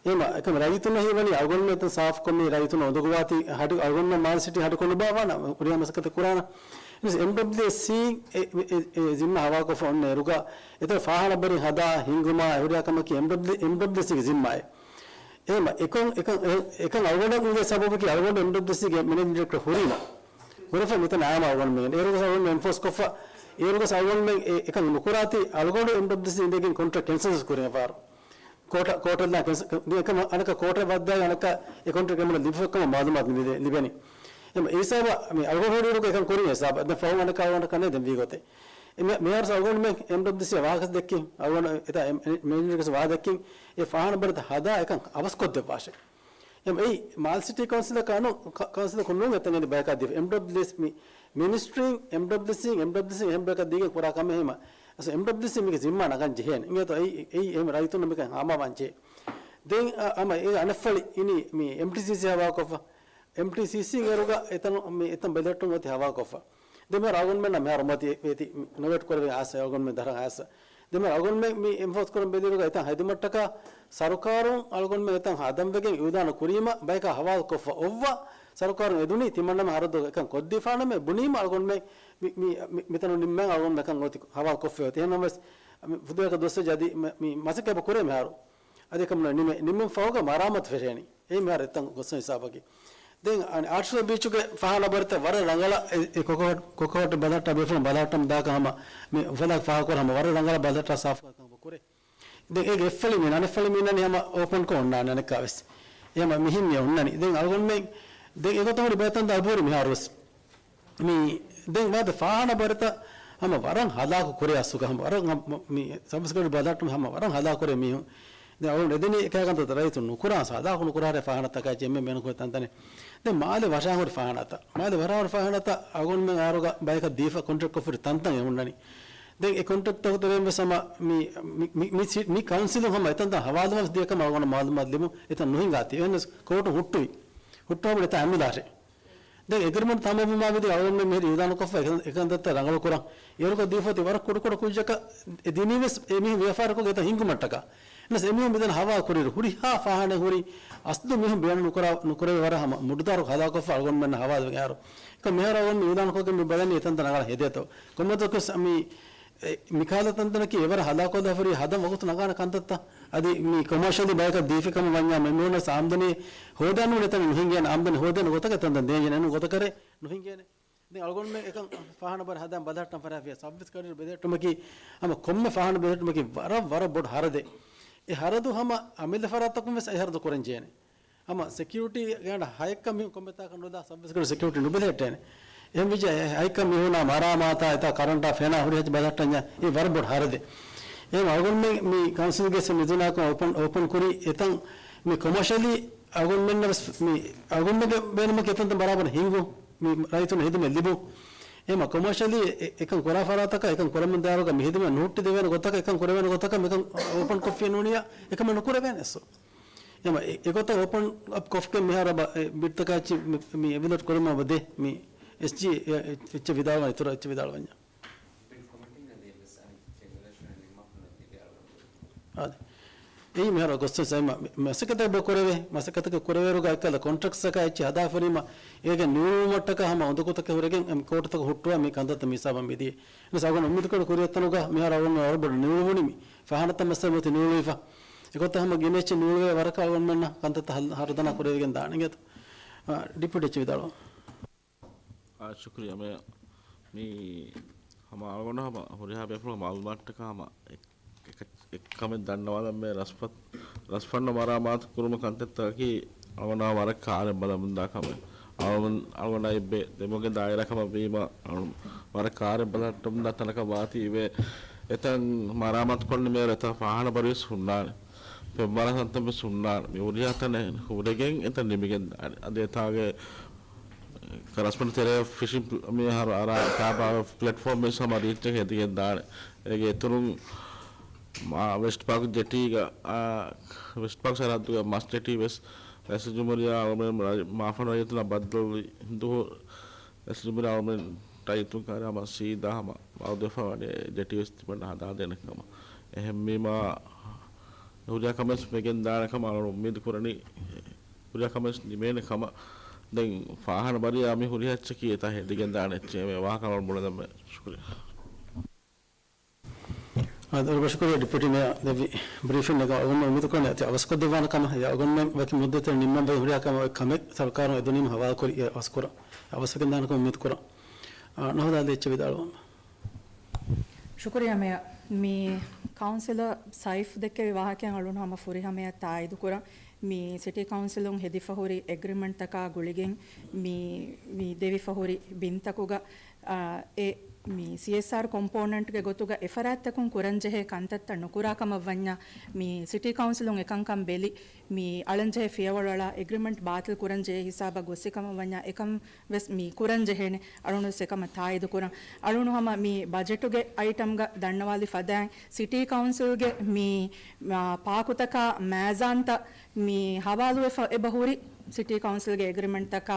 އެހެމަ، އެކަމް ރައްޔިތުންނަށް ހީވަނީ އަޅުގަނޑުމެން އެތަން ސާފުކޮށް މި ރައްޔިތުން އުނދަގޫވާތީ ހަޑި، އަޅުގަނޑުމެން މާލެ ސިޓީ ހަޑިކޮށް ނުބާވާނަ ހުރިހާ މަސައްކަތެއް ކުރާނަ. އެމްޑަބްލިއުއެސްސީ އެ، އެ، އެ، އެ ޒިންމާ ހަވާލުކޮށްފަ އޮންނަ އިރުގަ އެތަން ފާޚާނާ ބަރިން ހަދާ ހިންގުމާ އެ ހުރިހާ ކަމަކީ އެމްޑަބްލިއު، އެމްޑަބްލިއުއެސްސީގެ ޒިންމާއެއް. އެހެމަ، އެކަން، އެކަން، އެ، އެކަން އަޅުގަނޑަށް އިނގޭ ސަބަބަކީ އަޅުގަނޑު އެމްޑަބްލިއުއެސްސީގެ މެނޭޖިން ޑިރެކްޓަރ ހުރީމަ. ހުރެފަ މިތަނަށް އައީމަ އަޅުގަނޑުމެން އޭރުގަސް އަޅުގަނޑު އެންފޯސް ކޮށްފަ، އޭރުގަސް އަޅުގަނޑުމެން އެ، އެކަން ނުކުރާތީ އަޅުގަނޑު އެމްޑަބްލިއުއެސްސީ އިނދެގެން ކޮންޓްރެކްޓް ކެންސަލް ކުރިން އެފަހަރު. ކޯޓަށް، ކޯޓަށް ދާ ކެންސަ-، އެކަމަ އަނެކަ ކޯޓަށް ވައްދާ އަނެކަ އެ ކޮންޓްރެކްޓް އެމަނަށް ލިބިފަ ކަމަށް މައުލޫމާތު ލިބޭ-، ލިބެނީ. އެމަ އެ ހިސާބަށް މި އަޅުގަނޑު ހުރި އިރުގަ އެކަން ކުރިން ހިސާބަށް. ދެން ފަހުން އަނެކަ އަޅުގަނޑަކަށް ނޭ ދެން ވީ ގޮތެއް. އެ މި-، މިހާރު އަޅުގަނޑުމެން އެމްޑަބްލިއުއެސްސީ ވާހަކަ ދެއްކިން، އަޅުގަނޑު އެތާ އެމް-، އެ-، މެނޭޖަރ ގެސް ވާހަކަ ދެއްކިން، އެ ފާޚާނާ ބަރިތައް ހަދާ އެކަން އަވަސްކޮށްދެއްވާށޭ. އެމް އެ މާލެ ސިޓީ ކައުންސިލަކާ ނޫން، ކަ-، ކައުންސިލަކު ނޫން އެތަން އެދި ބަޔަކާ ދީފަ. އެމްޑަބްލިއުއެސް މި މިނިސްޓްރީން، އެމްޑަބްލިއުއެސް، އެމްޑަބްލިއުއެސް އެހެން ބަޔަކަށް ދީގެން ކުރާ ކަމެއް ހިމަ. އަސް އެމްޑަބްލިއުއެސް މީގެ ޒިންމާ ނަގަން ޖެހޭނެ. އިނގޭތޯ އެއީ، އެއީ އެހެން ރައްޔިތުންނަށް މިކަން ހާމަވާން ޖެހޭ. ދެން އަ-، އަމަ އެ އަނެއްފަޅި އިނީ މި އެމްޓީސީސީ ހަވާލުކޮށްފަ. އެމްޓީސީސީ އޭރުގަ އެތަނު މި އެތަން ބެލެޓުން އޮތީ ހަވާލުކޮށްފަ. ދެން މިހާރު އަޅުގަނޑުމެންނަށް މިހާރު އޮތީ އެ-، އެތި ނޮވެޓް ކުރެވޭ އާސަ އަޅުގަނޑުމެން ދަށަށް އާސަ. ދެން އަޅުގަނޑުމެން މި އެންފޯސް ކުރަން ބެލިއިރުގަ އެތަން ހެދުމަށްޓަކާ ސަރުކާރުން އަޅުގަނޑުމެން އެތަން ހަދަން ވެގެން އިއުލާނު ކުރީމަ ބަޔަކާ ހަވާލު ކޮށްފަ އޮއްވާ، ސަރުކާރުން އެދުނީ ތިމަންނަމެން ހަރަދު އެކަން ކޮށްދީފާނަމޭ ބުނީމަ އަޅުގަނޑުމެން މި، މި، މި، މިތަނުން ނިންމަން އަޅުގަނޑުމެން އެކަން އޮތީ ހަވާލު ކޮށްފައި އޮތީ. އެހެންނަމަވެސް މި ފުދޭވަރަކަށް ދުވަސްވެއްޖެ އަދި މި، މި މަސައްކަތް ކުރޭ މިހާރު. އަދި އެކަމުން ނިމެ، ނިމެން ފަހުގަ މަރާމާތު ފެށޭނީ. އެއީ މިހާރު އެތަން ގޮސް ހިސާބަކީ. ދެން އަނެއް އާޓްފަލް ބީޗުގެ ފާހާނާ ބަރަތައް ވަރަށް ރަނގަޅަށް އެ، އެ ކޮކޯ، ކޮކޯ ހޮޓެލް ބަލަހައްޓާ ބޭފުޅުން ބަލަހައްޓަމުން ދާކަށް ހަމަ މި އުފަލާ ފާހަގަކުރާ ހަމަ ވަރަށް ރަނގަޅަށް ބަލަހައްޓާ ސާފުކޮށް ކަމަށް ކުރޭ. ދެން އޭގެ އެއްފަޅި މީނަ، އަނެއްފަޅި މީނަނީ ހަމަ އޯޕަންކޮށް އޮންނާނެ އަނެއްކާވެސް. އެ ހަމަ މިހެން މި އޮންނަނީ. ދެން އަޅުގަނޑުމެން ދެން އެގޮތަށް ހުރި ބައެއް ތަންތަން އަބުރި މިހާރުވެސް. މި ދެން ވާދަ ފާހާނާ ބަރަތައް ހަމަ ވަރަށް ހަލާކު ކުރޭ އަސްލުގަ ހަމަ ވަރަށް ހަ-، މަ-، މި ސަބްސްކްރައިބް ބަލަހައްޓަމުން ހަމަ ވަރަށް ހަލާކު ކުރޭ މީހުން. ދެން އަޅުގަނޑު އެދެނީ އެކަހަލަ ކަންތައްތައް ރައްޔިތުން ނުކުރާ ސަދާކު ނުކުރާ ހަރޭ ފާހާނާތަކާ އެއްޗެއް އެންމެ ބޭނުންކުރި ތަންތަނެއް. ދެން މާލެ ވަށާން ހުރި ފާހާނާތައް. މާލެ ވަށާން ހުރި ފާހާނާތައް އަޅުގަނޑުމެން އަހަރުގަ ބަޔަކަށް ދީފަ ކޮންޓްރެކްޓް ކޮށްފަ ހުރި ތަންތަން އެ ހުންނަނީ. ދެން އެ ކޮންޓްރެކްޓްތަކުގެ ތެރެއިން ވެސް ހަމަ މި، މި، މި، މި ސީޓް، މި ކައުންސިލުން ހަމަ އެތަންތަން ހަވާލުވާން ދިޔަ ކަމަށް އަޅުގަނޑަށް މައުލޫމާތު ލިބުން އެތަން ނުހިނގާތީ. އެހެންނަސް ކޯޓުން ހުއްޓުވި. ހުއްޓުވާ ބުނި އެތަން އަމިއްލަ އަށެއް. ދެން އެގްރިމެންޓް ތަމައްމާ ވިދި އަޅުގަނޑުމެން މިހިރީ އިއުލާނުކޮށްފަ އެކަން، އެކަންތައްތައް ރަނގަޅު ކުރަން. އޭރުގަ ދީފަ އޮތީ ވަރަށް ކުޑަކުޑަ ކުއްޖަކަށް އެ ދިނީ ވެސް އެ މީހުން ވިޔަފާރިކޮށް އެތަން ހިންގުމަށްޓަކާ. އެނަސް އެމީހުން މިދަން ހަވާ ކުރިއިރު ހުރިހާ ފާހާނެ ހުރި އަސްލު މީހުން ބޭނުން ނުކުރާ، ނުކުރެވޭ ވަރަށް ހަމަ މުޑުދާރު ހަލާކޮށްފަ އަޅުގަނޑުމެންނަށް ހަވާލުވެގެން އަހަރު. އެކަމް މިހާރު އަޅުގަނޑު މި އިއުލާނުކޮށްގެން މި ބަލަނީ އެތަންތަން ރަނގަޅަށް ހެދޭތޯ. ކޮންމެތަކުސް މި އެ، މިކަހަލަ ތަންތަނަކީ އެވަރަށް ހަލާކޮށްލާފަ ހުރި ހަދަން ވަގުތު ނަގާނެ ކަންތައްތައް. އަދި މި ކޮމާޝަލީ ބަޔަކަށް ދީފި ކަމަށް ވަންޏާ މި މީހުންނަށް އާމްދަނީ ހޯދަން ނޫން އެތަން ނުހިނގޭނެ، އާމްދަނީ ހޯދޭނެ ގޮތަކަށް އެތަންތަން ދޭންޖެހޭނެ، އެނޫން ގޮތަކަށް ނުހިނގޭނެ. ދެން އަޅުގަނޑުމެން އެކަން ފާހާނާ ބަރަށް ހަދާން ބަލަހައްޓަން ފަރާފިޔާ ސައްވީސް ކަޑިރު ބެލެހެއްޓުމަކީ ހަމަ ކޮންމެ ފާހާނާ ބެލެހެއްޓުމަކީ ވަރަށް، ވަރަށް ބޮޑު ހަރަދެއް. އެ ހަރަދު ހަމަ އަމިއްލަ ފަރާތަކުން ވެސް އެ ހަރަދު ކުރަން ޖެހޭނެ. ހަމަ ސެކިއުރިޓީ ގާޑަށް ހައެއްކަ މީހުން ކޮންމެތާކަށް ނުލާ ސަބްވެސްކޮށް ސެކިއުރިޓީ ނުބެލެހެއްޓޭނެ. އެހެން ވިއްޖެ ހައެއްކަ މީހުނާ މަރާމާތާ އެތާ ކަރަންޓާ ފެނާ ހުރި ހައްޗި ބަލަހައްޓަންޏާ އެ ވަރަށް ބޮޑު ހަރަދެއް. އެހެން އަޅުގަނޑުމެން މި ކައުންސިލްގެ މި ދުނިޔާކޮށް އޯޕަން، އޯޕަން ކުރީ އެތަން މި ކޮމާޝަލީ އަޅުގަނޑުމެންނަށް ވެސް މި އަޅުގަނޑުމެންގެ ބޭނުމަކީ އެތަންތަން ބަރާބަރަށް ހިންގު މި ރައްޔިތުން ހިދުމަތް ލިބުން. އެމަ ކޮމާޝަލީ އެ، އެކަން ކުރާ ފަރާތަކަށް އެކަން ކުރަމުން ދާއިރުގަ މި ހިދުމަތް ނުހުއްޓި ދެވޭނެ ގޮތަކަށް އެކަން ކުރެވޭނެ ގޮތަކަށް މިކަން އޯޕަން ކޮށްފި ނޫނިއްޔާ އެކަމެއް ނުކުރެވޭނެ އެއްސުރެ. އެމަ އެ، އެގޮތަށް އޯޕަން އަޕް ކޮށްގެން މިހާރު އެ، ބިޑްތަކާ އެއްޗި މި، މި އެވިލޮޓް ކުރުމަށް އެބަދޭ މި އެސްޖީ އެ، އެ، އެއްޗެއް ވިދާޅުވަން އިތުރަށް އެއްޗެއް ވިދާޅުވަންޏާ. އާދެ. އެއީ މިހާރު ގޮސް ސައިމަ މަ-، މަސައްކަތެއް ބޮ ކުރެވޭ، މަސައްކަތަކެއް ކުރެވޭރުގަ އެއްކަލަ ކޮންޓްރެކްޓްސްއަކާ އެއްޗެއް ހަދާފަރީމަ އޭގެ ނިމުމަށްޓަކާ ހަމަ އުނދަގޫތަކެއް ހުރެގެން އެމް ކޯޓުތަކަށް ހުއްޓުވާ މި ކަންތައްތައް މި ހިސާބަށް މިދިޔަ. އެނަސް އަޅުގަނޑު އުއްމީދުކޮށް ކުރިއަށް ތަނުގަ މިހާރު އަޅުގަނޑު ވަރަށް ބޮޑަށް ނިމުޅުވުނީ މި ފާހާނާތައް މައްސަލަ މިއޮތީ ނިމުޅުވެފަ. އެގޮތަށް ހަމަ ގިނަ އެއްޗެއް ނިމުޅުވޭ ވަރަކަށް އަޅުގަނޑުމެންނަށް ކަންތައްތައް ހަ-، ހަރުދަނާ ކުރެވިގެން ދާނެ އިނގޭތޯ. އާ، ޑިޕިއުޓީ އެއްޗެއް ވިދާޅުވާ. އާ، ޝުކުރިއްޔާ މޭޔަރ. މި ހަމަ އަޅުގަނޑު ހަމަ ހުރިހާ ބޭފުޅުން މައުލޫމާތުތަކާ ހަމަ އެ-، އެކަ-، އެއްކަމެއް ދަންނަވާލަން މޭ ރަސްފަ-، ރަސްފަންނަ މަރާމާތު ކުރުމަށް ކަންތައްތަކަކީ އަޅުގަނޑާ ވަރަށް ކާރަށް ބަލަމުންދާ ކަމެއް. އަޅުގަނޑު، އަޅުގަނޑާ އެއްބެ ދެމުގެ ދާއިރާ ކަމަށް ވީމަ، އަޅު ވަރަށް ކާރަށް ބަލަހައްޓަމުންދާ ތަނަކަށް ވާތީ އިވޭ. އެތަން މަރާމާތު ކޮށްނި މޭ އެތާ ފާހާނާ ބަރުވެސް ހުންނާނެ. ފެންވަރާ ތަންތަން ވެސް ހުންނާނެ. މި ހުރިހާ ތަނެއް ހުރެގެން އެތަން ނިމިގެން ދާނެ. އަދި އެތާގެ ކަރަސްޕަންޑް ތެރޭ ފިޝިން ޕް-، މިހާރު އަރާ ތާބާ ޕްލެޓްފޯމް ވެސް ހަމަ ރީޗް އެއް ހެދިގެން ދާނެ. އޭގެ އިތުރުން މާ-، ވެސްޓް ޕާކް ޖެޓީގަ، އާ، ވެސްޓް ޕާކް ސަރަހައްދުގެ މަސް ޖެޓީ ވެސް ރައީސުލްޖުމްހޫރިއްޔާ އަޅުގަނޑުމެން ރަ-، މާފަން ރައްޔިތުންނަށް ބައްދަލުވި ދުވަހު ރައީސުލްޖުމްހޫރިއްޔާ އަޅުގަނޑުމެން ރައްޔިތުން ކާރި ހަމަ ސީދާ ހަމަ ވައުދުވެފަ ވަނީ ޖެޓީ ވެސް ތިމަންނަ ހަދާދޭނެ ކަމަށް. އެހެންވީމާ، ހުރިހާ ކަމެއް ވެސް ވެގެން ދާނެ ކަމަށް އަޅުގަނޑު އުއްމީދު ކުރަނީ. ހުރިހާ ކަމެއް ނިމޭނެ ކަމަށް. ދެން ފާހާނާ ބަރީ އާ މި ހުރިހާ އެއްޗަކީ އެތާ ހެދިގެން ދާނެ އެއްޗެއް މޭ ވާހަކަ އަޅުގަނޑު ބުނެލަން މޭ. ޝުކުރިއްޔާ. އާ، ދޮރުބަށުކުރި ޑިޕިއުޓީ މޭޔަރ ދެއްވި ބްރީފިން އެކަމަށް އަޅުގަނޑު އުއްމީދު ކުރަނީ އަތި އަވަސްކޮށްދެއްވާނެ ކަމަށް. އެ އަޅުގަނޑުމެން ވަކި މުއްދަތެއް ނިންމަން ބައި ހުރިހާ ކަމެއް ކަމެއް ސަރުކާރުން އެދުނީމަ ހަވާލުކުރި އެ އަވަސްކުރަން. އަވަސްވެގެން ދާނެ ކަމަށް އުއްމީދު ކުރަން. އާ، ނަހުދާލި އެއްޗެއް ވިދާޅުވަމު. ޝުކުރިއްޔާ މޭޔަރ. މި ކައުންސިލަރ ސައިފް ދެއްކެވި ވާހަކައިން އަޅުން ހަމަ ފުރިހަމަޔަށް ތާއީދު ކުރަން. މި ސިޓީ ކައުންސިލުން ހެދިފަ ހުރި އެގްރިމެންޓްތަކާ ގުޅިގެން މި، މި ދެވިފަ ހުރި ބިންތަކުގަ، އާ، އެ މި ސީއެސްއާރް ކޮމްޕޯނެންޓްގެ ގޮތުގަ އެފަރާތްތަކުން ކުރަންޖެހޭ ކަންތައްތައް ނުކުރާ ކަމަށް ވަންޏާ، މި ސިޓީ ކައުންސިލުން އެކަންކަން ބެލި، މި އަޅަންޖެހޭ ފިޔަވަޅު އަޅާ އެގްރިމެންޓް ބާތިލް ކުރަންޖެހޭ ހިސާބަށް ގޮއްސި ކަމަށް ވަންޏާ، އެކަން ވެސް މި ކުރަން ޖެހޭނެ. އަޅުނު ސެކަމަށް ތާއީދު ކުރަން. އަޅުނު ހަމަ މި ބަޖެޓުގެ އައިޓަމްގަ ދަންނަވާލި ފަދައިން، ސިޓީ ކައުންސިލްގެ މި، މާ، ޕާކުތަކާ މައިޒާންތައް މި ހަވާލުވެފަ އެބަ ހުރި ސިޓީ ކައުންސިލްގެ އެގްރިމެންޓްތަކާ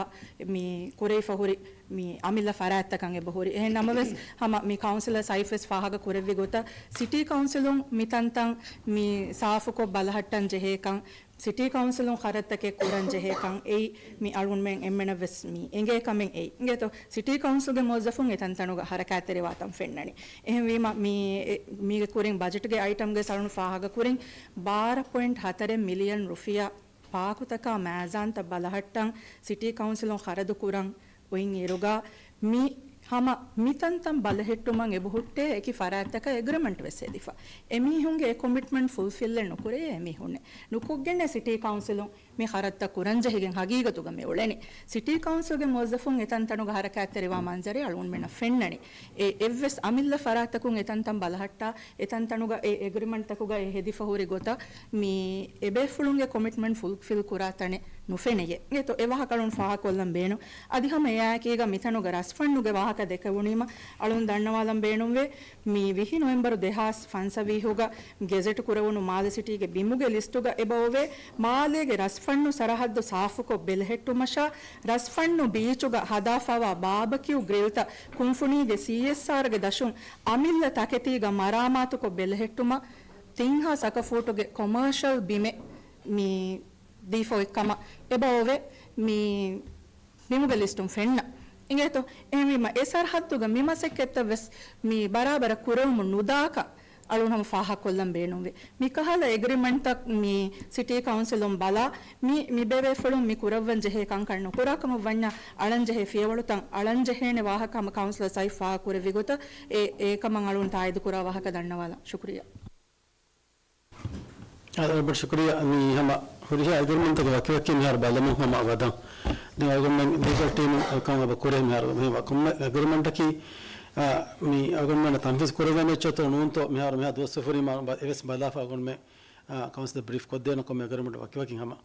މި ކުރެވިފަ ހުރި މި އަމިއްލަ ފަރާތްތަކަށް އެބަ ހުރި. އެހެން ނަމަވެސް، ހަމަ މި ކައުންސިލަރ ސައިފް ވެސް ފާހަގަ ކުރެއްވި ގޮތަށް، ސިޓީ ކައުންސިލުން މި ތަންތަން މި ސާފުކޮށް ބަލަހައްޓަން ޖެހޭކަން، ސިޓީ ކައުންސިލުން ޚަރަދުތަކެއް ކުރަން ޖެހޭކަން އެއީ މި އަޅުގަނޑުމެން އެންމެނަށް ވެސް މި އެނގޭ ކަމެއް އެއީ. އިނގޭތޯ، ސިޓީ ކައުންސިލްގެ މުވައްޒަފުން އެތަންތަނުގަ ހަރަކާތްތެރިވާތަން ފެންނަނީ. އެހެންވީމަ، މި، އެ، މީގެ ކުރިން ބަޖެޓްގެ އައިޓަމްގެ ސަޅުން ފާހަގަކުރިން ބާރަ ޕޮއިންޓް ހަތަރެއް މިލިއަން ރުފިޔާ ޕާކުތަކާ މާޒާންތައް ބަލަހައްޓަން ސިޓީ ކައުންސިލުން ޚަރަދު ކުރަން އޮތް އިރުގަ، މި ހަމަ މިތަންތަން ބަލަހެއްޓުމަށް އެބަހުއްޓޭ އެކި ފަރާތްތަކަށް އެގްރިމަންޓް ވެސް ހެދިފަ. އެމީހުންގެ އެ ކޮމިޓްމަންޓް ފުލްފިލް ނުކުރޭ އެމީހުންނެއް. ނުކޮށްގެންނޭ ސިޓީ ކައުންސިލުން މި ޚަރަދުތައް ކުރަންޖެހިގެން ހަގީގަތުގަ މި އުޅެނީ. ސިޓީ ކައުންސިލްގެ މުވައްޒަފުން އެތަންތަނުގަ ހަރަކާތްތެރިވާ މަންޒަރެއް އަޅުގަނޑުމެންނަށް ފެންނަނީ. އެ އެއްވެސް އަމިއްލަ ފަރާތަކުން އެތަންތަން ބަލަހައްޓާ، އެތަންތަނުގަ އެ އެގްރިމަންޓްތަކުގައި ހެދިފަ ހުރި ގޮތަށް މި އެބޭފުޅުންގެ ކޮމިޓްމަންޓް ފުލްފިލް ކުރާ ތަނެއް ނުފެނެޔޭ. އިނގޭތޯ، އެ ވާހަކަ އަޅުން ފާހަގަކޮށްލަން ބޭނުން. އަދި ހަމަ އެއާއެކީގަ މިތަނުގަ ރަސްފަންނުގެ ވާހަކަ ދެކެވުނީމަ އަޅުން ދަންނަވާލަން ބޭނުންވޭ. މި ވިހި ނޮވެމްބަރު ދެހާސް ފަންސަވީހުގަ ގެޒެޓް ކުރެވުނު މާލެ ސިޓީގެ ބިމުގެ ލިސްޓުގަ އެބައޮވޭ، މާލޭގެ ރަސްފަންނު ސަރަހައްދު ސާފުކޮށް ބެލެހެއްޓުމަށާ، ރަސްފަންނު ބީޗުގަ ހަދާފަވާ ބާބަކިއު ގްރިލްތައް ކުންފުނީގެ ސީއެސްއާރްގެ ދަށުން އަމިއްލަ ތަކެތީގަ މަރާމާތުކޮށް ބެލެހެއްޓުމަށް ތިން ހާސް އަކަފޫޓުގެ ކޮމާޝަލް ބިމެއް މި ދީފަ އޮތްކަމަށް އެބައޮވޭ. މި ބިމުގެ ލިސްޓުން ފެންނަ. އިނގޭތޯ؟ އެހެންވީމަ، އެ ސަރަހައްދުގަ މި މަސައްކަތްތައް ވެސް މި ބަރާބަރަށް ކުރެވުމުން ނުދާކަށް އަޅުން ހަމަ ފާހަގަކޮށްލަން ބޭނުންވޭ. މި ކަހަލަ އެގްރިމަންޓްތައް މި ސިޓީ ކައުންސިލުން ބަލާ، މި، މި ބޭބޭފުޅުން މި ކުރައްވަން ޖެހޭ ކަންކަން ނުކުރާކަމަށް ވަންޏާ، އަޅަން ޖެހޭ ފިޔަވަޅުތައް އަޅަން ޖެހޭނެ ވާހަކަ ހަމަ ކައުންސިލަރ ސައިފް ފާހަގަކުރެއްވި ގޮތަށް އެ، އެކަމަށް އަޅުން ތާއީދު ކުރާ ވާހަކަ ދަންނަވާލަން. ޝުކުރިއްޔާ. އާދެ، ވަރަށް ބޮޑަށް ޝުކުރިއްޔާ. މި ހަމަ ހުރިހާ އެގްރިމަންޓްތަކެއް ވަކިވަކި މިހާރު ބަލަމުން ހަމަ ވަދަން. ދެން އަޅުގަނޑުމެން ލީގަލް ޓީމުން އެކަން އެބަ ކުރޭ މިހާރު. މި ކޮންމެ އެގްރިމަންޓަކީ، އާ، މި އަޅުގަނޑުމެންނަށް ތަންފީޒް ކުރެވޭނެ އެއްޗެއްތޯ ނޫންތޯ މިހާރު މިހާ ދުވަސްވަރު ފުރީމާ އެވެސް ބަލާފަ އަޅުގަނޑުމެން، އާ، ކައުންސިލަށް ބްރީފް ކޮށްދޭނަ ކޮންމެ އެގްރިމަންޓް ވަކިވަކިން ހަމަ.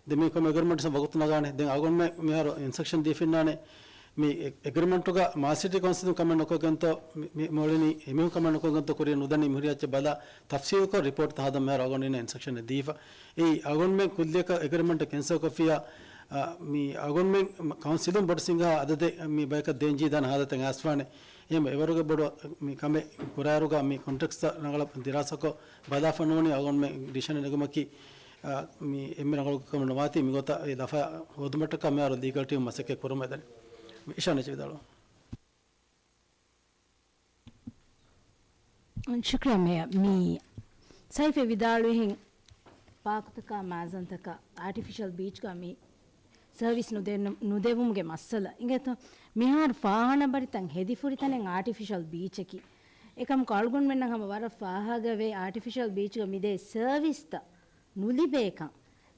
ދެން މި ކޮންމެ އެގްރިމަންޓްސް ވަގުތު ނަގާނެ. ދެން އަޅުގަނޑުމެން މިހާރު އިންސްޓްރަކްޝަން ދީފިންނާނެ. މި އެ-، އެގްރިމަންޓުގަ މާލެ ސިޓީ ކައުންސިލުން ކަމެއް ނުކޮށްގެންތޯ، މި-، މި-، މިއުޅެނީ އެމީހުން ކަމެއް ނުކޮށްގެންތޯ ކުރިއަށް ނުދަނީ މިހުރި އެއްޗެއް ބަލާ، ތަފްސީލުކޮށް ރިޕޯޓް ހަދަން މިހާރު އަޅުގަނޑު އިންސްޓްރަކްޝަނެއް ދީފަ. އެއީ އަޅުގަނޑުމެން ކުއްލިއަކަށް އެގްރިމަންޓް ކެންސަލް ކޮށްފިއްޔާ، އާ، މި އަޅުގަނޑުމެން ކައުންސިލުން ބޮޑު ސިނގާ އަދަދެއް މި ބަޔަކަށް ދޭން ޖެހިދާނެ ހާލަތެއް އައިސްފާނެ. އެހެން އެވަރުގެ ބޮޑު މި ކަމެއް ކުރާއިރުގަ މި ކޮންޓެކްސްތައް ރަނގަޅަށް ދިރާސާކޮށް ބަލާފަ ނޫނީ އަޅުގަނޑުމެން ޑިސިޝަނެއް ނެގުމަކީ، އާ، މި އެންމެ ރަނގަޅު ކަމެއް ނުވާތީ މިގޮތަށް އެ ލަފާ ހޯދުމަށްޓަކާ މިހާރު ލީގަލް ޓީމް މަސައްކަތް ކުރަމުން އެދެނީ. އިޝާން އެޗް ވިދާޅުވާ. ޝުކްރިޔާ މޭޔަރ. މި ސައިފް ވިދާޅުވިހެން ޕާކުތަކާ މާޒަންތަކަށް އާޓިފިޝަލް ބީޗްގަ މި ސަރވިސް ނުދެން-، ނުދެވުމުގެ މައްސަލަ އިނގޭތޯ؟ މިހާރު ފާހާނަ ބަރިތައް ހެދިފުރި ތަނެއް އާޓިފިޝަލް ބީޗަކީ. އެކަމަކު އަޅުގަނޑުމެންނަށް ހަމަ ވަރަށް ފާހަގަވޭ އާޓިފިޝަލް ބީޗްގަ މިދޭ ސަރވިސްތައް ނުލިބޭކަން.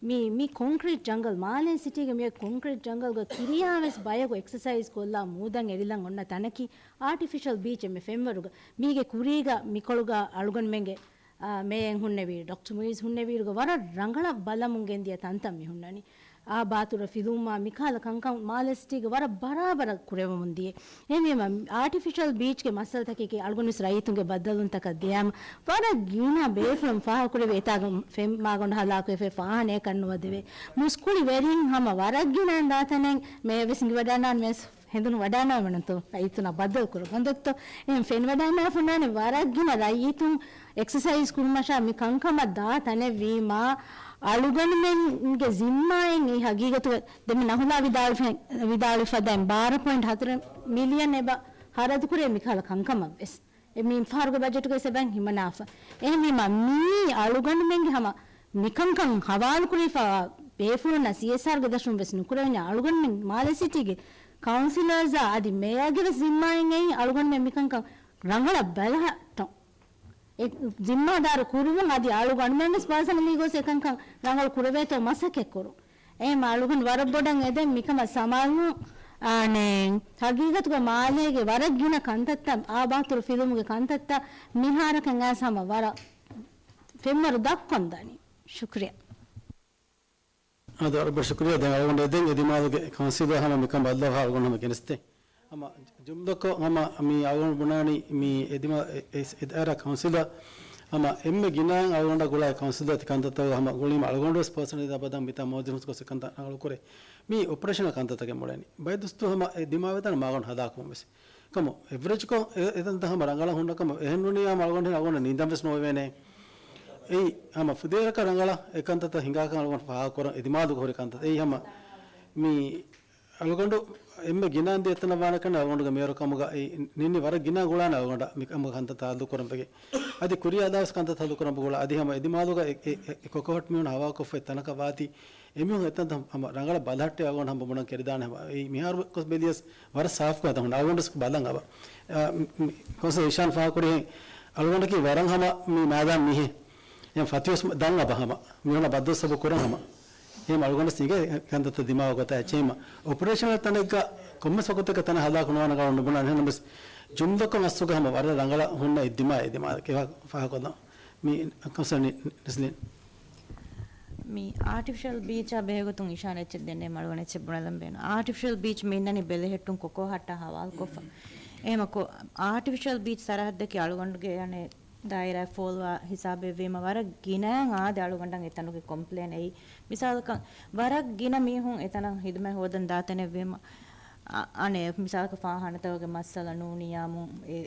މި، މި ކޮންކްރީޓް ޖަންގަލް، މާލޭ ސިޓީގެ މި ކޮންކްރީޓް ޖަންގަލްގަ ކިރިޔާވެސް ބަޔަކު އެކްސަސައިޒް ކޮށްލާ މޫދަށް އެރިލަން އޮންނަ ތަނަކީ އާޓިފިޝަލް ބީޗް އެންމެ ފެންވަރުގަ. މީގެ ކުރީގަ މިކޮޅުގަ އަޅުގަނޑުމެންގެ، އާ، މޭޔަރ ހުންނެވި، ޑޮކްޓަރ މުއިޒް ހުންނެވިއިރުގަ ވަރަށް ރަނގަޅަށް ބަލަމުން ގެންދިޔަ ތަންތަން މި ހުންނަނީ. އާ ބާތުރަށް ފިލުވުމާ މިކަހަލަ ކަންކަން މާލޭ ސިޓީގެ ވަރަށް ބަރާބަރަށް ކުރެވެމުން ދިޔަ. އެހެންވީމަ، އާޓިފިޝަލް ބީޗްގެ މައްސަލަތަކަކީ އަޅުގަނޑުވެސް ރައްޔިތުންގެ ބައްދަލުވުންތަކަށް ދިޔާމަ، ވަރަށް ގިނަ ބޭފުޅުން ފާހަގަކުރެވި އެތާގަ ފެން މާގަނޑު ހަލާކުވެފައި ފާހާނައަކަށް ނުވަދެވޭ. މުސްކުޅި ވެރިން ހަމަ ވަރަށް ގިނަ ދާތަނެއް މޭޔަރ ވެސް އިނގިވަޑާނާން ވެސް ހެނދުނު ވަޑާނާ ވަނަންތޯ ރައްޔިތުންނާ ބައްދަލު ކުރަން ގޮންދޮއްތޯ؟ އެހެން ފެންވަޑާނާފަ ނާނެ ވަރަށް ގިނަ ރައްޔިތުން އެކްސަސައިޒް ކުރުމަށާ މި ކަންކަމަށް ދާ ތަނެއް ވީމާ، އަޅުގަނޑުމެންގެ ޒިންމާއެއް އެއީ ހަގީގަތުގަ ދެންމެ ނަހުލާ ވިދާޅުވި-، ވިދާޅުވި ފަދައިން ބާރަ ޕޮއިންޓް ހަތަރު މިލިއަން އެބަ ހަރަދުކުރޭ މިކަހަލަ ކަންކަމަށް ވެސް. އެ މި ފަހަރުގެ ބަޖެޓުގައި އެބައިން ހިމަނާފަ. އެހެންވީމާ، މީ އަޅުގަނޑުމެންގެ ހަމަ މިކަންކަން ހަވާލުކުރެވިފައިވާ ބޭފުޅުންނަށް ސީއެސްއާރްގެ ދަށުން ވެސް ނުކުރެވެންޏާ، އަޅުގަނޑުމެން މާލެ ސިޓީގެ ކައުންސިލަރސްއާ އަދި މޭޔަރގެ ވެސް ޒިންމާއެއް އެއީ އަޅުގަނޑުމެން މިކަންކަން ރަނގަޅަށް ބަލަހައްޓަން. އެ ޒިންމާދާރު ކުރުމުން އަދި އަޅުގަނޑުމެން ވެސް ޕާސަނަލީ ގޮސް އެކަންކަން ރަނގަޅު ކުރެވޭތޯ މަސައްކަތް ކުރުން. އެހެން އަޅުގަނޑު ވަރަށް ބޮޑަށް އެދެން މިކަމަށް ސަމާލު، އާނެ، ހަގީގަތުގަ މާލޭގެ ވަރަށް ގިނަ ކަންތައްތައް، އާ ބާތުރު ފިލުމުގެ ކަންތައްތައް މިހާރަކަށް އައިސް ހަމަ ވަރަށް ފެންވަރު ދައްކަން ދަނީ. ޝުކްރިޔާ. އާދެ، ވަރަށް ބޮޑަށް ޝުކުރިޔާ. ދެން އަޅުގަނޑު އެދެން އެ ދިމާލުގެ ކައުންސިލަރ ހަމަ މިކަން ބައްލަވާ އަޅުގަނޑު ހަމަ ގެނެސްދޭ. ހަމަ ޖުމްލަކޮށް ހަމަ މި އަޅުގަނޑު ބުނާނީ މި އެ ދިމާ-، އެ-، އެ-، އެ ދާއިރާ ކައުންސިލަރ ހަމަ އެންމެ ގިނައިން އަޅުގަނޑަށް ގުޅާ ކައުންސިލް އަދި ކަންތައްތަކުގަ ހަމަ ގުޅީމަ އަޅުގަނޑުވެސް ޕާސަނަލީ އަބަދަށް މިތާ މޯދިން ހުސް ގޮސް ކަންތައް ރަނގަޅުކުރޭ. މީ އޮޕަރޭޝަނަލް ކަންތައްތަކެއް މުޅެނީ. ބައެއް ދުސްތު ހަމަ އެ ދިމާވެދާނެ މާގަނޑު ހަދާކަމަށް ވެސް. ކަމު އެވްރެޖްކޮށް އެ-، އެތަންތައް ހަމަ ރަނގަޅަށް ހުންނަ ކަމަށް އެހެންނޫނީ ހަމަ އަޅުގަނޑު އަޅުގަނޑަށް ނިންދަން ވެސް ނޯވެވޭނެ. އެއީ ހަމަ ފުދޭވަރަކަށް ރަނގަޅަށް އެ ކަންތައްތައް ހިނގާކަން އަޅުގަނޑު ފާހަގަކުރަން އެދިމާލުގަ ހުރި ކަންތައް. އެއީ ހަމަ މީ އަޅުގަނޑު އެންމެ ގިނައިން ދޭތަނަށް ވާނެ ކަން އަޅުގަނޑުގެ މޭޔަރު ކަމުގަ އެ ނިންމި ވަރަށް ގިނަ ގުޅާނެ އަޅުގަނޑަށް މިކަމުގެ ކަންތައް ތާއްލުކުރަން ވެގެން. އަދި ކުރިއަށް އަދާވެސް ކަންތައް ތާއްލުކުރަން ބަގުޅާ. އަދި ހަމަ އެދިމާލުގަ އެ، އެ، އެ ކޮކޯހަޓް މީހުން ހަވާލުކޮށްފައި ތަނަކަށް ވާތީ އެމީހުން އެތަންތަން ހަމަ ރަނގަޅަށް ބަލަހައްޓެ އަޅުގަނޑު ހަމަ ބުނަން ކެރިދާނެ ހަމަ. އެއީ މިހާރު ގޮސް ބެލިޔަސް ވަރަށް ސާފުކޮށް ހަދަން ހުންނަ އަޅުގަނޑު ބަލަން އަބަ. އާ، މި، މި، ކޮންސަލް އިޝާން ފާހަގަކުރިހެން އަޅުގަނޑަކީ ވަރަށް ހަމަ މި މައިދާން މީހެއް. އެހެން ފަތިވެސް ދަން އަބަ ހަމަ. މިހުންނަ ބައްދަލު ސަބު ކުރަން ހަމަ. އެހެން އަޅުގަނޑަސް އިނގޭ ކަންތައްތައް ދިމާވާ ގޮތާ އެއްޗެހިމަ. އޮޕަރޭޝަނަލް ތަނެއްގަ ކޮންމެސް ވަގުތެއްގަ ތަނެއް ހަލާކު ނުވާނެ ގަޅުން ނުބުނާނެ. އެހެންނަމަވެސް ޖުމްލަކޮށް އަސްލުގަ ހަމަ ވަރަށް ރަނގަޅަށް ހުންނަ އެއްދިމާ އެއްދިމާ ކެ ފާހަގަކޮށްލަން. މި ކޮންސަލް ނި-، ނިސްލިން. މި އާޓިފިޝަލް ބީޗާ ބެހޭގޮތުން އިޝާން އެއްޗެއް ދެންނެވި މަޑުވަން އެއްޗެއް ބުނެލަން ބޭނުން. އާޓިފިޝަލް ބީޗް މި އިންނަނީ ބެލެހެއްޓުން ކޮކޯހައްޓާ ހަވާލުކޮށްފަ. އެހެމަ ކޮ-، އާޓިފިޝަލް ބީޗް ސަރަހައްދަކީ އަޅުގަނޑުގެ އަނެއް ދާއިރާ ފޯލްވާ ހިސާބެއްވީމަ ވަރަށް ގިނައިން އާދެ އަޅުގަނޑަށް އެތަނުގެ ކޮމްޕްލޭން އެއީ. މިސާލަކަށް ވަރަށް ގިނަ މީހުން އެތަނަށް ހިދުމަތް ހޯދަން ދާ ތަނެއްވީމަ، އަ-، އަނެއް މިސާލަކަށް ފާހާނަތަކުގެ މައްސަލަ ނޫނިއްޔާމު އެ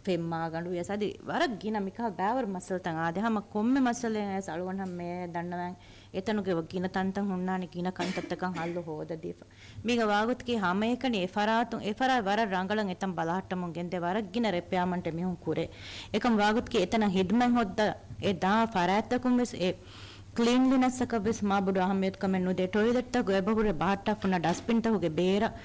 ފެންމާގަނޑު ވިޔަސް އަދި ވަރަށް ގިނަ މިކަހަލަ ބައިވަރު މައްސަލަތައް އާދެ ހަމަ ކޮންމެ މައްސަލައެއް އައިސް އަޅުގަނޑު ހަމަ މޭޔަރަށް ދަންނަވަން އެތަނުގެ ގިނަ ތަންތަން ހުންނާނެ ގިނަ ކަންތައްތަކަށް ހައްލު ހޯދަދީފަ. މީގަ ވާގޮތަކީ ހަމައެކަނި އެ ފަރާތުން އެ ފަރާތް ވަރަށް ރަނގަޅަށް އެތަން ބަލަހައްޓަމުން ގެންދޭ ވަރަށް ގިނަ ރިކްވަޔަރމަންޓެއް މީހުން ކުރޭ. އެކަމް ވާގޮތަކީ އެތަނަށް ހިދުމަތް ހޯއްދާ އެ ދާ ފަރާތްތަކުން ވެސް އެ ކްލީންލިނަސްއަކަށް ވެސް މާ ބޮޑު އަހައްމިޔަތުކަމެއް ނުދޭ. ޓޮއިލެޓްތަކުގެ އެބަހުރި ބަހައްޓާފަ ހުންނަ ޑަސްބިންތަކުގެ ބޭރަށް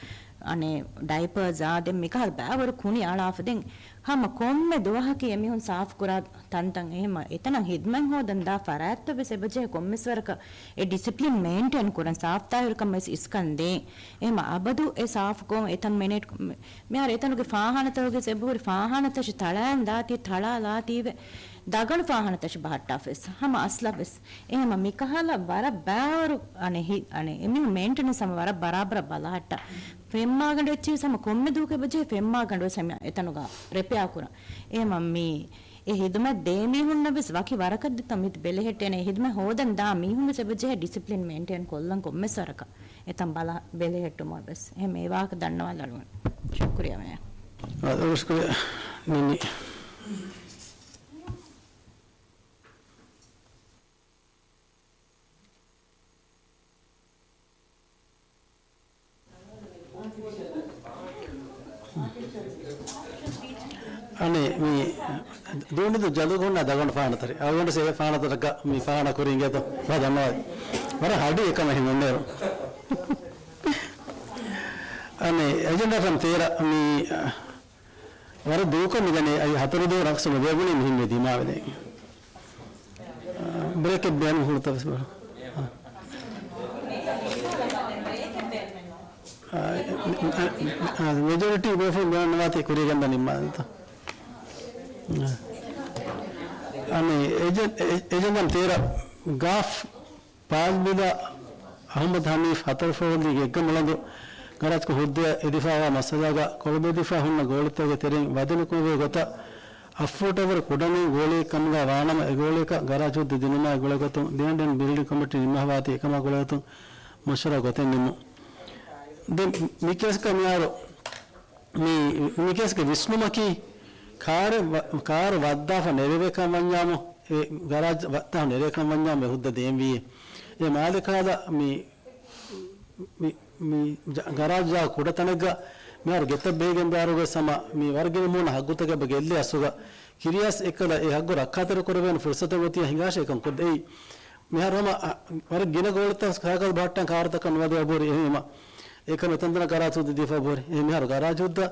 އަނެއް ޑައިޕަރސް އާދެ މިކަހަލަ ބައިވަރު ކުނި އަޅާފަ. ދެން ހަމަ ކޮންމެ ދުވަހަކީ އެމީހުން ސާފުކުރާ ތަންތަން. އެހެމަ އެތަނަށް ހިދުމަތް ހޯދަން ދާ ފަރާތްތައް ވެސް އެބަޖެހޭ ކޮންމެސް ވަރަކަށް އެ ޑިސިޕްލިން މެއިންޓެއިން ކުރަން، ސާފުތާހިރުކަން ވެސް އިސްކަން ދޭން. އެހެމަ އަބަދު އެ ސާފުކޮށް އެތަން މެނޭޓް، މިހާރު އެތަނުގެ ފާހާނަތަކުގެ އެބަހުރި ފާހާނަތަށި ތަޅާން ދާތީ ތަޅާލާތީވެ ދަގަނޑު ފާހާނަތަށި ބަހައްޓާފަ ވެސް ހަމަ އަސްލަށް ވެސް. އެހެމަ މިކަހަލަ ވަރަށް ބައިވަރު އަނެއް ހި-، އަނެއް އެމީހުން މެއިންޓެނެންސް ހަމަ ވަރަށް ބަރާބަރަށް ބަލަހައްޓާ. ފެންމާގަނޑު އެއްޗެހި ހަމަ ކޮންމެ ދުވަހަކު އެބަޖެހޭ ފެންމާގަނޑު ވެސް ހަމަ އެތަނުގަ ރެޕެއާ ކުރަން. އެހެމަ މި އެ ހިދުމަތް ދޭ މީހުންނަށް ވެސް ވަކި ވަރަކަށް ދެތަން މި ބެލެހެއްޓޭނެ. އެ ހިދުމަތް ހޯދަން ދާ މީހުން ވެސް އެބަޖެހޭ ޑިސިޕްލިން މެއިންޓެއިން ކޮށްލަން ކޮންމެސް ވަރަކަށް އެތަން ބަލަ ބެލެހެއްޓުމަށް ވެސް. އެހެމަ އެ ވާހަކަ ދަންނަވާލަ އަޅުގަނޑު. ޝުކުރިއްޔާ މޭޔަރ. އާ، ޝުކުރިއްޔާ. ނިންމި. އަނެއް މި ދޫނިދޫ ޖަލުގަ ހުންނަ ދަގަނޑު ފާނަތަރި. އަޅުގަނޑު ސޭ ފާނަތަރަކަށް މި ފާނަ ކުރިނގޭތޯ ވަ ދަންނަވައި. ވަރަށް ހަޑި އެކަމަށް ހިމެނޭރު. އަނެއް އެޖެންޑާ ނަމްބަރު ތޭރަ މި ވަރަށް ދޫކޮށް މިދަނީ އައި ހަތަރު ދުވަހު ރަނގަޅު ނުބޭބުނީ މިހެން ދިމާވެދޭ. ބްރޭކެއް ބޭނުން ހުޅުތަ ވެސް ބަރަ. މެޖޯރިޓީ ބޭފުޅުން ބޭނުން ނުވާތީ ކުރީގެން ދަން ނިންމާލަންތަ؟ އަނެއް އެޖެން-، އެ-، އެޖެންޑާ ނަމްބަރު ތޭރަ ގާފް ބާޒްބިލާ އަހުމަދު ހަނީފް ހަތަރު ފޯހުލީގެ އެއްގަމުޅަނދު ގަރާޖަކަށް ހުއްދައަށް އެދިފައިވާ މައްސަލާގަ ކޮޅުބެދިފަ ހުންނަ ގޯޅިތަކުގެ ތެރެއިން ވަދެ ނުކުމެވޭ ގޮތަށް އަށް ފޫޓަށްވުރެ ކުޑަނޫން ގޯޅިއެއް ކަމުގަ ވާނަމަ، އެ ގޯޅިއަކަށް ގަރާޖް ހުއްދަ ދިނުމާއި ގުޅޭގޮތުން ލޭންޑް އެންޑް ބިލްޑިން ކޮމިޓީ ނިންމަވާތީ އެކަމާ ގުޅޭގޮތުން މަޝްވަރާ ގޮތެއް ނިންމުން. ދެން މި ކޭސްގަ މިހާރު މި، މި ކޭސްގެ ވިސްނުމަކީ ކާރެއް ވަ-، ކާރު ވައްދާފަ ނެރެވޭކަން ވަންޏާމު، އެ ގަރާޖް ވައްދާފަ ނެރެވޭކަން ވަންޏާމު އެ ހުއްދަ ދޭންވީ. އެ މާލެ ކާލަ މި، މި، މި ޖަ-، ގަރާޖް ޖާ ކުޑަ ތަނެއްގަ މިހާރު ގެތައް ބެހިގެން ދާއިރު ވެސް ހަމަ މި ވަރަށް ގިނަ މޫނަށް ހައްގުތަކެއް އެބަ ގެއްލޭ އަސްލުގަ ކިރިޔާސް އެއްކަލަ އެ ހައްގު ރައްކާތެރި ކުރެވޭނެ ފުރުސަތެއް އޮތީ ހިނގާށޭ އެކަން ކޮށްދެއްވީ. މިހާރު ހަމަ، އަ، ވަރަށް ގިނަ ގޯޅިތައް ސައިކަލް ބަހައްޓަން ކާރުތަކަށް ނުވަދެ އަބޯރި އެހެން އެކަން އެތަންތަނަށް ގަރާޖް ހުއްދަ ދީފަ އަބޯރި. އެހެން މިހާރު ގަރާޖް ހުއްދަ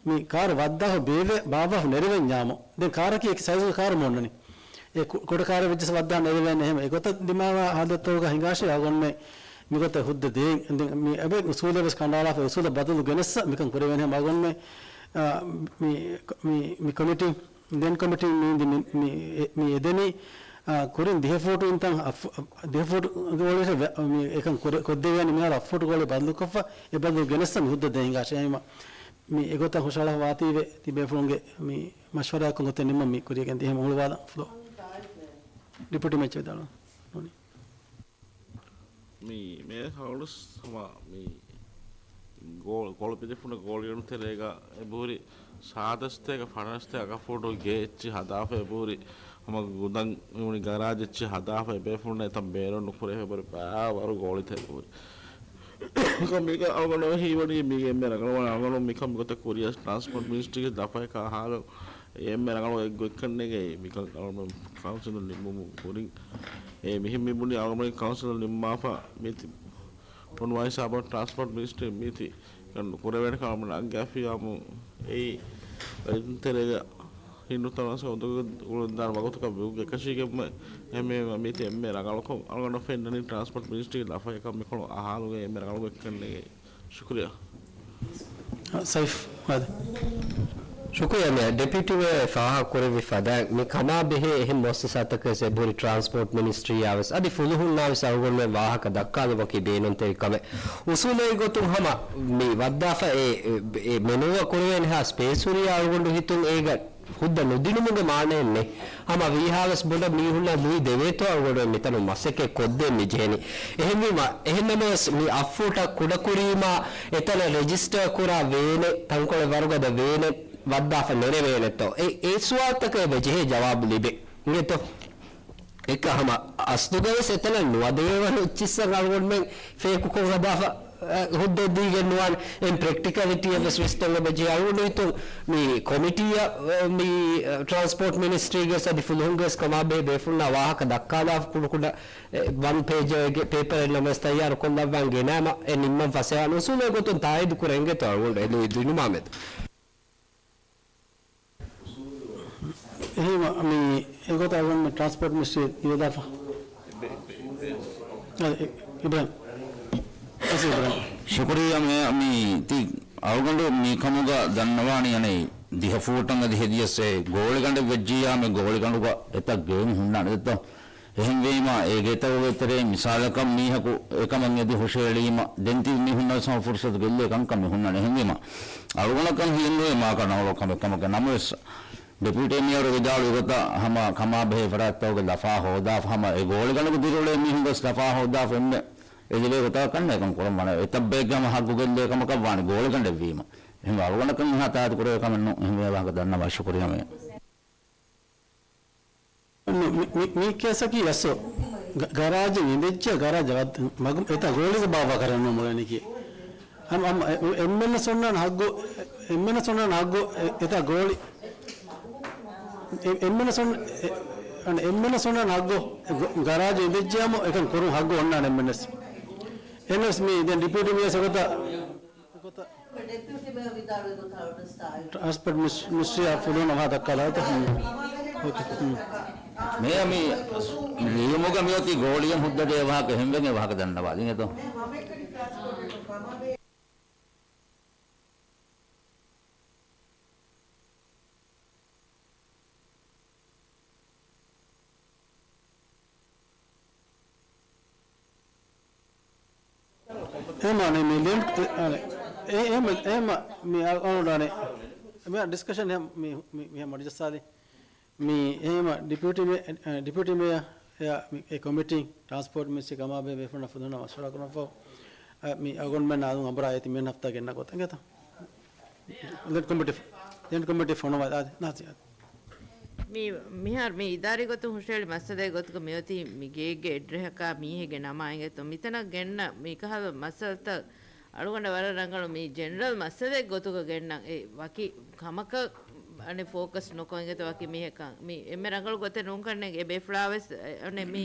މި ކާރު ވައްދާފަ ބޭއްވޭ ބާއްވާފަ ނެރެވެންޏާމު. ދެން ކާރަކީ އެކި ސައިޒުގެ ކާރު މޯންނަނީ. އެ ކު-، ކުޑަ ކާރެއް ވެއްޖެސް ވައްދާ ނެރެވޭނެ އެހެން އެގޮތަށް ދިމާވާ ހާލަތްތަކުގަ ހިނގާށޭ އަޅުގަނޑުމެން މިގޮތަށް ހުއްދަ ދޭން. ދެން މި އެބަ އުސޫލެއް ވެސް ކަނޑައަޅާފަ އުސޫލަށް ބަދަލު ގެނެއްސަ މިކަން ކުރެވޭނެ ހަމަ އަޅުގަނޑުމެން، އާ، މި، މި، މި ކޮމިޓީ ދެން ކޮމިޓީން މި، މި، މި، މި އެދެނީ، އާ، ކުރިން ދިހަ ފޫޓު އިންތަން އަށް ފޫ-، ދިހަ ފޫޓު ގޯޅިއަށް ވެ-، މި އެކަން ކުރެ-، ކޮށްދެވޭނެ މިހާރު އަށް ފޫޓު ގޯޅި ބަދަލުކޮށްފަ އެ ބަދަލު ގެނެއްސަ މި ހުއްދަ ދޭން ހިނގާށޭ. އެހެންވީމަ މި އެގޮތަށް ހުށަހަޅަ ވާތީވެ ތިބޭފުޅުންގެ މި މަޝްވަރާއެއްކޮށް ގޮތެއް ނިންމަން މި ކުރިޔަށް ގެންދިޔަ ހެމަ ހުޅުވާލަން ފްލޯ. ޑިޕިއުޓީ މޭޔަރ ވިދާޅުވަން. ނޫނީ. މި މޭ ހައުލުސް ހަމަ މި ގޯ-، ކޮޅު ބިލެފުން ގޯޅިގަނޑު ތެރޭގަ އެބަހުރި ސާދަސްތޭކަ ފަނަރަސްތޭކަ ފޫޓު ގޭ އެއްޗި ހަދާފަ އެބަހުރި ހަމަ ގުދަން މިވުނި ގަރާޖް އެއްޗި ހަދާފަ އެބޭފުޅުންނަށް އެތަން ބޭނުން ނުކުރެވޭ ބަރު ބާވަރު ގޯޅިތައް އެބަހުރި. މިކަން މިކަން އަޅުގަނޑު ހީވަނީ މީގެ އެންމެ ރަނގަޅުވާނެ އަޅުގަނޑު މިކަން މިގޮތަށް ކުރިޔަސް ޓްރާންސްޕޯޓް މިނިސްޓްރީގެ ލަފަޔަކާ ހާލު އެންމެ ރަނގަޅު އެއްގޮތްކަން ނޭނގެ މިކަން އަޅުގަނޑު ކައުންސިލުން ނިންމުމުގެ ކުރިން. އެ މިހެން މި ބުނީ އަޅުގަނޑު ކައުންސިލުން ނިންމާފަ މީތި ބުނުވާ ހިސާބަށް ޓްރާންސްޕޯޓް މިނިސްޓްރީ މީތި ނުކުރެވޭނެ ކަމަށް ނަންގައިފިއްޔާމު އެއީ ރައްޔިތުން ތެރޭގަ ހިންނުތަނަސް އުނދަގޫ އުޅުންދާނެ ވަގުތަކަށް ވެވުގެ އެކަށީގެން އެންމެ މީތި އެންމެ ރަނގަޅުކޮށް އަޅުގަނޑަށް ފެންނަނީ ޓްރާންސްޕޯޓް މިނިސްޓްރީގެ ލަފަޔަކަށް މިކޮޅު އަހާލުގެ އެންމެ ރަނގަޅު އެއްކަން ނޭނގެ. ޝުކުރިޔާ. ސައިފް، އާދެ. ޝުކުރިޔާ މޭޔަރ. ޑެޕިއުޓީ މޭޔަރ ފާހަގަ ކުރެއްވި ފަދައިން މި ކަމާ ބެހޭ އެހެން މުއައްސަސާތަކަށް އެބަހުރި ޓްރާންސްޕޯޓް މިނިސްޓްރީއާ ވެސް އަދި ފުލުހުންނާ ވެސް އަޅުގަނޑުމެން ވާހަކަ ދައްކާލުމަކީ ބޭނުންތެރި ކަމެއް. އުސޫލީ ގޮތުން ހަމަ މި ވައްދާފަ އެ، އެ، އެ މެނޫއަށް ކުރެވޭނެހާ ސްޕޭސް ހުރި އަޅުގަނޑު ހިތުން އޭގަ ހުއްދަ ނުދިނުމުގެ މާނައެއް ނެތް. ހަމަ ވީހާވެސް ބޮޑަށް މީހުންނަށް ލުއި ދެވޭތޯ އަޅުގަނޑު މިތަނުން މަސައްކަތް ކޮށްދޭން މި ޖެހެނީ. އެހެންވީމަ، އެހެންނަމަވެސް މި އަށް ފޫޓަށް ކުޑަކުރީމާ އެތަނަށް ރެޖިސްޓަރ ކުރާ ވޭނެއް، ތަންކޮޅެއް ވަރުގަދަ ވޭނެއް ވައްދާފަ ނެރެވޭނެތޯ؟ އެ، އެ ސުވާލުތަކަށް އެބަ ޖެހޭ ޖަވާބު ލިބޭ. އިނގޭތޯ؟ އެކަ ހަމަ އަސްލުގަވެސް އެތަނަށް ނުވަދެވޭ ވަރު އެއްޗިއްސަށް އަޅުގަނޑުމެން ފޭކުކޮށް ހަދާފަ، އަ، ހުއްދަ ދީގެން ނުވާނެ. އެން ޕްރެކްޓިކަލިޓީ އެއްވެސް ވިސްނަން އެބަ ޖެހޭ. އަޅުގަނޑު ހިތުން މި ކޮމިޓީއަށް، އަ، މި، އަ، ޓްރާންސްޕޯޓް މިނިސްޓްރީގެ އަދި ފުލުހުންގެ ކަމާބެހޭ ބޭފުޅުންނާ ވާހަކަ ދައްކާލާފަ ކުޑަކުޑަ، އެ، ވަން ޕޭޖެއްގެ ޕޭޕަރެއް ނަމަވެސް ތައްޔާރު ކޮށްލައްވާން ގެނައިމަ އެ ނިންމަން ފަސޭހަ އުސޫލެއް ގޮތުން ތާއީދު ކުރެން އިނގޭތޯ އަޅުގަނޑު އެ ލުއި ދިނުމާ މެދު. އެހެންވީމަ، މި އެގޮތަށް އަޅުގަނޑު މި ޓްރާންސްޕޯޓް މިނިސްޓްރީ ނިވެދާފަ. އަ، އި-، އިބްރާހިމް. އަސް އިބްރާހިމް. ޝުކުރިއްޔާ މޭޔަރ، މި ތި އަޅުގަނޑު މި ކަމުގަ ދަންނަވާނީ އަނެއް ދިހަ ފޫޓަށް އަދި ހެދިޔަސް އެ ގޯޅިގަނޑެއް ވެއްޖިއްޔާ މި ގޯޅިގަނޑުގަ އެތައް ގޭން ހުންނާނެ ދެއްތޯ؟ އެހެންވީމަ، އެ ގޭތަކުގެ ތެރޭ މިސާލަކަށް މީހަކު އެކަމަށް އެދި ހުށައެޅީމަ، ދެން ތި މީހުންނަށް ވެސް ހަމަ ފުރުސަތު ގެއްލޭ ކަންކަން މި ހުންނަނީ. އެހެންވީމަ، އަޅުގަނޑަކަށް ހީނުވޭ މާކަ ރަނގަޅު ކަމެއް ކަމަކަށް. ނަމަވެސް، ޑެޕިއުޓީ މޭޔަރު ވިދާޅުވި ގޮތަށް، ހަމަ ކަމާބެހޭ ފަރާތްތަކުގެ ލަފާ ހޯދާފަ، ހަމަ އެ ގޯޅިގަނޑުގެ ދިރިއުޅޭ މީހުން ވެސް ލަފާ ހޯދާފަ އެންމެ އެދިވޭ ގޮތަކަށް ކަންނޭ ކަން ކުރަން ވާނެ. އެތައް ބައެއްގެ ހަމަ ހައްގު ގެއްލޭ ކަމަކަށް ވާނެ ގޯޅިގަނޑެއް ވީމަ. އެހެންވެ، އަޅުގަނޑަކަށް އެހާ ތާއީދު ކުރެވޭ ކަމެއް ނޫން. އެހެންވެ، ވާހަކަ ދަންނަވާ. ޝުކުރިއްޔާ މޭޔަރ. މި، މި، މި ކޭސަކީ އަސްލު ގަ-، ގަރާޖެއް އިނދެއްޖެ، ގަރާޖަށް ވަދް-، މަގު އެތާ ގޯޅިގެ ބާއްވާ ކަރަން ނޫން މުޅެނިކީ. ހަމަ، ހަމަ އެ-، އެންމެންނަސް އޮންނާނެ ހައްގު، އެ-، އެންމެންނަސް އޮންނާނެ ހައްގު އެ-، އެތާ ގޯޅި. އެ-، އެންމެންނަސް އޮން-، އެ-، އަން އެންމެންނަސް އޮންނާނެ ހައްގު އެ ގަ-، ގަރާޖެއް އިނދެއްޖެ ހަމަ އެކަން ކުރުން ހައްގު އޮންނާނެ އެންމެންނަސް. އެންނަސް މި ދެން ޑެޕިއުޓީ މޭޔަރ އެގޮތަށް ޑެޕިއުޓީ މޭޔަރ ވިދާޅުވި ގޮތަށް އަޅުގަނޑު ސްޓާއިލް. ޓްރާންސްޕޯޓް މިސް-، މިނިސްޓްރީއާ ފުލުހުން އަވަހަށް ދައްކާލާ އޮތީ. ހުން. އޯކޭ. ހުން. މޭޔަރ މި ލިޔުމުގަ މިއޮތީ ގޯޅިއެއް ހުއްދަ ދޭ ވާހަކަ އެހެންވެގެން ވާހަކަ ދަންނަވާލިން އެތޯ. އެހެމަ އަނެއް މި ލިންކް، އެ، އެ، އެހެމަ، އެހެމަ މި އަ-، އަޅުގަނޑު އަނެއް މި ޑިސްކަޝަން އެހެމަ މި، މި، މި ހަމަ ޑިސްކަސް ސާދި. މި އެހެމަ ޑެޕިއުޓީ މޭ-، އެ، ޑެޕިއުޓީ މޭޔަރ އެ، މި އެ ކޮމިޓީ ޓްރާންސްޕޯޓް މިނިސްޓްރީ ކަމާބެހޭ ބޭފުޅުންނާ ފުލުހުންނާ މަޝްވަރާ ކުރަންފަހު، އެ، މި އަޅުގަނޑުމެން އަލުން އަނބުރާ އޭތި މި ހަފްތާ ގެންނަ ގޮތަށް އިނގޭތަ؟ ލެންޑް ކޮމިޓީ، ލެންޑް ކޮމިޓީ ފޮނުވާ އާދެ، ނާސި އާދެ. މި، މިހާރު މި އިދާރީ ގޮތުން ހުށައެޅި މައްސަލައެއް ގޮތުގަ މިއޮތީ މި ގެއެއްގެ އެޑްރެހަކާ މީހެއްގެ ނަމާ އިނގޭތޯ. މިތަނަށް ގެންނަ މިކަހަލަ މައްސަލަތައް އަޅުގަނޑަށް ވަރަށް ރަނގަޅު މި ޖެނެރަލް މައްސަލައެއް ގޮތުގަ ގެންނަން. އެ ވަކި ކަމަކަށް އަނެއް ފޯކަސް ނުކޮށް އިނގޭތޯ ވަކި މީހަކަށް. މި އެންމެ ރަނގަޅު ގޮތެއް ނޫންކަންނޭނގެ. އެ ބޭފުޅާވެސް އަނެއް މި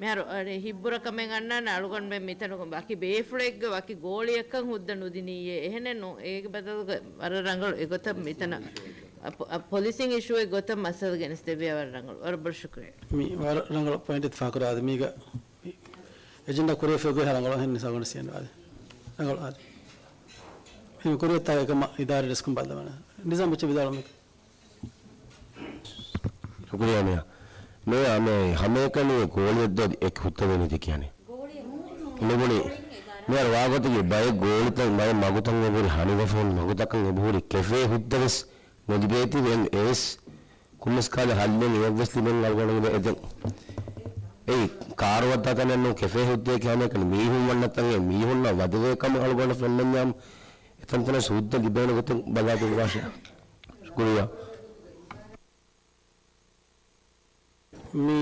މިހާރު އަނެއް ހިތްބުރަ ކަމެއް އަންނާނެ އަޅުގަނޑުމެން މިތަނުގަ ވަކި ބޭފުޅެއްގެ ވަކި ގޯޅިއަކަށް ހުއްދަ ނުދިނީއޭ. އެހެނެއް ނޫން. އޭގެ ބަދަލުގަ ވަރަށް ރަނގަޅު އެގޮތަށް މިތަނަށް އަ، ޕޮ-، އަ، ޕޮލިސިން އިޝޫއެއް ގޮތަށް މައްސަލަ ގެނެސްދެއްވިއްޔާ ވަރަށް ރަނގަޅު. ވަރަށް ބޮޑަށް ޝުކުރިއްޔާ. މި ވަރަށް ރަނގަޅު ޕޮއިންޓެއް ފާކުރާ އާދެ. މީގަ އެޖެންޑާ ކުރިއަށް ފެށިގޮތް ރަނގަޅު ހެން ސަގުނަ ސިޔަން އާދެ. ރަނގަޅު އާދެ. މި ކުރިއަށް ތާ އެކަމަށް އިދާރީ ޑެސްކުން ބައްލަވަން. ނިޒާމް އެއްޗެއް ވިދާޅުވަމެކެ. ޝުކުރިއްޔާ މޭޔަރ. މޭޔަރ، މޭ ހަމައެކަނި ގޯޅިއެއް ދޯ އެކި ހުއްދަ ދެނީ ތި ކިޔަނީ. މިބުނީ މޭޔަރ ވާގޮތަކީ ބައެއް ގޯޅިތައް ބައެއް މަގުތައް އެބުރި ހަނިވެފަ ހުން މަގުތަކަށް އެބުހުރި ކެފޭ ހުއްދަވެސް ނުލިބޭތީ އެ-، އެވެސް ކޮންމެސް ކާލެ ހައްލެއް އެއަށްވެސް ލިބެން އަޅުގަނޑުގެ އެދެން. އެއީ ކާރު ވައްދާ ތަނެއް ނޫން، ކެފޭ ހުއްދައެއް ކިހާނެއްކަން މީހުން ވަންނަ ތަނެއް މީހުންނަށް ވަދެވޭ ކަމަށް އަޅުގަނޑަށް ފެންނަންޏާ އެތަންތަނަށް ހުއްދަ ލިބޭނެ ގޮތެއް ބަލާދެއްވާށޭ. ޝުކުރިއްޔާ. މި،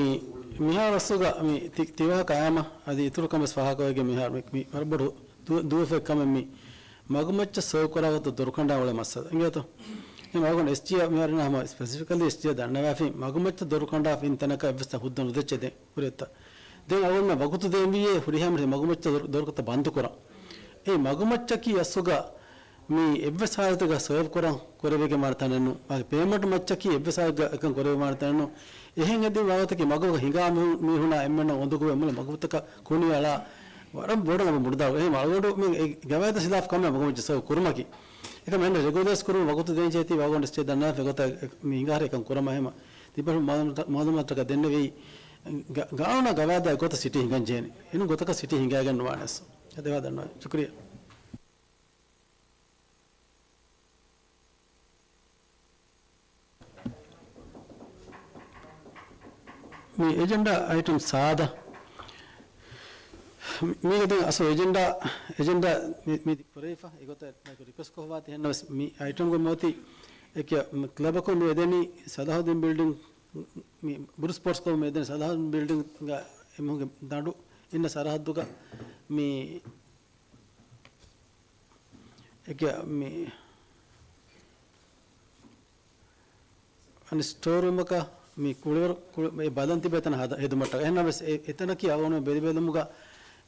މިހާރު އަސްލުގަ މި ތި-، ތިވާހަކަ އާމަ އަދި އިތުރު ކަމެއް ފާހަގަވެގެން މިހާރު މި، މި ވަރަށް ބޮޑު ދު-، ދުވަފެއް ކަމެއް މި މަގުމައްޗަށް ސަބަބު ކުރާ ގޮތަށް ދޮރުކަނޑާ އުޅޭ މައްސަލަ. އިނގޭތޯ؟ އެ މަގުން އެސްޖީއާ މިހާރު ހަމަ ސްޕެސިފިކަލީ އެސްޖީއާ ދަންނަވާފި މަގުމައްޗަށް ދޮރުކަނޑާފި އިން ތަނަކަށް އެއްވެސް ހުއްދަ ނުދެއްޗޭ ދެން ހުރިހައްތަ. ދެން އަޅުގަނޑުމެން ވަގުތު ދޭންވީއޭ ހުރިހާ މި މަގުމައްޗަށް ދޮރު-، ދޮރުކޮށް ބަންދުކުރަން. އެ މަގުމައްޗަކީ އަސްލުގަ މި އެއްވެސް ހާލަތުގަ ސަބަބު ކުރަން ކުރެވިގެން ވާނެ ތަނެއް ނޫން. މާގެ ޕޭމަންޓް މައްޗަކީ އެއްވެސް ހާލަތުގަ އެކަން ކުރެވި ވާނެ ތަނެއް ނޫން. އެހެން އެދި ވާގޮތަކީ މަގުގަ ހިނގާ މީހު-، މީހުނާ އެންމެންނަށް އުނދަގޫވެ މުޅި މަގުތަކަށް ކުނި އަޅާ ވަރަށް ބޮޑަށް ލަބަ ބުނުދާ. އެހެން އަޅުގަނޑު މި ގަވާއިދަށް ހިލާފު ކަމެއް މަގުމައްޗަށް ސަބަބު ކުރުމަކީ. އެކަމަށް އެންނަ ރެގުލައިޒް ކުރުމަށް ވަގުތު ދޭން ޖެހޭތީ ވާގޮނޑިސް ދަންނާފި ގޮތަށް މި ހިނގާހަރެ އެކަން ކުރަމާ ހެމަ ތިބަހު މައުލޫމާތު-، މައުލޫމާތުތަކަށް ދެންނެވީ ގަ-، ގާނޫނާ ގަވާއިދާ ގޮތަށް ސިޓީ ހިނގަން ޖެހޭނެ. އެނޫން ގޮތަކަށް ސިޓީ ހިނގާގެން ނުވާނެ އަސް. އެ ދެވާ ދަންނަވަން. ޝުކުރިއްޔާ. މި އެޖެންޑާ އައިޓަމް ސާދަ. މީގެ ދެން އަސްލު އެޖެންޑާ، އެޖެންޑާ މި، މި ކުރެވިފަ. އެގޮތަށް ރިކުއެސްޓް ކޮށްފަ ތިހެންނަވެސް މި އައިޓަމްގެ މޯތި އެކި މި ކްލަބަކުން މި އެދެނީ ސަލާހުއްދީން ބިލްޑިން، މި ބުރުސް ސްޕޯޓްސް ކްލަބު މި އެދެނީ ސަލާހުއްދީން ބިލްޑިންގަ އެމީހުންގެ ދަނޑު އިންނަ ސަރަހައްދުގަ މި އެކި މި އަނެއް ސްޓޯރ ރޫމަކަށް މި ކުޅިވަރު، ކުޅި-، އެ ބަލަން ތިބޭ ތަނަށް ހަދަ-، ހެދުމަށްޓަކަ. އެހެންނަމަވެސް އެ-، އެތަނަކީ އަޅުގަނޑު ބެލިބެލުމުގަ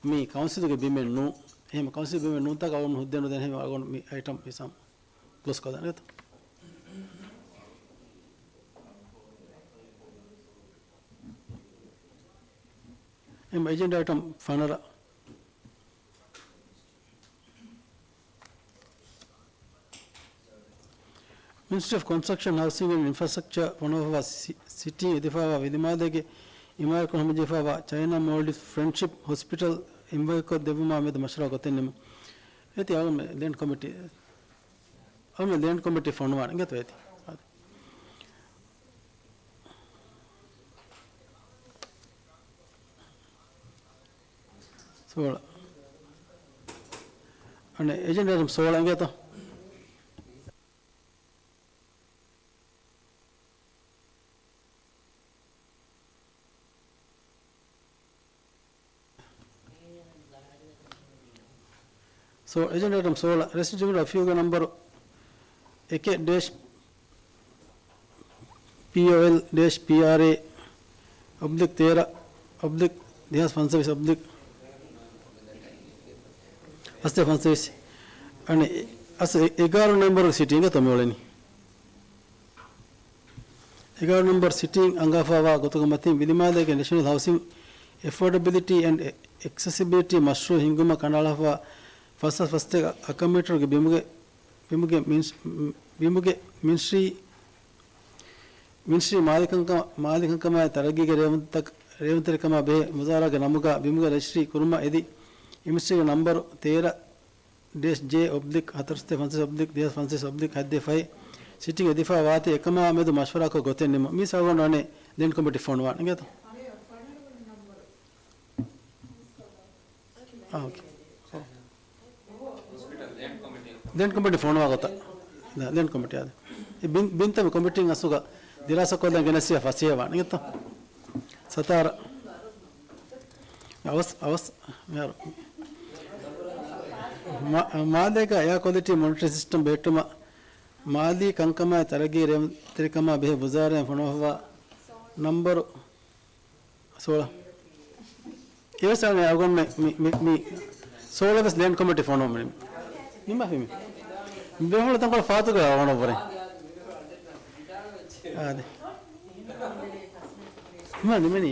މި ކައުންސިލުގެ ބިމެއް ނޫން. އެހެން ކައުންސިލް ބިމެއް ނޫންތާކަށް އަޅުގަނޑު ހުއްދައެއް ނުދޭނެ. އެހެން އަޅުގަނޑު މި އައިޓަމް މިސާމް ކްލޯސް ކޮށްލަން އެތަ. އެމް އެޖެންޑާ އައިޓަމް ފަނަރަ. މިނިސްޓްރީ އޮފް ކޮންސްޓްރަކްޝަން، ހައުސިންގ އެންޑް އިންފްރާސްޓްރަކްޗާ ފޮނުވާފައިވާ ސި-، ސިޓީން އެދިފައިވާ ވިލިމާލޭގެ އިމާރާތްކޮށް ހަމަޖެހިފައިވާ ޗައިނާ މޯލްޑިވްސް ފްރެންޑްޝިޕް ހޮސްޕިޓަލް އިންވައިކޮށް ދެއްވުމާ މެދު މަޝްވަރާ ގޮތެއް ނިމުން. އޭތި އަޅުގަނޑު ލޭންޑް ކޮމިޓީ، އަޅުގަނޑު ލޭންޑް ކޮމިޓީ ފޮނުވާނެ އިނގޭތޯ އޭތި. ސޯޅަ. އަނެއް އެޖެންޑާ އައިޓަމް ސޯޅަ އިނގޭތޯ. ސޯ، އެޖެންޑާ އައިޓަމް ސޯޅަ، ރެސިޑެންޓް އެފްޔޫގެ ނަމްބަރު އެކެއް ޑޭޝް ޕީއޯއެލް ޑޭޝް ޕީއާރޭ އޮބްލިކް ތޭރަ އޮބްލިކް ދެހާސް ފަންސަވީސް އޮބްލިކް އަސްތޭ ފަންސަވީސް. އަނެއް އަސް އެ-، އެގާރަ ނަމްބަރު ސިޓީގަ ތޮ މިއުޅެނީ. އެގާރަ ނަމްބަރު ސިޓީން އަންގާފައިވާ ގޮތުގެ މަތިން ވިލިމާލޭގެ ނެޝަނަލް ހައުސިން އެފޯޑަބިލިޓީ އެންޑް އެކްސެސިބިލިޓީ މަޝްރޫއު ހިންގުމަށް ކަނޑައަޅާފައިވާ ފަސްސަތޭކަ އަކަމެޓަރުގެ ބިމުގެ، ބިމުގެ މިންސް-، ބިމުގެ މިންސްރީ، މިންސްރީ މާލިކަންކަމާ، މާލިކަންކަމާއި ތަރައްގީގެ ރޭވުންތަކަ-، ރޭވުންތެރިކަމާ ބެހޭ ވުޒާރާގެ ނަމުގަ ބިމުގެ ރަޖިސްޓްރީ ކުރުމަށް އެދި، އެމްސީގެ ނަމްބަރު ތޭރަ ޑޭޝް ޖޭ އޮބްލިކް ހަތަރުސަތޭކަ ފަންސަވީސް އޮބްލިކް ދެހާސް ފަންސަވީސް އޮބްލިކް ހަތްދެއް ފަހެއް ސިޓިން އެދިފަ ވާތީ އެކަމާ މެދު މަޝްވަރާކޮށް ގޮތެއް ނިމުން. މީސް އަޅުގަނޑު އަނެއް ލޭންޑް ކޮމިޓީ ފޮނުވާނެ އިނގޭތަ؟ އާ، އޯކޭ. ލޭންޑް ކޮމިޓީ ފޮނުވާ ގޮތަށް. ލޭންޑް ކޮމިޓީ އާދެ. އެ ބިން-، ބިންތައް ކޮމިޓީން އަސްލުގަ ދިރާސާ ކޮށްލަން ގެނެސް ފަސޭހަވާނެ އިނގޭތަ؟ ސަތާރަ. އަވަސް، އަވަސް، މިހާރު. މާ-، މާލޭގަ އެއާ ކޮލިޓީ މޮނިޓަރިން ސިސްޓަމް ބެހެއްޓުމަށް މާލީ ކަންކަމާއި ތަރައްގީ ރޭވުންތެރިކަމާ ބެހޭ ވުޒާރާއިން ފޮނުވާފައިވާ ނަމްބަރު ސޯޅަ. އެވެސް އަޅުގަނޑު މި، މި، މި، މި ސޯޅަ ވެސް ލޭންޑް ކޮމިޓީ ފޮނުވަމުން ނިމި. ނިމާފި މި. ބޭފުޅު ތަންކޮޅެއް ފާތުގަ އަޅުގަނޑު ވުރެ. އާދެ. މަ ނިމެނީ.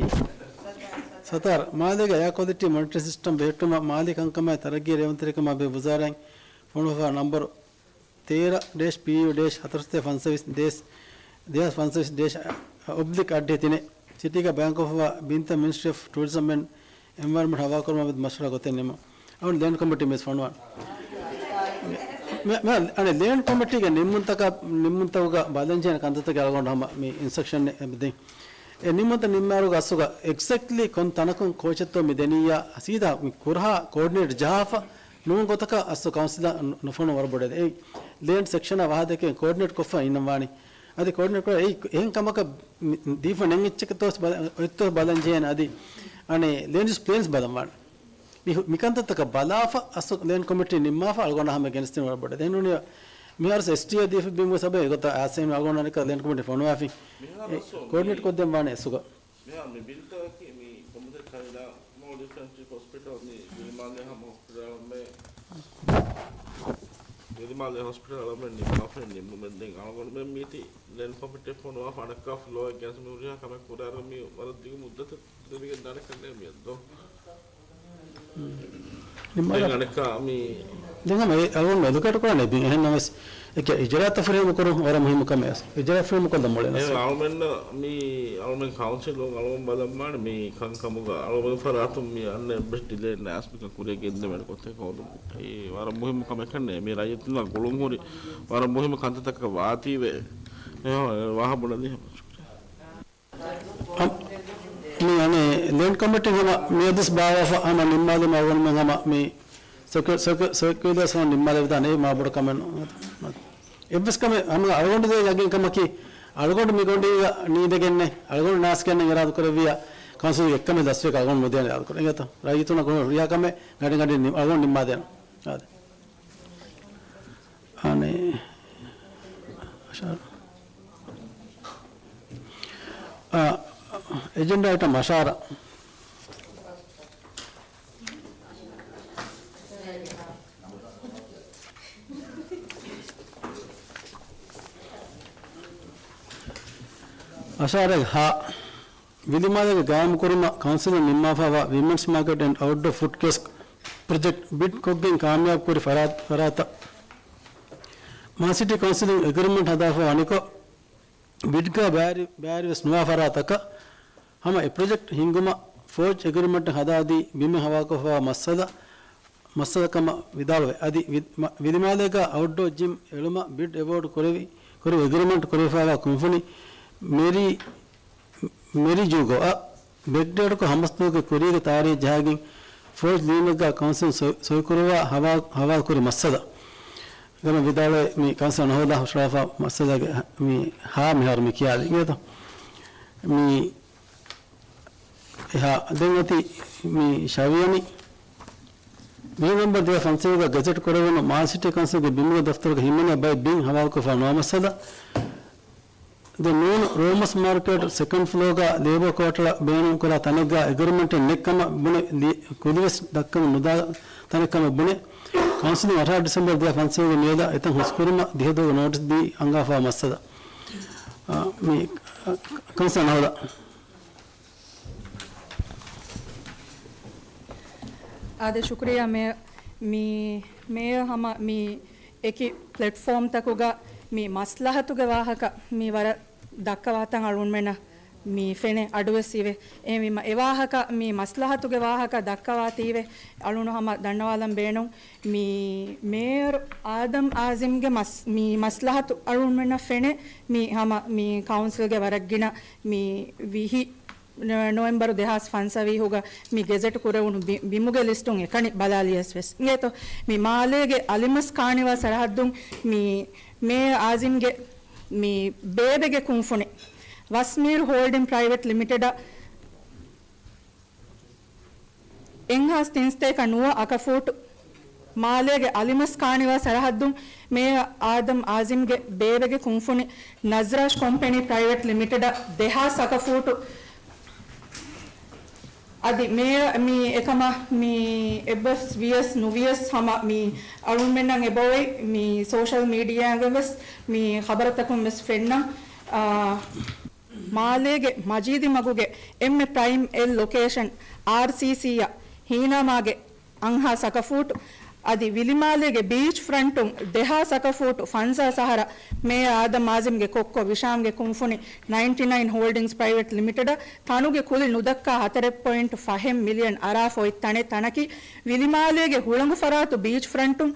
ސަތާރަ، މާލޭގެ އެއާ ކޮލިޓީ މޮނިޓަރިން ސިސްޓަމް ބެހެއްޓުމަށް މާލީ ކަންކަމާއި ތަރައްގީ ރޭވުންތެރިކަމާ ބެހޭ ވުޒާރާއިން ފޮނުވާފައިވާ ނަމްބަރު ތޭރަ ޑޭޝް ޕީޔޫ ޑޭޝް ހަތަރުސަތޭކަ ފަންސަވީސް ދޭސް، ދެހާސް ފަންސަވީސް ޑޭޝް އޮބްލިކް އައްޑިހަ ތިނެއް، ސިޓީގަ ބަޔާންކޮށްފައިވާ ބިންތައް މިނިސްޓްރީ އޮފް ޓޫރިޒަމް އެންޑް އެންވަޔަރަންމަންޓް ހަވާލުކުރުމާ މެދު މަޝްވަރާ ގޮތެއް ނިމުން. އަޅުގަނޑު ލޭންޑް ކޮމިޓީ މިސް ފޮނުވާން. މެ-، މެ-، އަނެއް ލޭންޑް ކޮމިޓީގެ ނިންމުންތަކާ، ނިންމުންތަކުގަ ބަލަންޖެހޭނެ ކަންތައްތަކެއް އަޅުގަނޑު ހަމަ މި އިންސްޓްރަކްޝަން ދެން. އެ ނިންމުންތައް ނިންމާއިރުގަ އަސްލުގަ އެގްޒެކްޓްލީ ކޮން ތަނަކުން ކޯޗެއްތޯ މި ދެނިއްޔާ ސީދާ މި ކުރަހާ ކޯޑިނޭޓް ޖަހާފަ ނޫން ގޮތަކަށް އަސްލު ކައުންސިލަށް ނު-، ނުފޮނު ވަރަށް ބޮޑެއް. އެ ލޭންޑް ސެކްޝަނާ ވަހާދެކެ ކޯޑިނޭޓް ކޮށްފަ އިންނަން ވާނީ. އަދި ކޯޑިނޭޓް ކުރާ އެ އެހެން ކަމަކަށް މި-، ދީފަ ނެން އެއްޗެކެތޯ ބަލަ-، އޮތްތޯ ބަލަން ޖެހޭނެ. އަދި އަނެއް ލޭންޑް ޔޫސް ޕްލޭންސް ބަލަން ވާނެ. މި-، މިކަންތައްތަކަށް ބަލާފަ އަސްލު ލޭންޑް ކޮމިޓީ ނިންމާފަ އަޅުގަނޑަށް ހަމަ ގެނެސްދިނުން ވަރަށް ބޮޑެއް. ދެން ނޫނީ މިހާރު އެސްޓީއާ ދީފަ ބިމުގެ ސަބަބެއް އެގޮތަށް އާސެން އަޅުގަނޑު އަނެކަ ލޭންޑް ކޮމިޓީ ފޮނުވާފި. މިހާރު އެ އަސްލު މި ކޯޑިނޭޓް ކޮށްދެން ވާނެ އަސްލުގަ. މިހާ މި ބިލްތަކަކީ މި ކޮންމެސް ޗައިނާ މޯލްޑިވްސް އެންޑް ޗީފް ހޮސްޕިޓަލް މި ވިލިމާލޭ ހަމަ ހޮސްޕިޓަލް އަޅަމެ، ވިލިމާލޭ ހޮސްޕިޓަލް އަޅަމެ ނިންމާފައި ނިންމުމެއް ދެން އަޅުގަނޑުމެން މީތި ލޭންޑް ކޮމިޓީ ފޮނުވާ ފަނަކާ ފްލޯ އެއް ގެނެސް މި ހުރިހާ ކަމެއް ކުރާއިރު މި ވަރަށް ދިގު މުއްދަތެއް ދެވިގެން ދާނެ ކަންނޭ މިއަށް ދޯ. ދެން އަނެއްކާ މި ދެން ހަމަ އެ އަޅުގަނޑު އެޑިއުކޭޓް ކުރާނެ ބިން އެހެން ނަމަވެސް އެކެ އިޖުރާތައް ފުރިހަމަ ކުރުން ވަރަށް މުހިއްމު ކަމެއް އަސް. އިޖުރާ ފުރިހަމަ ކޮށްލަން މުޅި އެ ނަސް. އަޅުމެންނަށް މި އަޅުމެން ކައުންސިލުން އަޅުމެން ބަލަން ވާނެ މި ކަންކަމުގަ އަޅުމެން ފަރާތުން މި އަންނަ އެއްވެސް ޑިލޭ ނާސް މިކަން ކުރިޔަށް ގެންދެވޭނެ ގޮތެއް ހޯދުން. އެ ވަރަށް މުހިއްމު ކަމެއް ކަންނޭ. މި ރައްޔިތުންނަށް ގުޅުން ހުރި ވަރަށް މުހިއްމު ކަންތައްތަކަށް ވާތީވެ. އެ ވާހަކަ ބުނަނީ ހަމަ. މި އަނެއް ލޭންޑް ކޮމިޓީން ހަމަ މިއަދުސް ބާވާފަ ހަމަ ނިންމާލުމަށް އަޅުގަނޑުމެން ހަމަ މި ސަރކި-، ސަރކި-، ސަރކިއުލާސް ހަމަ ނިންމާލެވިދާނެ. އެއީ މާ ބޮޑު ކަމެއް ނޫން. އެއްވެސް ކަމެއް ހަމަ އަޅުގަނޑު ދޭ ޔަގީން ކަމަކީ އަޅުގަނޑު މި ގޮނޑީގަ ނީނދެގެންނެއް އަޅުގަނޑު ނާސްގެންނެއް އިރާދަ ކުރެއްވިއްޔާ ކައުންސިލްގެ އެއްކަމެއް ދަސްވެ އަޅުގަނޑު ނުދޭނެ އިރާދަ ކުރޭ. އިނގޭތޯ؟ ރައްޔިތުންނަށް ގުޅުން ހުރިހާ ކަމެއް ގަޑިގަޑި ނި-، އަޅުގަނޑު ނިންމާދޭނެ. އާދެ. އަނެއް އަށާރަ. އާ، އެޖެންޑާ އައިޓަމް އަށާރަ. އަށާރަ ހަ. ވިލިމާލޭގެ ގާއިމުކުރުމަށް ކައުންސިލުން ނިންމާފައިވާ ވިމެންސް މާކެޓް އެންޑް އައުޓްޑޯ ފުޑް ކިއޮސްކް ޕްރޮޖެކްޓް ބިޑް ކޮށްގެން ކާމިޔާބު ކުރި ފަރާތް، ފަރާތަށް މާ ސިޓީ ކައުންސިލުން އެގްރިމަންޓް ހަދާފަ ވަނިކޮށް، ބިޑްގަ ބައިވެރި، ބައިވެރިވެސް ނުވާ ފަރާތަކަށް ހަމަ އެ ޕްރޮޖެކްޓް ހިންގުމަށް ފޯޖް އެގްރިމަންޓް ހަދާދީ ބިމެއް ހަވާލުކޮށްފައިވާ މައްސަލަ، މައްސަލަ ކަމަށް ވިދާޅުވެ، އަދި ވި-، މަ-، ވިލިމާލޭގަ އައުޓްޑޯ ޖިމް އެޅުމަށް ބިޑް އެވޯޑް ކުރެވި، ކުރެވި އެގްރިމަންޓް ކުރެވިފައިވާ ކުންފުނި މެރީ، މެރީ ޖޫގޯ އަށް ބެކްޑޭޓްކޮށް ހަމަސްދުވަހުގެ ކުރީގެ ތާރީޚް ޖަހާގެން ފޯޖް ލީމެއްގަ ކައުންސިލް ސޮއި-، ސޮއިކުރުވާ ހަވާ-، ހަވާލުކުރި މައްސަލަ ގަމަ ވިދާޅުވެ މި ކައުންސިލް ނަހޯދާ ހުށަހަޅާފަ މައްސަލަގެ ހަ-، މި ހާ މިހާރު މި ކިޔާލި އިނގޭތޯ. މި އެހާ ދެން އޮތީ މި ޝަވިޔަނި. ވިހި ނޮވެމްބަރު ދެހާސް ފަންސަވީސްގަ ގެޒެޓް ކުރެވުނު މާލެ ސިޓީ ކައުންސިލްގެ ބިމުގެ ދަފްތަރުގަ ހިމެނޭ ބައެއް ބިން ހަވާލުކޮށްފަ ނުވާ މައްސަލަ. ދެން ނޫން ރޯމަސް މާރކެޓް ސެކަންޑް ފްލޯގަ ލޭބަރ ކޯޓަރަށް ބޭނުންކުރާ ތަނެއްގަ އެގްރިމަންޓެއް ނެތް ކަމަށް ބުނެ، ލި-، ކުލިވެސް ދައްކަމުން ނުދާ ތަނެއް ކަމަށް ބުނެ، ކައުންސިލުން އަށާރަ ޑިސެމްބަރު ދެހާސް ފަންސަވީސްގެ މިއަދަށް އެތަން ހުސްކުރުމަށް ދިހަ ދުވަހުގެ ނޯޓިސް ދީ އަންގާފައިވާ މައްސަލަ. އާ، މި، އާ، ކައުންސިލް ނަހޯދާ. އާދެ، ޝުކުރިއްޔާ މޭޔަރ. މި، މޭޔަރ ހަމަ މި އެކި ޕްލެޓްފޯމްތަކުގަ މި މަސްލަހަތުގެ ވާހަކަ މި ވަރަށް ދައްކަވާތަން އަޅުގަނޑުމެންނަށް މި ފެނޭ އަޑުވެސް އިވޭ. އެހެންވީމަ އެ ވާހަކަ، މި މަސްލަހަތުގެ ވާހަކަ ދައްކަވާތީވެ އަޅުގަނޑު ހަމަ ދަންނަވާލަން ބޭނުން. މި މޭޔަރު އާދަމް އާޒިމްގެ މަސް-، މި މަސްލަހަތު އަޅުގަނޑުމެންނަށް ފެނޭ މި ހަމަ މި ކައުންސިލްގެ ވަރަށް ގިނަ މި ވިހި ނޮ-، ނޮވެމްބަރު ދެހާސް ފަންސަވީހުގަ މި ގެޒެޓް ކުރެވުނު ބި-، ބިމުގެ ލިސްޓުން އެކަނި ބަލާލިޔަސް ވެސް އިނގޭތޯ. މި މާލޭގެ އަލިމަސް ކާނިވާ ސަރަހައްދުން މި މޭޔަރ އާޒިމްގެ މި ބޭބެގެ ކުންފުނި ވަސްމީރު ހޯލްޑިން ޕްރައިވެޓް ލިމިޓެޑަށް އެއްހާސް ތިންސަތޭކަ ނުވަ އަކަފޫޓު މާލޭގެ އަލިމަސް ކާނިވާ ސަރަހައްދުން މޭޔަރ އާދަމް އާޒިމްގެ ބޭބެގެ ކުންފުނި ނަޒްރާޝް ކޮމްޕެނީ ޕްރައިވެޓް ލިމިޓެޑަށް ދެހާސް އަކަފޫޓު އަދި މޭޔަރ މި އެކަމަށް މި އެއްބަސް ވިޔަސް ނުވިޔަސް ހަމަ މި އަޅުންމެންނަށް އެބައޮތް މި ސޯޝަލް މީޑިއާގަ ވެސް މި ޚަބަރުތަކުން ވެސް ފެންނަ، އާ، މާލޭގެ މަޖީދި މަގުގެ އެންމެ ޕްރައިމް އެލް ލޮކޭޝަން އާރްސީސީއަށް ހީނާމާގެ އަންހާސް އަކަފޫޓު އަދި ވިލިމާލޭގެ ބީޗް ފްރަންޓުން ދެހާސް އަކަފޫޓު ފަންސާސް އަހަރަށް މޭޔަރ އާދަމް އާޒިމްގެ ކޮއްކޮ ވިޝާމްގެ ކުންފުނި ނައިންޓީ ނައިން ހޯލްޑިންގްސް ޕްރައިވެޓް ލިމިޓެޑަށް ތަނުގެ ކުލި ނުދައްކާ ހަތަރެއް ޕޮއިންޓް ފަހެއް މިލިއަން އަރާފަ އޮތް ތަނެއް ތަނަކީ ވިލިމާލޭގެ ހުޅަނގު ފަރާތު ބީޗް ފްރަންޓުން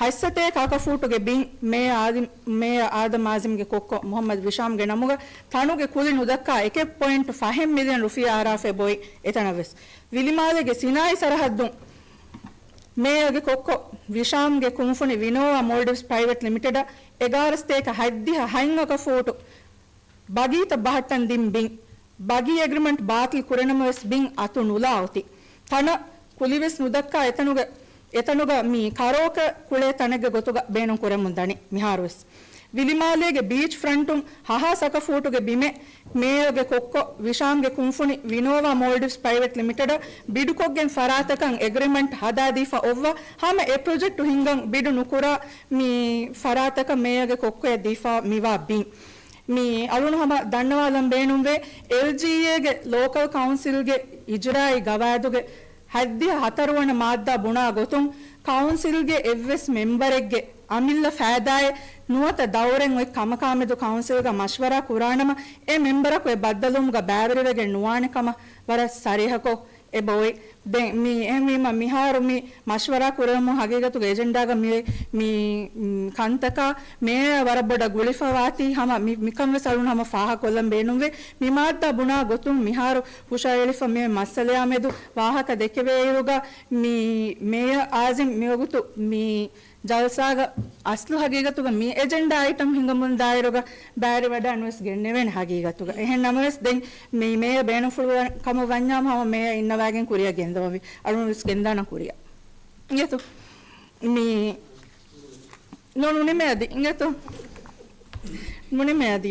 ހަތްސަތޭކަ އަކަފޫޓުގެ ބިން މޭޔަ އާދި-، މޭޔަ އާދަމް އާޒިމްގެ ކޮއްކޮ މުހައްމަދު ވިޝާމްގެ ނަމުގަ ތަނުގެ ކުލި ނުދައްކާ އެކެއް ޕޮއިންޓް ފަހެއް މިލިއަން ރުފިޔާ އަރާފައި ބޮއި އެތަނަށް ވެސް. ވިލިމާލޭގެ ސިނާއީ ސަރަހައްދުން މޭޔަގެ ކޮއްކޮ ވިޝާމްގެ ކުންފުނި ވިނޯވާ މޯލްޑިވްސް ޕްރައިވެޓް ލިމިޓެޑަށް އެގާރަ ސަތޭކަ ހަތްދިހަ ހަތް އަކަފޫޓު ބަގީތައް ބަހައްޓަން ދިން ބިން، ބަގީ އެގްރިމަންޓް ބާތިލް ކުރެނަމަވެސް ބިން އަތު ނުލާ އޮތީ. ތަނަށް ކުލިވެސް ނުދައްކާ އެތަނުގަ، އެތަނުގަ މި ކަރޯކަ ކުޅޭ ތަނެއްގެ ގޮތުގަ ބޭނުން ކުރަމުން ދަނީ މިހާރުވެސް. ވިލިމާލޭގެ ބީޗް ފްރަންޓުން ހަހާސް އަކަފޫޓުގެ ބިމެއް މޭޔަގެ ކޮއްކޮ ވިޝާމްގެ ކުންފުނި ވިނޯވާ މޯލްޑިވްސް ޕްރައިވެޓް ލިމިޓެޑަށް ބިޑުކޮށްގެން ފަރާތަކަށް އެގްރިމަންޓް ހަދާދީފަ އޮއްވާ ހަމަ އެ ޕްރޮޖެކްޓު ހިންގަން ބިޑު ނުކުރާ މި ފަރާތަކަށް މޭޔަގެ ކޮއްކޮޔަށް ދީފާ މިވާ ބިން. މި އަޅުން ހަމަ ދަންނަވާލަން ބޭނުންވޭ، އެލްޖީއޭގެ ލޯކަލް ކައުންސިލްގެ އިޖުރާއީ ގަވާއިދުގެ ހަތްދިހަ ހަތަރު ވަނަ މާއްދާ ބުނާ ގޮތުން، ކައުންސިލްގެ އެއްވެސް މެމްބަރެއްގެ އަމިއްލަ ފައިދާއެއް ނުވަތަ ދައުރެއް އޮތް ކަމަކާމެދު ކައުންސިލްގަ މަޝްވަރާ ކުރާނަމަ، އެ މެމްބަރަކު އެ ބައްދަލުވުމުގަ ބައިވެރިވެގެން ނުވާނެ ކަމަށް ވަރަށް ސަރީހަކޮށް އެބައޮތް. ދެން މި އެހެންވީމަ މިހާރު މި މަޝްވަރާ ކުރެވުމުން ހަގީގަތުގަ އެޖެންޑާގަ މި، މި، މް، ކަންތަކާ މޭޔަ ވަރަށް ބޮޑަށް ގުޅިފަ ވާތީ ހަމަ މި، މިކަން ވެސް އަޅުން ހަމަ ފާހަގަކޮށްލަން ބޭނުންވޭ. މި މާއްދާ ބުނާ ގޮތުން މިހާރު ހުށައެޅިފަ މި މައްސަލަޔާ މެދު ވާހަކަ ދެކެވޭއިރުގަ މި މޭޔަ އާޒިމް މިވަގުތު މި ޖަލްސާގަ އަސްލު ހަގީގަތުގަ މި އެޖެންޑާ އައިޓަމް ހިނގަމުން ދާއިރުގަ ބައިވެރިވަޑައިނުވެސް ގެންނެވޭނެ ހަގީގަތުގަ. އެހެން ނަމަވެސް ދެން މި މޭޔަ ބޭނުންފުޅުވަ ކަމަށް ވަންޏާމު ހަމަ މޭޔަ އިންނަވައިގެން ކުރިއަށް ގެންދަވަންވީ. އަޅުން ވެސް ގެންދާނަން ކުރިއަށް. އިނގޭތޯ؟ މި ނު-، ނުނިމޭ އަދި. އިނގޭތޯ؟ ނުނިމޭ އަދި.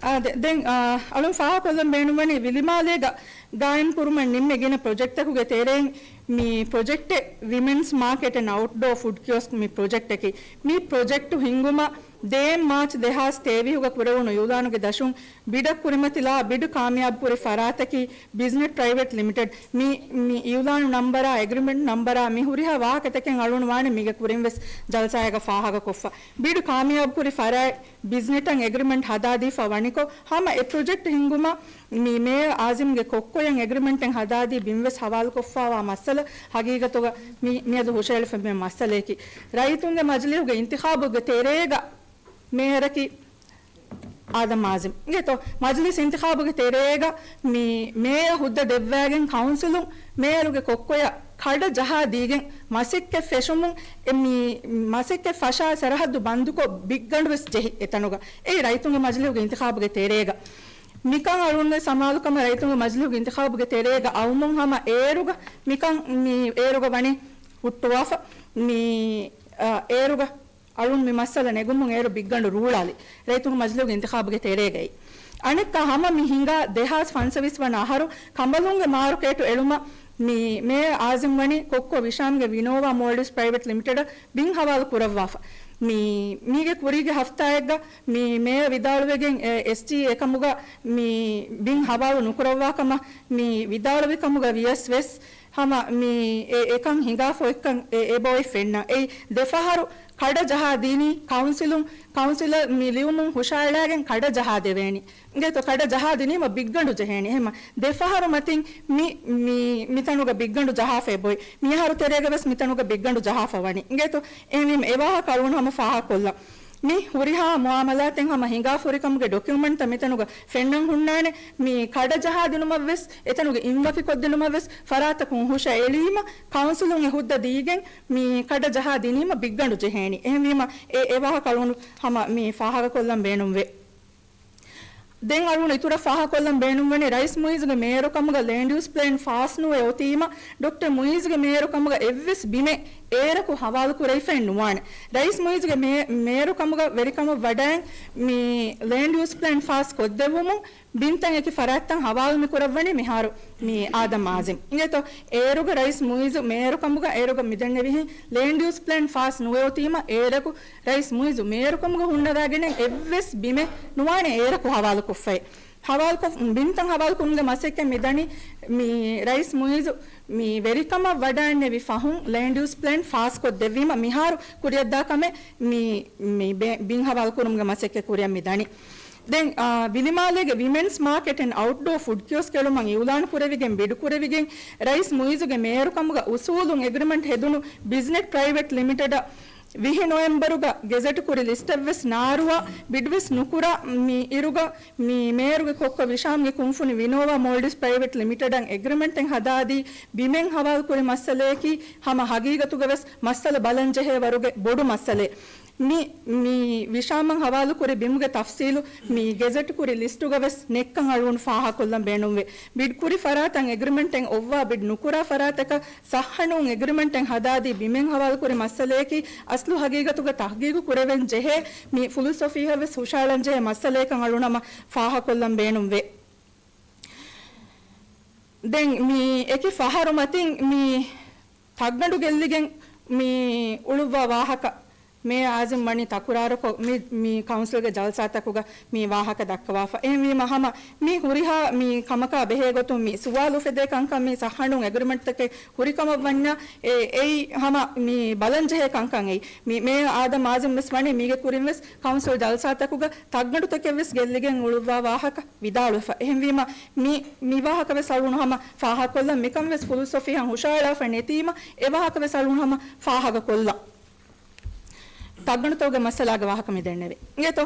އާ، ދެ-، ދެން، އާ، އަޅުން ފާހަގަކޮށްލަން ބޭނުންވަނީ ވިލިމާލޭގަ ގާއިމް ކުރުމަށް ނިންމި ގިނަ ޕްރޮޖެކްޓްތަކުގެ ތެރެއިން މި ޕްރޮޖެކްޓެއް ވިމެންސް މާކެޓް އެންޑް އައުޓްޑޯ ފުޑް ކިއޮސްކް މި ޕްރޮޖެކްޓަކީ. މި ޕްރޮޖެކްޓު ހިންގުމަށް ދޭއް މާޗް ދެހާސް ތޭވީހުގަ ކުރެވުނު އިއުލާނުގެ ދަށުން ބިޑަށް ކުރިމަތިލާ ބިޑު ކާމިޔާބުކުރި ފަރާތަކީ ބިޒްނެޓް ޕްރައިވެޓް ލިމިޓެޑް. މި، މި އިއުލާނު ނަންބަރާ، އެގްރިމެންޓް ނަންބަރާ، މި ހުރިހާ ވާހަކަތަކެއް އަޅުން ވާނެ މީގެ ކުރިން ވެސް ޖަލްސާއެއްގަ ފާހަގަކޮށްފަ. ބިޑު ކާމިޔާބުކުރި ފަރާތް ބިޒްނެޓަށް އެގްރިމެންޓް ހަދާދީފަ ވަނިކޮށް، ހަމަ އެ ޕްރޮޖެކްޓް ހިންގުމަށް މި މޭޔަ އާޒިމްގެ ކޮއްކޮޔަށް އެގްރިމެންޓެއް ހަދާދީ ބިންވެސް ހަވާލުކޮށްފާވާ މައްސަލަ ހަގީގަތުގަ މި، މިއަދު ހުށައެޅިފަ މި މައްސަލަޔަކީ. ރައްޔިތުންގެ މަޖިލީހުގެ އިންތިޚާބުގެ ތެރޭގަ މޭޔަރަކީ އާދަމް އާޒިމް. އިނގޭތޯ، މަޖިލިސް އިންތިޚާބުގެ ތެރޭގަ މި މޭޔަ ހުއްދަ ދެއްވައިގެން ކައުންސިލުން މޭޔަރުގެ ކޮއްކޮޔަށް ކަޑަ ޖަހާ ދީގެން މަސައްކަތް ފެށުމުން އެ މި މަސައްކަތް ފަށާ ސަރަހައްދު ބަންދުކޮށް ބިއްގަނޑު ވެސް ޖެހި އެތަނުގަ. އެއީ ރައްޔިތުންގެ މަޖިލީހުގެ އިންތިޚާބުގެ ތެރޭގަ. މިކަން އަޅުން ވެސް ސަމާލުކަމަށް ރައްޔިތުންގެ މަޖިލީހުގެ އިންތިޚާބުގެ ތެރޭގަ އައުމުން ހަމަ އޭރުގަ މިކަން މި އޭރުގަ ވަނީ ހުއްޓުވާފަ. މި، އަ، އޭރުގަ އަޅުން މި މައްސަލަ ނެގުމުން އޭރު ބިއްގަނޑު ރޫޅާލި ރައްޔިތުންގެ މަޖިލީހުގެ އިންތިޚާބުގެ ތެރޭގައި. އަނެއްކާ ހަމަ މި ހިނގާ ދެހާސް ފަންސަވީސް ވަނަ އަހަރު ކަނބަލުންގެ މާރުކޭޓު އެޅުމަށް މި މޭޔަ އާޒިމް ވަނީ ކޮއްކޮ ވިޝާމްގެ ވިނޯވާ މޯލްޑިވްސް ޕްރައިވެޓް ލިމިޓެޑަށް ބިން ހަވާލު ކުރައްވާފަ. މި، މީގެ ކުރީގެ ހަފްތާއެއްގަ މި މޭޔަ ވިދާޅުވެގެން އެ، އެސްޓީ އެކަމުގަ މި ބިން ހަވާލު ނުކުރައްވާ ކަމަށް މި ވިދާޅުވި ކަމުގަ ވިޔަސް ވެސް ހަމަ މި އެ، އެކަން ހިނގާފަ އޮތްކަން އެ، އެބައޮތް ފެންނަ. އެއީ ދެފަހަރު ކަޑަ ޖަހާ ދިނީ ކައުންސިލުން، ކައުންސިލަށް މި ލިޔުމުން ހުށައަޅާގެން ކަޑަ ޖަހާ ދެވޭނީ. އިނގޭތޯ، ކަޑަ ޖަހާ ދިނީމަ ބިއްގަނޑު ޖެހޭނީ. އެހެމަ ދެފަހަރު މަތިން މި، މި، މިތަނުގަ ބިއްގަނޑު ޖަހާފަ އެބޮތް. މިހާރު ތެރޭގަ ވެސް މިތަނުގަ ބިއްގަނޑު ޖަހާފަ ވަނީ. އިނގޭތޯ، އެހެންވީމަ އެވާހަކަ އަޅުން ހަމަ ފާހަގަކޮށްލަން. މި ހުރިހާ މުއާމަލާތެއް ހަމަ ހިނގާފަ ހުރިކަމުގެ ޑޮކިއުމަންޓްތައް މިތަނުގަ ފެންނަން ހުންނާނެ. މި ކަޑަ ޖަހާ ދިނުމަށް ވެސް އެތަނުގެ އިންވަކި ކޮށްދިނުމަށް ވެސް ފަރާތަކުން ހުށަ އެޅީމަ ކައުންސިލުން އެ ހުއްދަ ދީގެން މި ކަޑަ ޖަހާ ދިނީމަ ބިއްގަނޑު ޖެހޭނީ. އެހެންވީމަ އެ، އެ ވާހަކަ އަޅުން ހަމަ މި ފާހަގަކޮށްލަން ބޭނުންވޭ. ދެން އަޅުން އިތުރަށް ފާހަގަކޮށްލަން ބޭނުންވަނީ ރައީސް މުއިއްޒުގެ މޭޔަރުކަމުގަ ލޭންޑް ޔޫސް ޕްލޭން ފާސް ނުވެ އޮތީމަ ޑޮކްޓަރ މުއިއްޒުގެ މޭޔަރުކަމުގަ އެއްވެސް ބިމެއް އޭރަކު ހަވާލު ކުރެވިފައެއް ނުވާނެ. ރައީސް މުއިއްޒުގެ މޭ-، މޭޔަރުކަމުގަ ވެރިކަމަށް ވަޑައިން މި ލޭންޑް ޔޫސް ޕްލޭން ފާސް ކޮށްދެއްވުމުން ބިންތައް އެކި ފަރާތްތައް ހަވާލު މި ކުރައްވަނީ މިހާރު މި އާދަމް އާޒިމް. އިނގޭތޯ، އޭރުގަ ރައީސް މުއިއްޒު މޭޔަރުކަމުގަ އޭރުގަ މިދެންނެވިހެން ލޭންޑް ޔޫސް ޕްލޭން ފާސް ނުވެ އޮތީމަ އޭރަކު ރައީސް މުއިއްޒު މޭޔަރުކަމުގަ ހުންނަވައިގެން އެއްވެސް ބިމެއް ނުވާނެ އޭރަކު ހަވާލުކޮށްފައި. ހަވާލުކޮށް، ބިންތައް ހަވާލު ކުރުމުގެ މަސައްކަތް މިދަނީ މި ރައީސް މުއިއްޒު މި ވެރިކަމަށް ވަޑައިންނެވި ފަހުން ލޭންޑް ޔޫސް ޕްލޭން ފާސް ކޮށްދެއްވީމަ މިހާރު ކުރިއަށްދާ ކަމެއް މި، މި ބެ-، ބިން ހަވާލު ކުރުމުގެ މަސައްކަތް ކުރިއަށް މިދަނީ. ދެން، އާ، ވިލިމާލޭގެ ވިމެންސް މާކެޓް އެންޑް އައުޓްޑޯ ފުޑް ކިއޮސްކް އެޅުމަށް އިއުލާން ކުރެވިގެން ބިޑު ކުރެވިގެން ރައީސް މުއިއްޒުގެ މޭޔަރުކަމުގަ އުސޫލުން އެގްރިމެންޓް ހެދުނު ބިޒްނެޓް ޕްރައިވެޓް ލިމިޓެޑަށް ވިހި ނޮވެމްބަރުގަ ގެޒެޓް ކުރި ލިސްޓެއްވެސް ނާރުވާ ބިޑްވެސް ނުކުރާ މި އިރުގަ މި މޭޔަރުގެ ކޮއްކޮ ވިޝާމްގެ ކުންފުނި ވިނޯވާ މޯލްޑިވްސް ޕްރައިވެޓް ލިމިޓެޑަށް އެގްރިމެންޓެއް ހަދާދީ ބިމެއް ހަވާލު ކުރި މައްސަލަޔަކީ ހަމަ ހަގީގަތުގަވެސް މައްސަލަ ބަލަން ޖެހޭ ވަރުގެ ބޮޑު މައްސަލައެއް. މި، މި ވިޝާމްއަށް ހަވާލު ކުރި ބިމުގެ ތަފްސީލު މި ގެޒެޓް ކުރި ލިސްޓުގަ ވެސް ނެއްކަން އަޅުގަނޑު ފާހަކޮށްލަން ބޭނުންވޭ. ބިޑް ކުރި ފަރާތަށް އެގްރިމެންޓެއް އޮއްވާ ބިޑް ނުކުރާ ފަރާތަކަށް ސައްހަނޫން އެގްރިމެންޓެއް ހަދާދީ ބިމެއް ހަވާލު ކުރި މައްސަލަޔަކީ އަސްލު ހަގީގަތުގަ ތަހްގީގު ކުރެވެން ޖެހޭ މި ފުލުސް އޮފީހަށް ވެސް ހުށައަޅަން ޖެހޭ މައްސަލަޔަކަށް އަޅުނަމަ ފާހަކޮށްލަން ބޭނުންވޭ. ދެން މި އެކި ފަހަރު މަތިން މި ތައްގަނޑު ގެއްލިގެން މި އުޅުއްވާ ވާހަކަ މޭޔަރ އާޒިމް ވަނީ ތަކުރާރުކޮށް، މި، މި ކައުންސިލްގެ ޖަލްސާތަކުގަ މި ވާހަކަ ދައްކަވާފަ. އެހެންވީމަ ހަމަ މި ހުރިހާ މި ކަމަކާ ބެހޭ ގޮތުން މި ސުވާލު އުފެދޭ ކަންކަން މި ސައްހަނޫން އެގްރިމެންޓްތަކެއް ހުރިކަމަށް ވަންޏާ، އެ، އެއީ ހަމަ މި ބަލަންޖެހޭ ކަންކަން އެއީ. މި މޭޔަރ އާދަމް އާޒިމް ވެސް ވަނީ މީގެ ކުރިން ވެސް ކައުންސިލް ޖަލްސާތަކުގަ ތައްގަނޑުތަކެއް ވެސް ގެއްލިގެން އުޅުއްވާ ވާހަކަ ވިދާޅުވެފަ. އެހެންވީމަ މި، މި ވާހަކަ ވެސް އަޅުނު ހަމަ ފާހަކޮށްލަން. މިކަން ވެސް ފުލުސް އޮފީހަށް ހުށައަޅާފަ ނެތީމަ އެ ވާހަކަ ވެސް އަޅުނު ހަމަ ފާހަގަކޮށްލަން. ތައްގަނޑުތަކުގެ މައްސަލާގެ ވާހަކަ މި ދެންނެވި. އިނގޭތޯ؟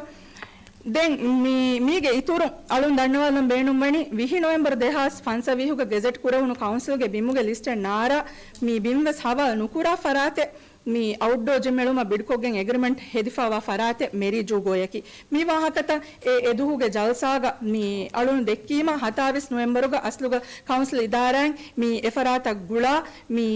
ދެން މި، މީގެ އިތުރުން އަޅުން ދަންނަވާލަން ބޭނުންވަނީ، ވިހި ނޮވެމްބަރު ދެހާސް ފަންސަވީހުގަ ގެޒެޓް ކުރެވުނު ކައުންސިލްގެ ބިމުގެ ލިސްޓެއް ނާރާ މި ބިމް ވެސް ހަވާލު ނުކުރާ ފަރާތެއް، މި އައުޓްޑޯ ޖިމް އެޅުމަށް ބިޑްކޮށްގެން އެގްރިމެންޓް ހެދިފަވާ ފަރާތެއް މެރީ ޖޫ ގޯޔަކީ. މި ވާހަކަތައް އެ އެދުހުގެ ޖަލްސާގަ މި އަޅުން ދެއްކީމަ، ހަތާވީސް ނޮވެމްބަރުގަ އަސްލުގަ ކައުންސިލް އިދާރާއިން މި އެފަރާތަށް ގުޅާ މި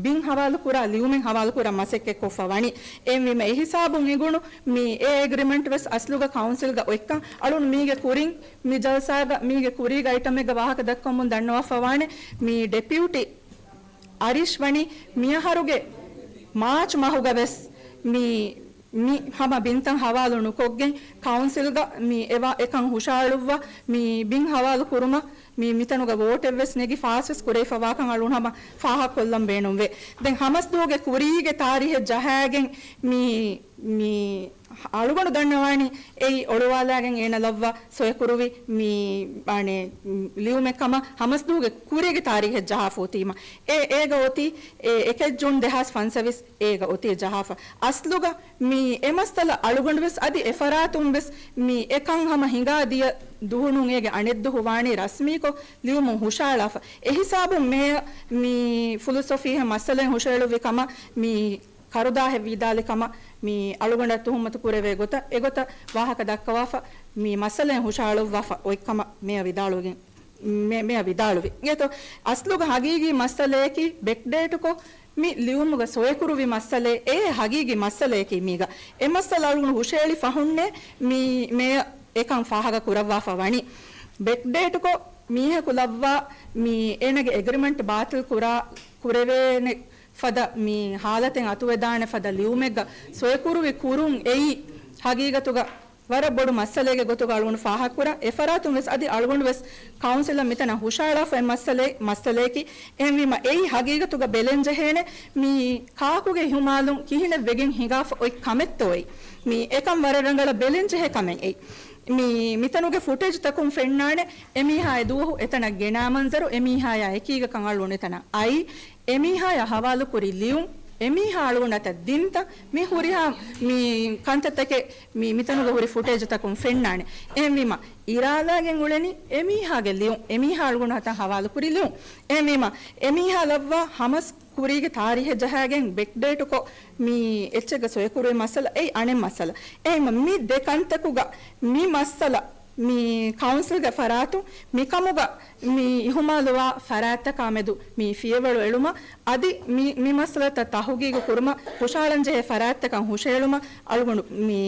ބިން ހަވާލުކުރާ، ލިޔުމެއް ހަވާލުކުރާ މަސައްކަތްކޮށްފަ ވަނީ. އެހެންވީމަ އެހިސާބުން އެނގުނު މި އެ އެގްރިމެންޓް ވެސް އަސްލުގަ ކައުންސިލްގަ އޮތްކަން އަޅުން މީގެ ކުރިން މި ޖަލްސާގަ މީގެ ކުރީގެ އައިޓަމެއްގަ ވާހަކަ ދައްކަމުން ދަންނަވާފަ ވާނެ. މި ޑެޕިއުޓީ އަރީޝް ވަނީ މިއަހަރުގެ މާޗް މަހުގަ ވެސް މި، މި ހަމަ ބިންތައް ހަވާލު ނުކޮށްގެން ކައުންސިލްގަ މި އެވާ އެކަން ހުށައަޅުއްވާ މި ބިން ހަވާލު ކުރުމަށް މި މިތަނުގަ ވޯޓެއް ވެސް ނެގި ފާސް ވެސް ކުރެވިފަ ވާކަން އަޅުން ހަމަ ފާހަގަކޮށްލަން ބޭނުންވޭ. ދެން ހަމަސްދުވަހުގެ ކުރީގެ ތާރީހެއް ޖަހާގެން މި މި އަޅުގަނޑު ދަންނަވާނީ އެއީ އޮޅުވާލާގެން އޭނަ ލައްވާ ސޮއެކުރުވި މި، އަނެއް، ލިޔުމެއް ކަމަށް ހަމަސްދުވަހުގެ ކުރީގެ ތާރީހެއް ޖަހާފަ އޮތީމަ. އެ، އޭގަ އޮތީ އެ އެކެއް ޖޫން ދެހާސް ފަންސަވީސް އޭގަ އޮތީ ޖަހާފަ. އަސްލުގަ މި އެ މައްސަލަ އަޅުގަނޑު ވެސް އަދި އެ ފަރާތުން ވެސް މި އެކަން ހަމަ ހިނގާ ދިޔަ ދުވަހުން އޭގެ އަނެއްދުވަހު ވާނީ ރަސްމީކޮށް ލިޔުމުން ހުށައަޅާފަ. އެހިސާބުން މޭޔަރ މި ފުލުސް އޮފީހަށް މައްސަލައެއް ހުށައެޅުއްވި ކަމަށް މި ކަރުދާހެއް ވިދާޅި ކަމަށް މި އަޅުގަނޑަށް ތުހުމަތު ކުރެވޭ ގޮތަށް އެގޮތަށް ވާހަކަ ދައްކަވާފަ މި މައްސަލައެއް ހުށައަޅުއްވާފަ އޮތް ކަމަށް މޭޔަރ ވިދާޅުވިގެން، މޭ-، މޭޔަރ ވިދާޅުވި. އިނގޭތޯ، އަސްލުގަ ހަގީގީ މައްސަލަޔަކީ ބެކްޑޭޓުކޮށް މި ލިޔުމުގަ ސޮއެކުރުވި މައްސަލައެއް. އެ ހަގީގީ މައްސަލަޔަކީ މީގަ. އެ މައްސަލަ އަޅުގަނޑު ހުށައެޅި ފަހުންނޭ މި މޭޔަރ އެކަން ފާހަގަ ކުރައްވާފަ ވަނީ. ބެކްޑޭޓުކޮށް މީހަކު ލައްވާ މި އޭނަގެ އެގްރިމެންޓް ބާތިލް ކުރާ، ކުރެވޭނެ ފަދަ މި ހާލަތެއް އަތުވެދާނެ ފަދަ ލިޔުމެއްގަ ސޮއެކުރުވި ކުރުން އެއީ ހަގީގަތުގަ ވަރަށް ބޮޑު މައްސަލައެއްގެ ގޮތުގަ އަޅުގަނޑު ފާހަގަކުރާ. އެފަރާތުން ވެސް އަދި އަޅުގަނޑު ވެސް ކައުންސިލަށް މިތަނަށް ހުށައަޅާފަ އެ މައްސަލައެއް، މައްސަލަޔަކީ. އެހެންވީމަ އެއީ ހަގީގަތުގަ ބެލެން ޖެހޭނެ މި ކާކުގެ އިހުމާލުން ކިހިނެއް ވެގެން ހިނގާފަ އޮތް ކަމެއްތޯއޭ. މި އެކަން ވަރަށް ރަނގަޅަށް ބެލެން ޖެހޭ ކަމެއް އެއީ. މި، މިތަނުގެ ފުޓޭޖްތަކުން ފެންނާނެ އެމީހާ އެދުވަހު އެތަނަށް ގެނާ މަންޒަރު، އެމީހާޔާ އެކީގަކަށް އަޅުގަނޑު އެތަނަށް އައީ. އެމީހާޔާ ހަވާލުކުރި ލިޔުން، އެމީހާ އަޅުގަނޑަށް ދިންތަ، މި ހުރިހާ މި ކަންތައްތަކެއް މި، މިތަނުގަ ހުރި ފުޓޭޖްތަކުން ފެންނާނެ. އެހެންވީމަ، އިރާލާގެން އުޅެނީ އެމީހާގެ ލިޔުން، އެމީހާ އަޅުގަނޑު އެތަނަށް ހަވާލުކުރި ލިޔުން. އެހެންވީމަ، އެމީހާ ލައްވާ ހަމަސް ކުރީގެ ތާރީހެއް ޖަހާގެން ބެކްޑޭޓުކޮށް، މި އެއްޗެއްގަ ސޮއެކުރުވި މައްސަލަ އެއީ އަނެއް މައްސަލަ. އެހެންވީމަ، މި ދެ ކަންތަކުގަ މި މައްސަލަ މި ކައުންސިލްގެ ފަރާތުން މިކަމުގަ މި އިހުމާލުވާ ފަރާތްތަކާމެދު މި ފިޔަވަޅު އެޅުމަށް އަދި މި، މި މައްސަލަތައް ތަހުގީގު ކުރުމަށް ހުށައަޅަންޖެހޭ ފަރާތްތަކަށް ހުށައެޅުމަށް އަޅުގަނޑު މި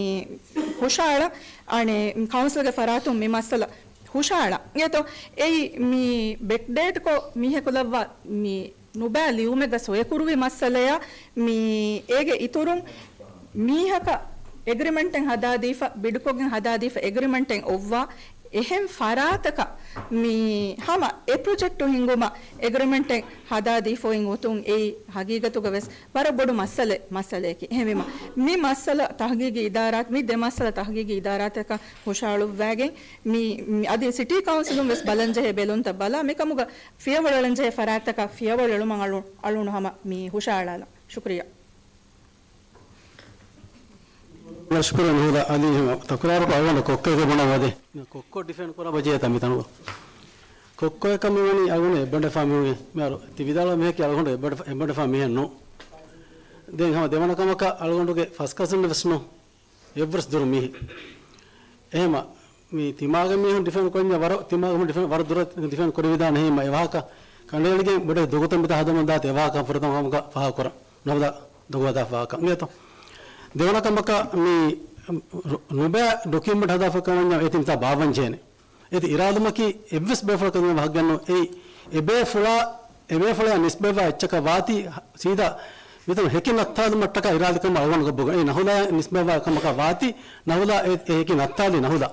ހުށައަޅަ، އަނެއް ކައުންސިލްގެ ފަރާތުން މި މައްސަލަ ހުށައަޅަ. އިނގޭތޯ، އެއީ މި ބެކްޑޭޓްކޮށް މީހަކު ލައްވާ މި ނުބައި ލިޔުމެއްގަ ސޮއެކުރުވި މައްސަލަޔާ، މި އޭގެ އިތުރުން މީހަކަށް އެގްރިމެންޓެއް ހަދާދީފަ، ބިޑްކޮށްގެން ހަދާދީފަ އެގްރިމެންޓެއް އޮއްވާ، އެހެން ފަރާތަކަށް މި ހަމަ އެ ޕްރޮޖެކްޓު ހިންގުމަށް އެގްރިމެންޓެއް ހަދާދީފަ އޮތުން އެއީ ހަގީގަތުގަ ވެސް ވަރަށް ބޮޑު މައްސަލަ، މައްސަލައެކޭ. އެހެންވީމަ، މި މައްސަލަ ތަހުގީގީ އިދާރާ، މި ދެ މައްސަލަ ތަހުގީގީ އިދާރާތަކަށް ހުށައަޅުއްވާގެން، މި، މި އަދި ސިޓީ ކައުންސިލުން ވެސް ބަލަންޖެހޭ ބެލުންތައް ބަލާ، މިކަމުގަ ފިޔަވަޅު އަޅަންޖެހޭ ފަރާތްތަކަށް ފިޔަވަޅު އެޅުމަށް އަޅު، އަޅުނު ހަމަ މި ހުށައަޅާލަން. ޝުކުރިއްޔާ. ޝުކުރު ނަހުލާ އަލީ. ތަކުރާރުކޮށް އަޅުގަނޑު ކޮއްކޮއެއްގެ ބުނަން ވަދެ. ކޮއްކޮ ޑިފެންޑް ކުރާ ބަޖޭތަ މިތަނުގަ؟ ކޮއްކޮއެއްކަން މިވަނީ އަޅުގަނޑު އެއްބަނޑެފާ މީހުން. މިހާރު ތި ވިދާޅުވާ މީހަކީ އަޅުގަނޑު އެއްބަނޑެ-، އެއްބަނޑެފާ މީހެއް ނޫން. ދެން ހަމަ ދެވަނަ ކަމަކަށް އަޅުގަނޑުގެ ފަސް ކަޒިން ވެސް ނޫން. އެއްވެސް ދުރު މީހެއް. އެހެމަ މި ތިމާގެ މީހުން ޑިފެންޑް ކޮށް ވަރަށް، ތިމާގެ މީހުން ޑިފެންޑް ވަރަށް ދުރަށް ޑިފެންޑް ކުރެވިދާނެ. އެހެމަ އެ ވާހަކަ ކަނޑައެޅިގެން ބޮޑެތި ދޮގުތައް މިތާ ހަދަމުން ދާތި. އެ ވާހަކަ ފުރަތަމަ ކަމަކަށް ފާހަގަކުރަން. ނަހުލާ ދޮގުހަދާ ފާހަގަކަށް އިނގޭތޯ. ދެވަނަ ކަމަކަށް މި ނުބައި ޑޮކިއުމަންޓް ހަދާފަ ކަމަށް އޭތި މިތާ ބާވަންޖެހޭނެ. އޭތި އިރާދުމަކީ އެއްވެސް ބޭފުޅަކަށް ދިން ވާހަކަ ގެންނު. އެއީ އެ ބޭފުޅާ، އެ ބޭފުޅާ ނިސްބަތްވާ އެއްޗަކަށް ވާތީ ސީދާ މިތަނު ހެކި ނައްތާލުމަށްޓަކާ އިރާދަކަމަށް އަޅުގަނޑު ބޮގަ. އެ ނަހުލާ ނިސްބަތްވާ ކަމަކަށް ވާތީ ނަހުލާ އެ، އެ ހެކި ނައްތާލީ ނަހުލާ.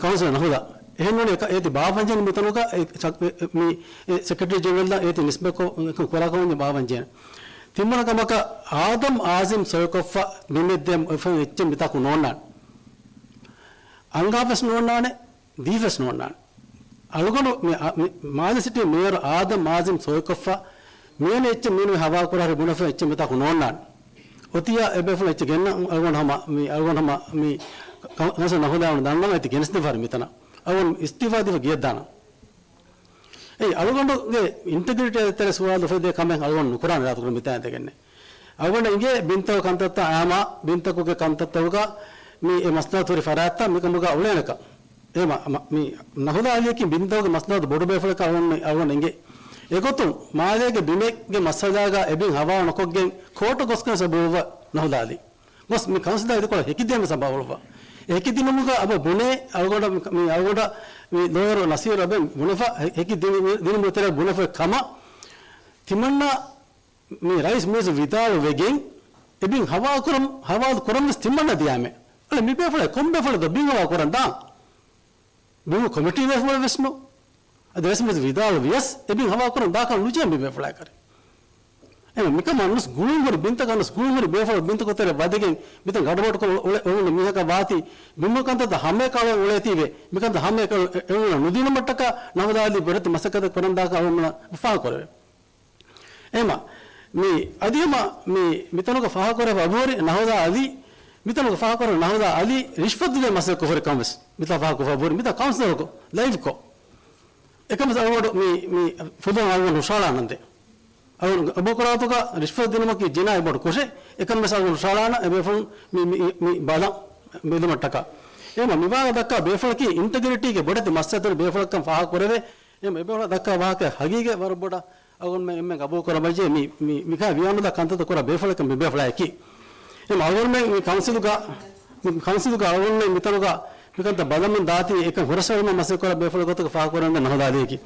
ކައުންސިލަރ ނަހުލާ. އެހެން ނޫނީ އެކަ-، އޭތި ބާވަންޖެހޭނެ މިތަނުގަ އެ ސަ-، އެ، އެ، މި އެ ސެކްރެޓަރީ ޖެނެރަލް ދާ އޭތި ނިސްބަތްކޮށް ކުރާ ކަމަށް ބާވަންޖެހޭނެ. ތިންވަނަ ކަމަކަށް އާދަމް އާޒިމް ސޮއިކޮށްފަ ބިމެއް ދޭން އެއްޗެއް މިތާކު ނޯންނާނެ. އަންގާފަސް ނޯންނާނެ. ދީފަސް ނޯންނާނެ. އަޅުގަނޑު މި، އަ، މި މާލެ ސިޓީ މޭޔަރު އާދަމް އާޒިމް ސޮއިކޮށްފަ މިވެނި އެއްޗެއް މީނު ހަވާ ކުރާ ހުރި ބުނެފަ އެއްޗެއް މިތާކު ނޯންނާނެ. އޮތިޔާ އެ ބޭފުޅުން އެއްޗެއް ގެންނަ އަޅުގަނޑު ހަމަ މި، އަޅުގަނޑު ހަމަ މި ކަ-، ކައުންސިލް ނަހުލާ ދަންނަވަން އޭތި ގެނެސްދެއްވާ މިތަނަށް. އަޅުގަނޑު އިސްތިއުފާ ދީފަ ގެއަށްދާނަން. އެއީ އަޅުގަނޑުގެ އިންޓެގްރިޓީ އަށް އެތެރެ ސުވާލު އުފެދޭ ކަމެއް އަޅުގަނޑު ނުކުރާނެ ރާތުކުރު މިތާ އިނދެގެން. އަޅުގަނޑަށް އިނގޭ ބިންތަކުގެ ކަންތައްތައް އާމާ، ބިންތަކުގެ ކަންތައްތަކުގަ މި އެ މަސްލަހަތު ހުރި ފަރާތްތައް މިކަމުގަ އުޅޭނެކަން. އެ މަ-، މަ-، މި ނަހުލާ އަލީއަކީ ބިންތަކުގެ މަސްލަހަތު ބޮޑު ބޭފުޅަކަށް އަޅުގަނޑު، އަޅުގަނޑަށް އިނގޭ. އެގޮތުން މާލޭގެ ބިމެއްގެ މައްސަލާގަ އެ ބިން ހަވާ ނުކޮށްގެން ކޯޓަށް ގޮސްގެން ސަބަބުވެ ނަހުލާ އަލީ. ގޮސް މި ކައުންސިލާ އިދިކޮޅަށް ހެކިދޭން ސަބަބުވެ. އެ ހެކިދިނުމުގަ އަބަ ބުނޭ އަޅުގަނޑަށް މި، މި އަޅުގަނޑަށް މި ލޯޔަރު ނަސީރު އަބެން ބުނެފަ، ހެ-، ހެކި ދިނު-، ދިނުމުގެ ތެރޭ ބުނެފަ ކަމަށް ތިމަންނަ މި ރައީސް މިނިސްޓަރު ވިދާޅުވެގެން އެ ބިން ހަވާ ކުރަން، ހަވާލު ކުރަން ވެސް ތިމަންނަ ދިޔާމެ. އަޅެ މި ބޭފުޅާ ކޮން ބޭފުޅެއް ދޯ ބިން ހަވާ ކުރަން ދާން؟ ބިމު ކޮމިޓީ ބޭފުޅެއް ވެސް ނޫން. އަދި ރައީސް މިނިސްޓަރު ވިދާޅުވިޔަސް އެ ބިން ހަވާ ކުރަން ދާކަން ނުޖެހޭ މި ބޭފުޅާ ކަރި. އެމަ މިކަމަށް ނުސް ގުޅުން ހުރި ބިންތަކަށް ނުސް ގުޅުން ހުރި ބޭފުޅު ބިންތަކު ތެރެ ވަދެގެން މިތަން ގަޑުމަޑުކޮށް އުޅެ-، އުޅުނު މީހަކަށް ވާތީ ބިމު ކަންތައްތައް ހަމައެކަޅު އުޅޭތީވެ. މިކަންތައް ހަމައެކަޅު އެ-، އެޅުނަ ނުދިނުމަށްޓަކާ ނަހުލާ އަލީ ބޮޑެތި މަސައްކަތެއް ކުރަން ދާކަށް އަޅުގަނޑު ފާހަގަކުރެވޭ. އެމަ މި އަދި ހަމަ މި މިތަނުގަ ފާހަގަކުރެވި އަބުހުރި ނަހުލާ އަލީ، މިތަނުގަ ފާހަގަކުރެވި ނަހުލާ އަލީ ރިޝްވަތު ދޭ މަސައްކަތް ކުރި ކަން ވެސް މިތާ ފާހަގަކުރެވި އަބުހުރި މިތާ ކައުންސިލަރަކު ލައިވްކޮށް. އެކަމަސް އަޅުގަނޑު މި، މި ފުލުހަށް އަޅުގަނޑު ހުށަހަޅާނަންދެ. އަޅުގަނޑު އަބޫކުރާތުގަ ރިޝްވަތު ދިނުމަކީ ޖިނާއީ ބޮޑު ކުށެއް. އެކަމަސް އަޅުގަނޑު ހުށަހަޅާނަ އެ ބޭފުޅުން މި، މި، މި ބަލަން ބެލުމަށްޓަކާ. އެހެމަ މިވާގަ ދައްކާ ބޭފުޅަކީ އިންޓެގްރިޓީގެ ބޮޑެތި މައްސަލަތައް ބޭފުޅަކަށް ފާހަގަކުރެވޭ. އެހެމަ އެބޭފުޅާ ދައްކާ ވާހަކަ ހަގީގަތް ވަރަށް ބޮޑަށް އަޅުގަނޑުމެން އެންމެން ގަބޫލު ކުރަން ބަޖެހޭ މި، މި، މިކާ ވިޔާނުދާ ކަންތައްތައް ކުރާ ބޭފުޅެއްކަން މި ބޭފުޅާއަކީ. އެހެމަ އަޅުގަނޑުމެން މި ކައުންސިލުގަ، މި ކައުންސިލުގަ އަޅުގަނޑުމެން މިތަނުގަ މިކަންތައް ބަލަމުން ދާތީ އެކަން ހުރަސްއެޅުމަށް މަސައްކަތް ކުރާ ބޭފުޅެއް ގޮތަކަށް ފާހަގަކުރަން ނަހުލާ އަލީއަކީ.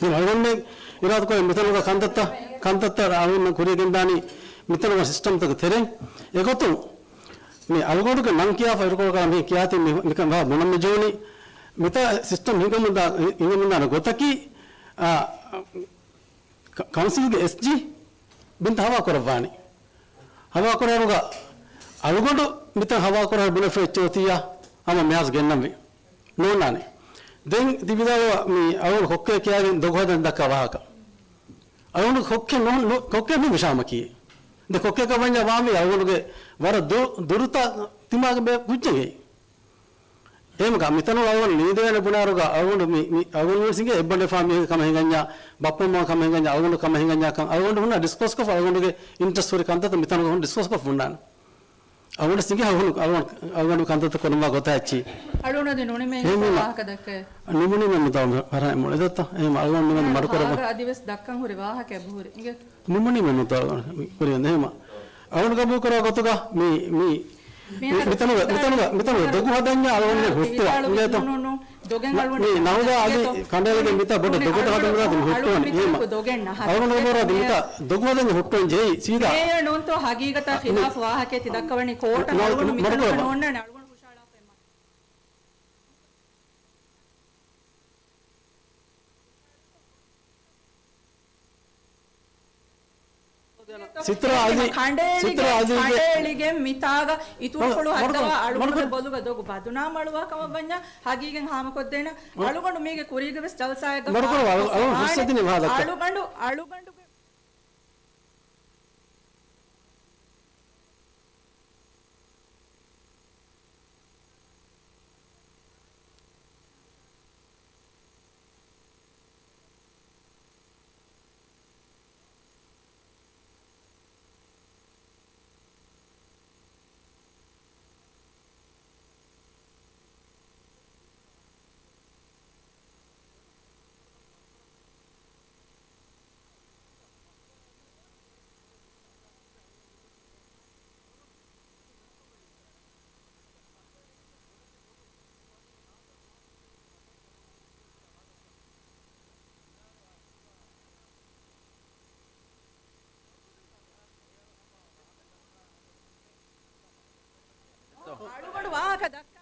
އެހެމަ އަޅުގަނޑުމެން އިރާދަކުރެ މިތަނުގަ ކަންތައްތައް، ކަންތައްތައް އަޅުގަނޑުމެން ކުރިޔަށް ގެންދާނީ މިތަނުގަ ސިސްޓަމްތަކުގެ ތެރެއިން. އެގޮތުން މި އަޅުގަނޑުގެ ނަން ކިޔާފަ އިރުކޮޅަކަށް މި ކިޔާތީ މި، މިކަން ވާ ބުނަން މި ޖެހުނީ. މިތާ ސިސްޓަމް ހިނގަމުންދާ، ހިނގަމުންދާނެ ގޮތަކީ، އާ، ކަ-، ކައުންސިލްގެ އެސްޖީ ބިންތައް ހަވާ ކުރައްވާނީ. ހަވާ ކުރެއްވުގަ އަޅުގަނޑު މިތަން ހަވާ ކުރެއްވި ބުނެފަ އެއްޗެއް އޮތިއްޔާ ހަމަ މިހާރު ގެންނަންވީ. ނޯންނާނެ. ދެން ތި ވިދާޅުވާ މި އަޅުގަނޑު ކޮއްކޮއެއް ކިޔާގެން ދޮގު ހަދަން ދައްކާ ވާހަކަ. އަޅުގަނޑު ކޮއްކޮ ނޫ-، ނޫ-، ކޮއްކޮ ނޫން ވިޝާމަކީ. ދެ ކޮއްކޮ ކަވަންޏާ ވާންވީ އަޅުގަނޑުގެ ވަރަށް ދު-، ދުރުތަ ތިމާގެ ބޭ ކުއްޖެއް. އޭމަގަ މިތަނުގަ އަޅުގަނޑު ނީދޭނެ ބުނާރުގަ އަޅުގަނޑު މި، މި އަޅުގަނޑު ވެސް އިނގޭ އެއްބަނޑެފާ މީހެއްގެ ކަމަށް ހިނގަންޏާ، ބައްޕަ މަ ކަމަށް ހިނގަންޏާ، އަޅުގަނޑު ކަމަށް ހިނގަންޏާ ކަން އަޅުގަނޑު ހުންނަ ޑިސްކަސް ކޮށްފަ އަޅުގަނޑުގެ އިންޓްރެސްޓް ހުރި ކަންތައްތައް މިތަނުގަ ހުން ޑިސްކަސް ކޮށް ހުންނާނެ. އަޅުގަނޑު ސިނގި އަޅުގަނޑު، އަޅުގަނޑު ކަންތައްތައް ކުރަންވާ ގޮތާ އެއްޗި. އަޅުގަނޑު އަދި ނުނިމޭ އެހެންވީމަ ވާހަކަ ދައްކައެ. ނިމުނީމެ ނުތަ ފަރާތް މޮޅެ ދައްތަ. އެހެން އަޅުގަނޑު ނިމެން މަޑުކުރަމު. އަދިވެސް ދައްކަން ހުރި ވާހަކަ ބުހުރި. އިނގޭ. ނިމުނީމެ ނުތަ ކުރިޔަށް އެހެން. އަޅުގަނޑު ގަބޫލު ކުރާ ގޮތުގަ މި، މި، މި، މިތަނުގަ، މިތަނުގަ، މިތަނުގަ ދޮގު ހަދަންޏާ އަޅުގަނޑު ހުއްޓުވާ. އިނގޭތަ. މި ނަހުލާ އަލީ ކަނޑައެޅިގެން މިތާ ބޮޑަށް ދޮގުތައް ހަދަމުން ދާތި މި ހުއްޓުވަނީ. އެހެން. އަޅުގަނޑު ބޯރާ ދި މިތާ ދޮގު ހަދަންޏާ ހުއްޓުވަން ޖެހި ސީދާ. މޭޔަރ ނޫންތޯ ހަގީގަތާ ޚިލާފު ވާހަކައެއް ތި ދައްކަވަނީ ކޯޓަށް. އަޅުގަނޑު މަޑުކުރަމު. ނޯންނާނެ އަޅުގަނޑު ހުށަހަޅާފަ އެއްމަ. ސިތްރާ އަލީ، ސިތްރާ އަލީގެ ކަނޑައެޅިގެން މިތާގަ އިތުރުފުޅު ހައްދަވާ އަޅުގަނޑުގެ ބޮލުގަ ދޮގު ބަދުނާމަޅުވާ ކަމަށް ވަންޏާ ހަގީގަތް ހާމަކޮށްދޭނަ. އަޅުގަނޑު މީގެ ކުރީގަ ވެސް ޖަލްސާއެއްގަ އަޅުގަނޑު، އަޅުގަނޑު ފުރުސަތު ދިނީ ވާހަކަ. އަޅުގަނޑު، އަޅުގަނޑުގެ އަދި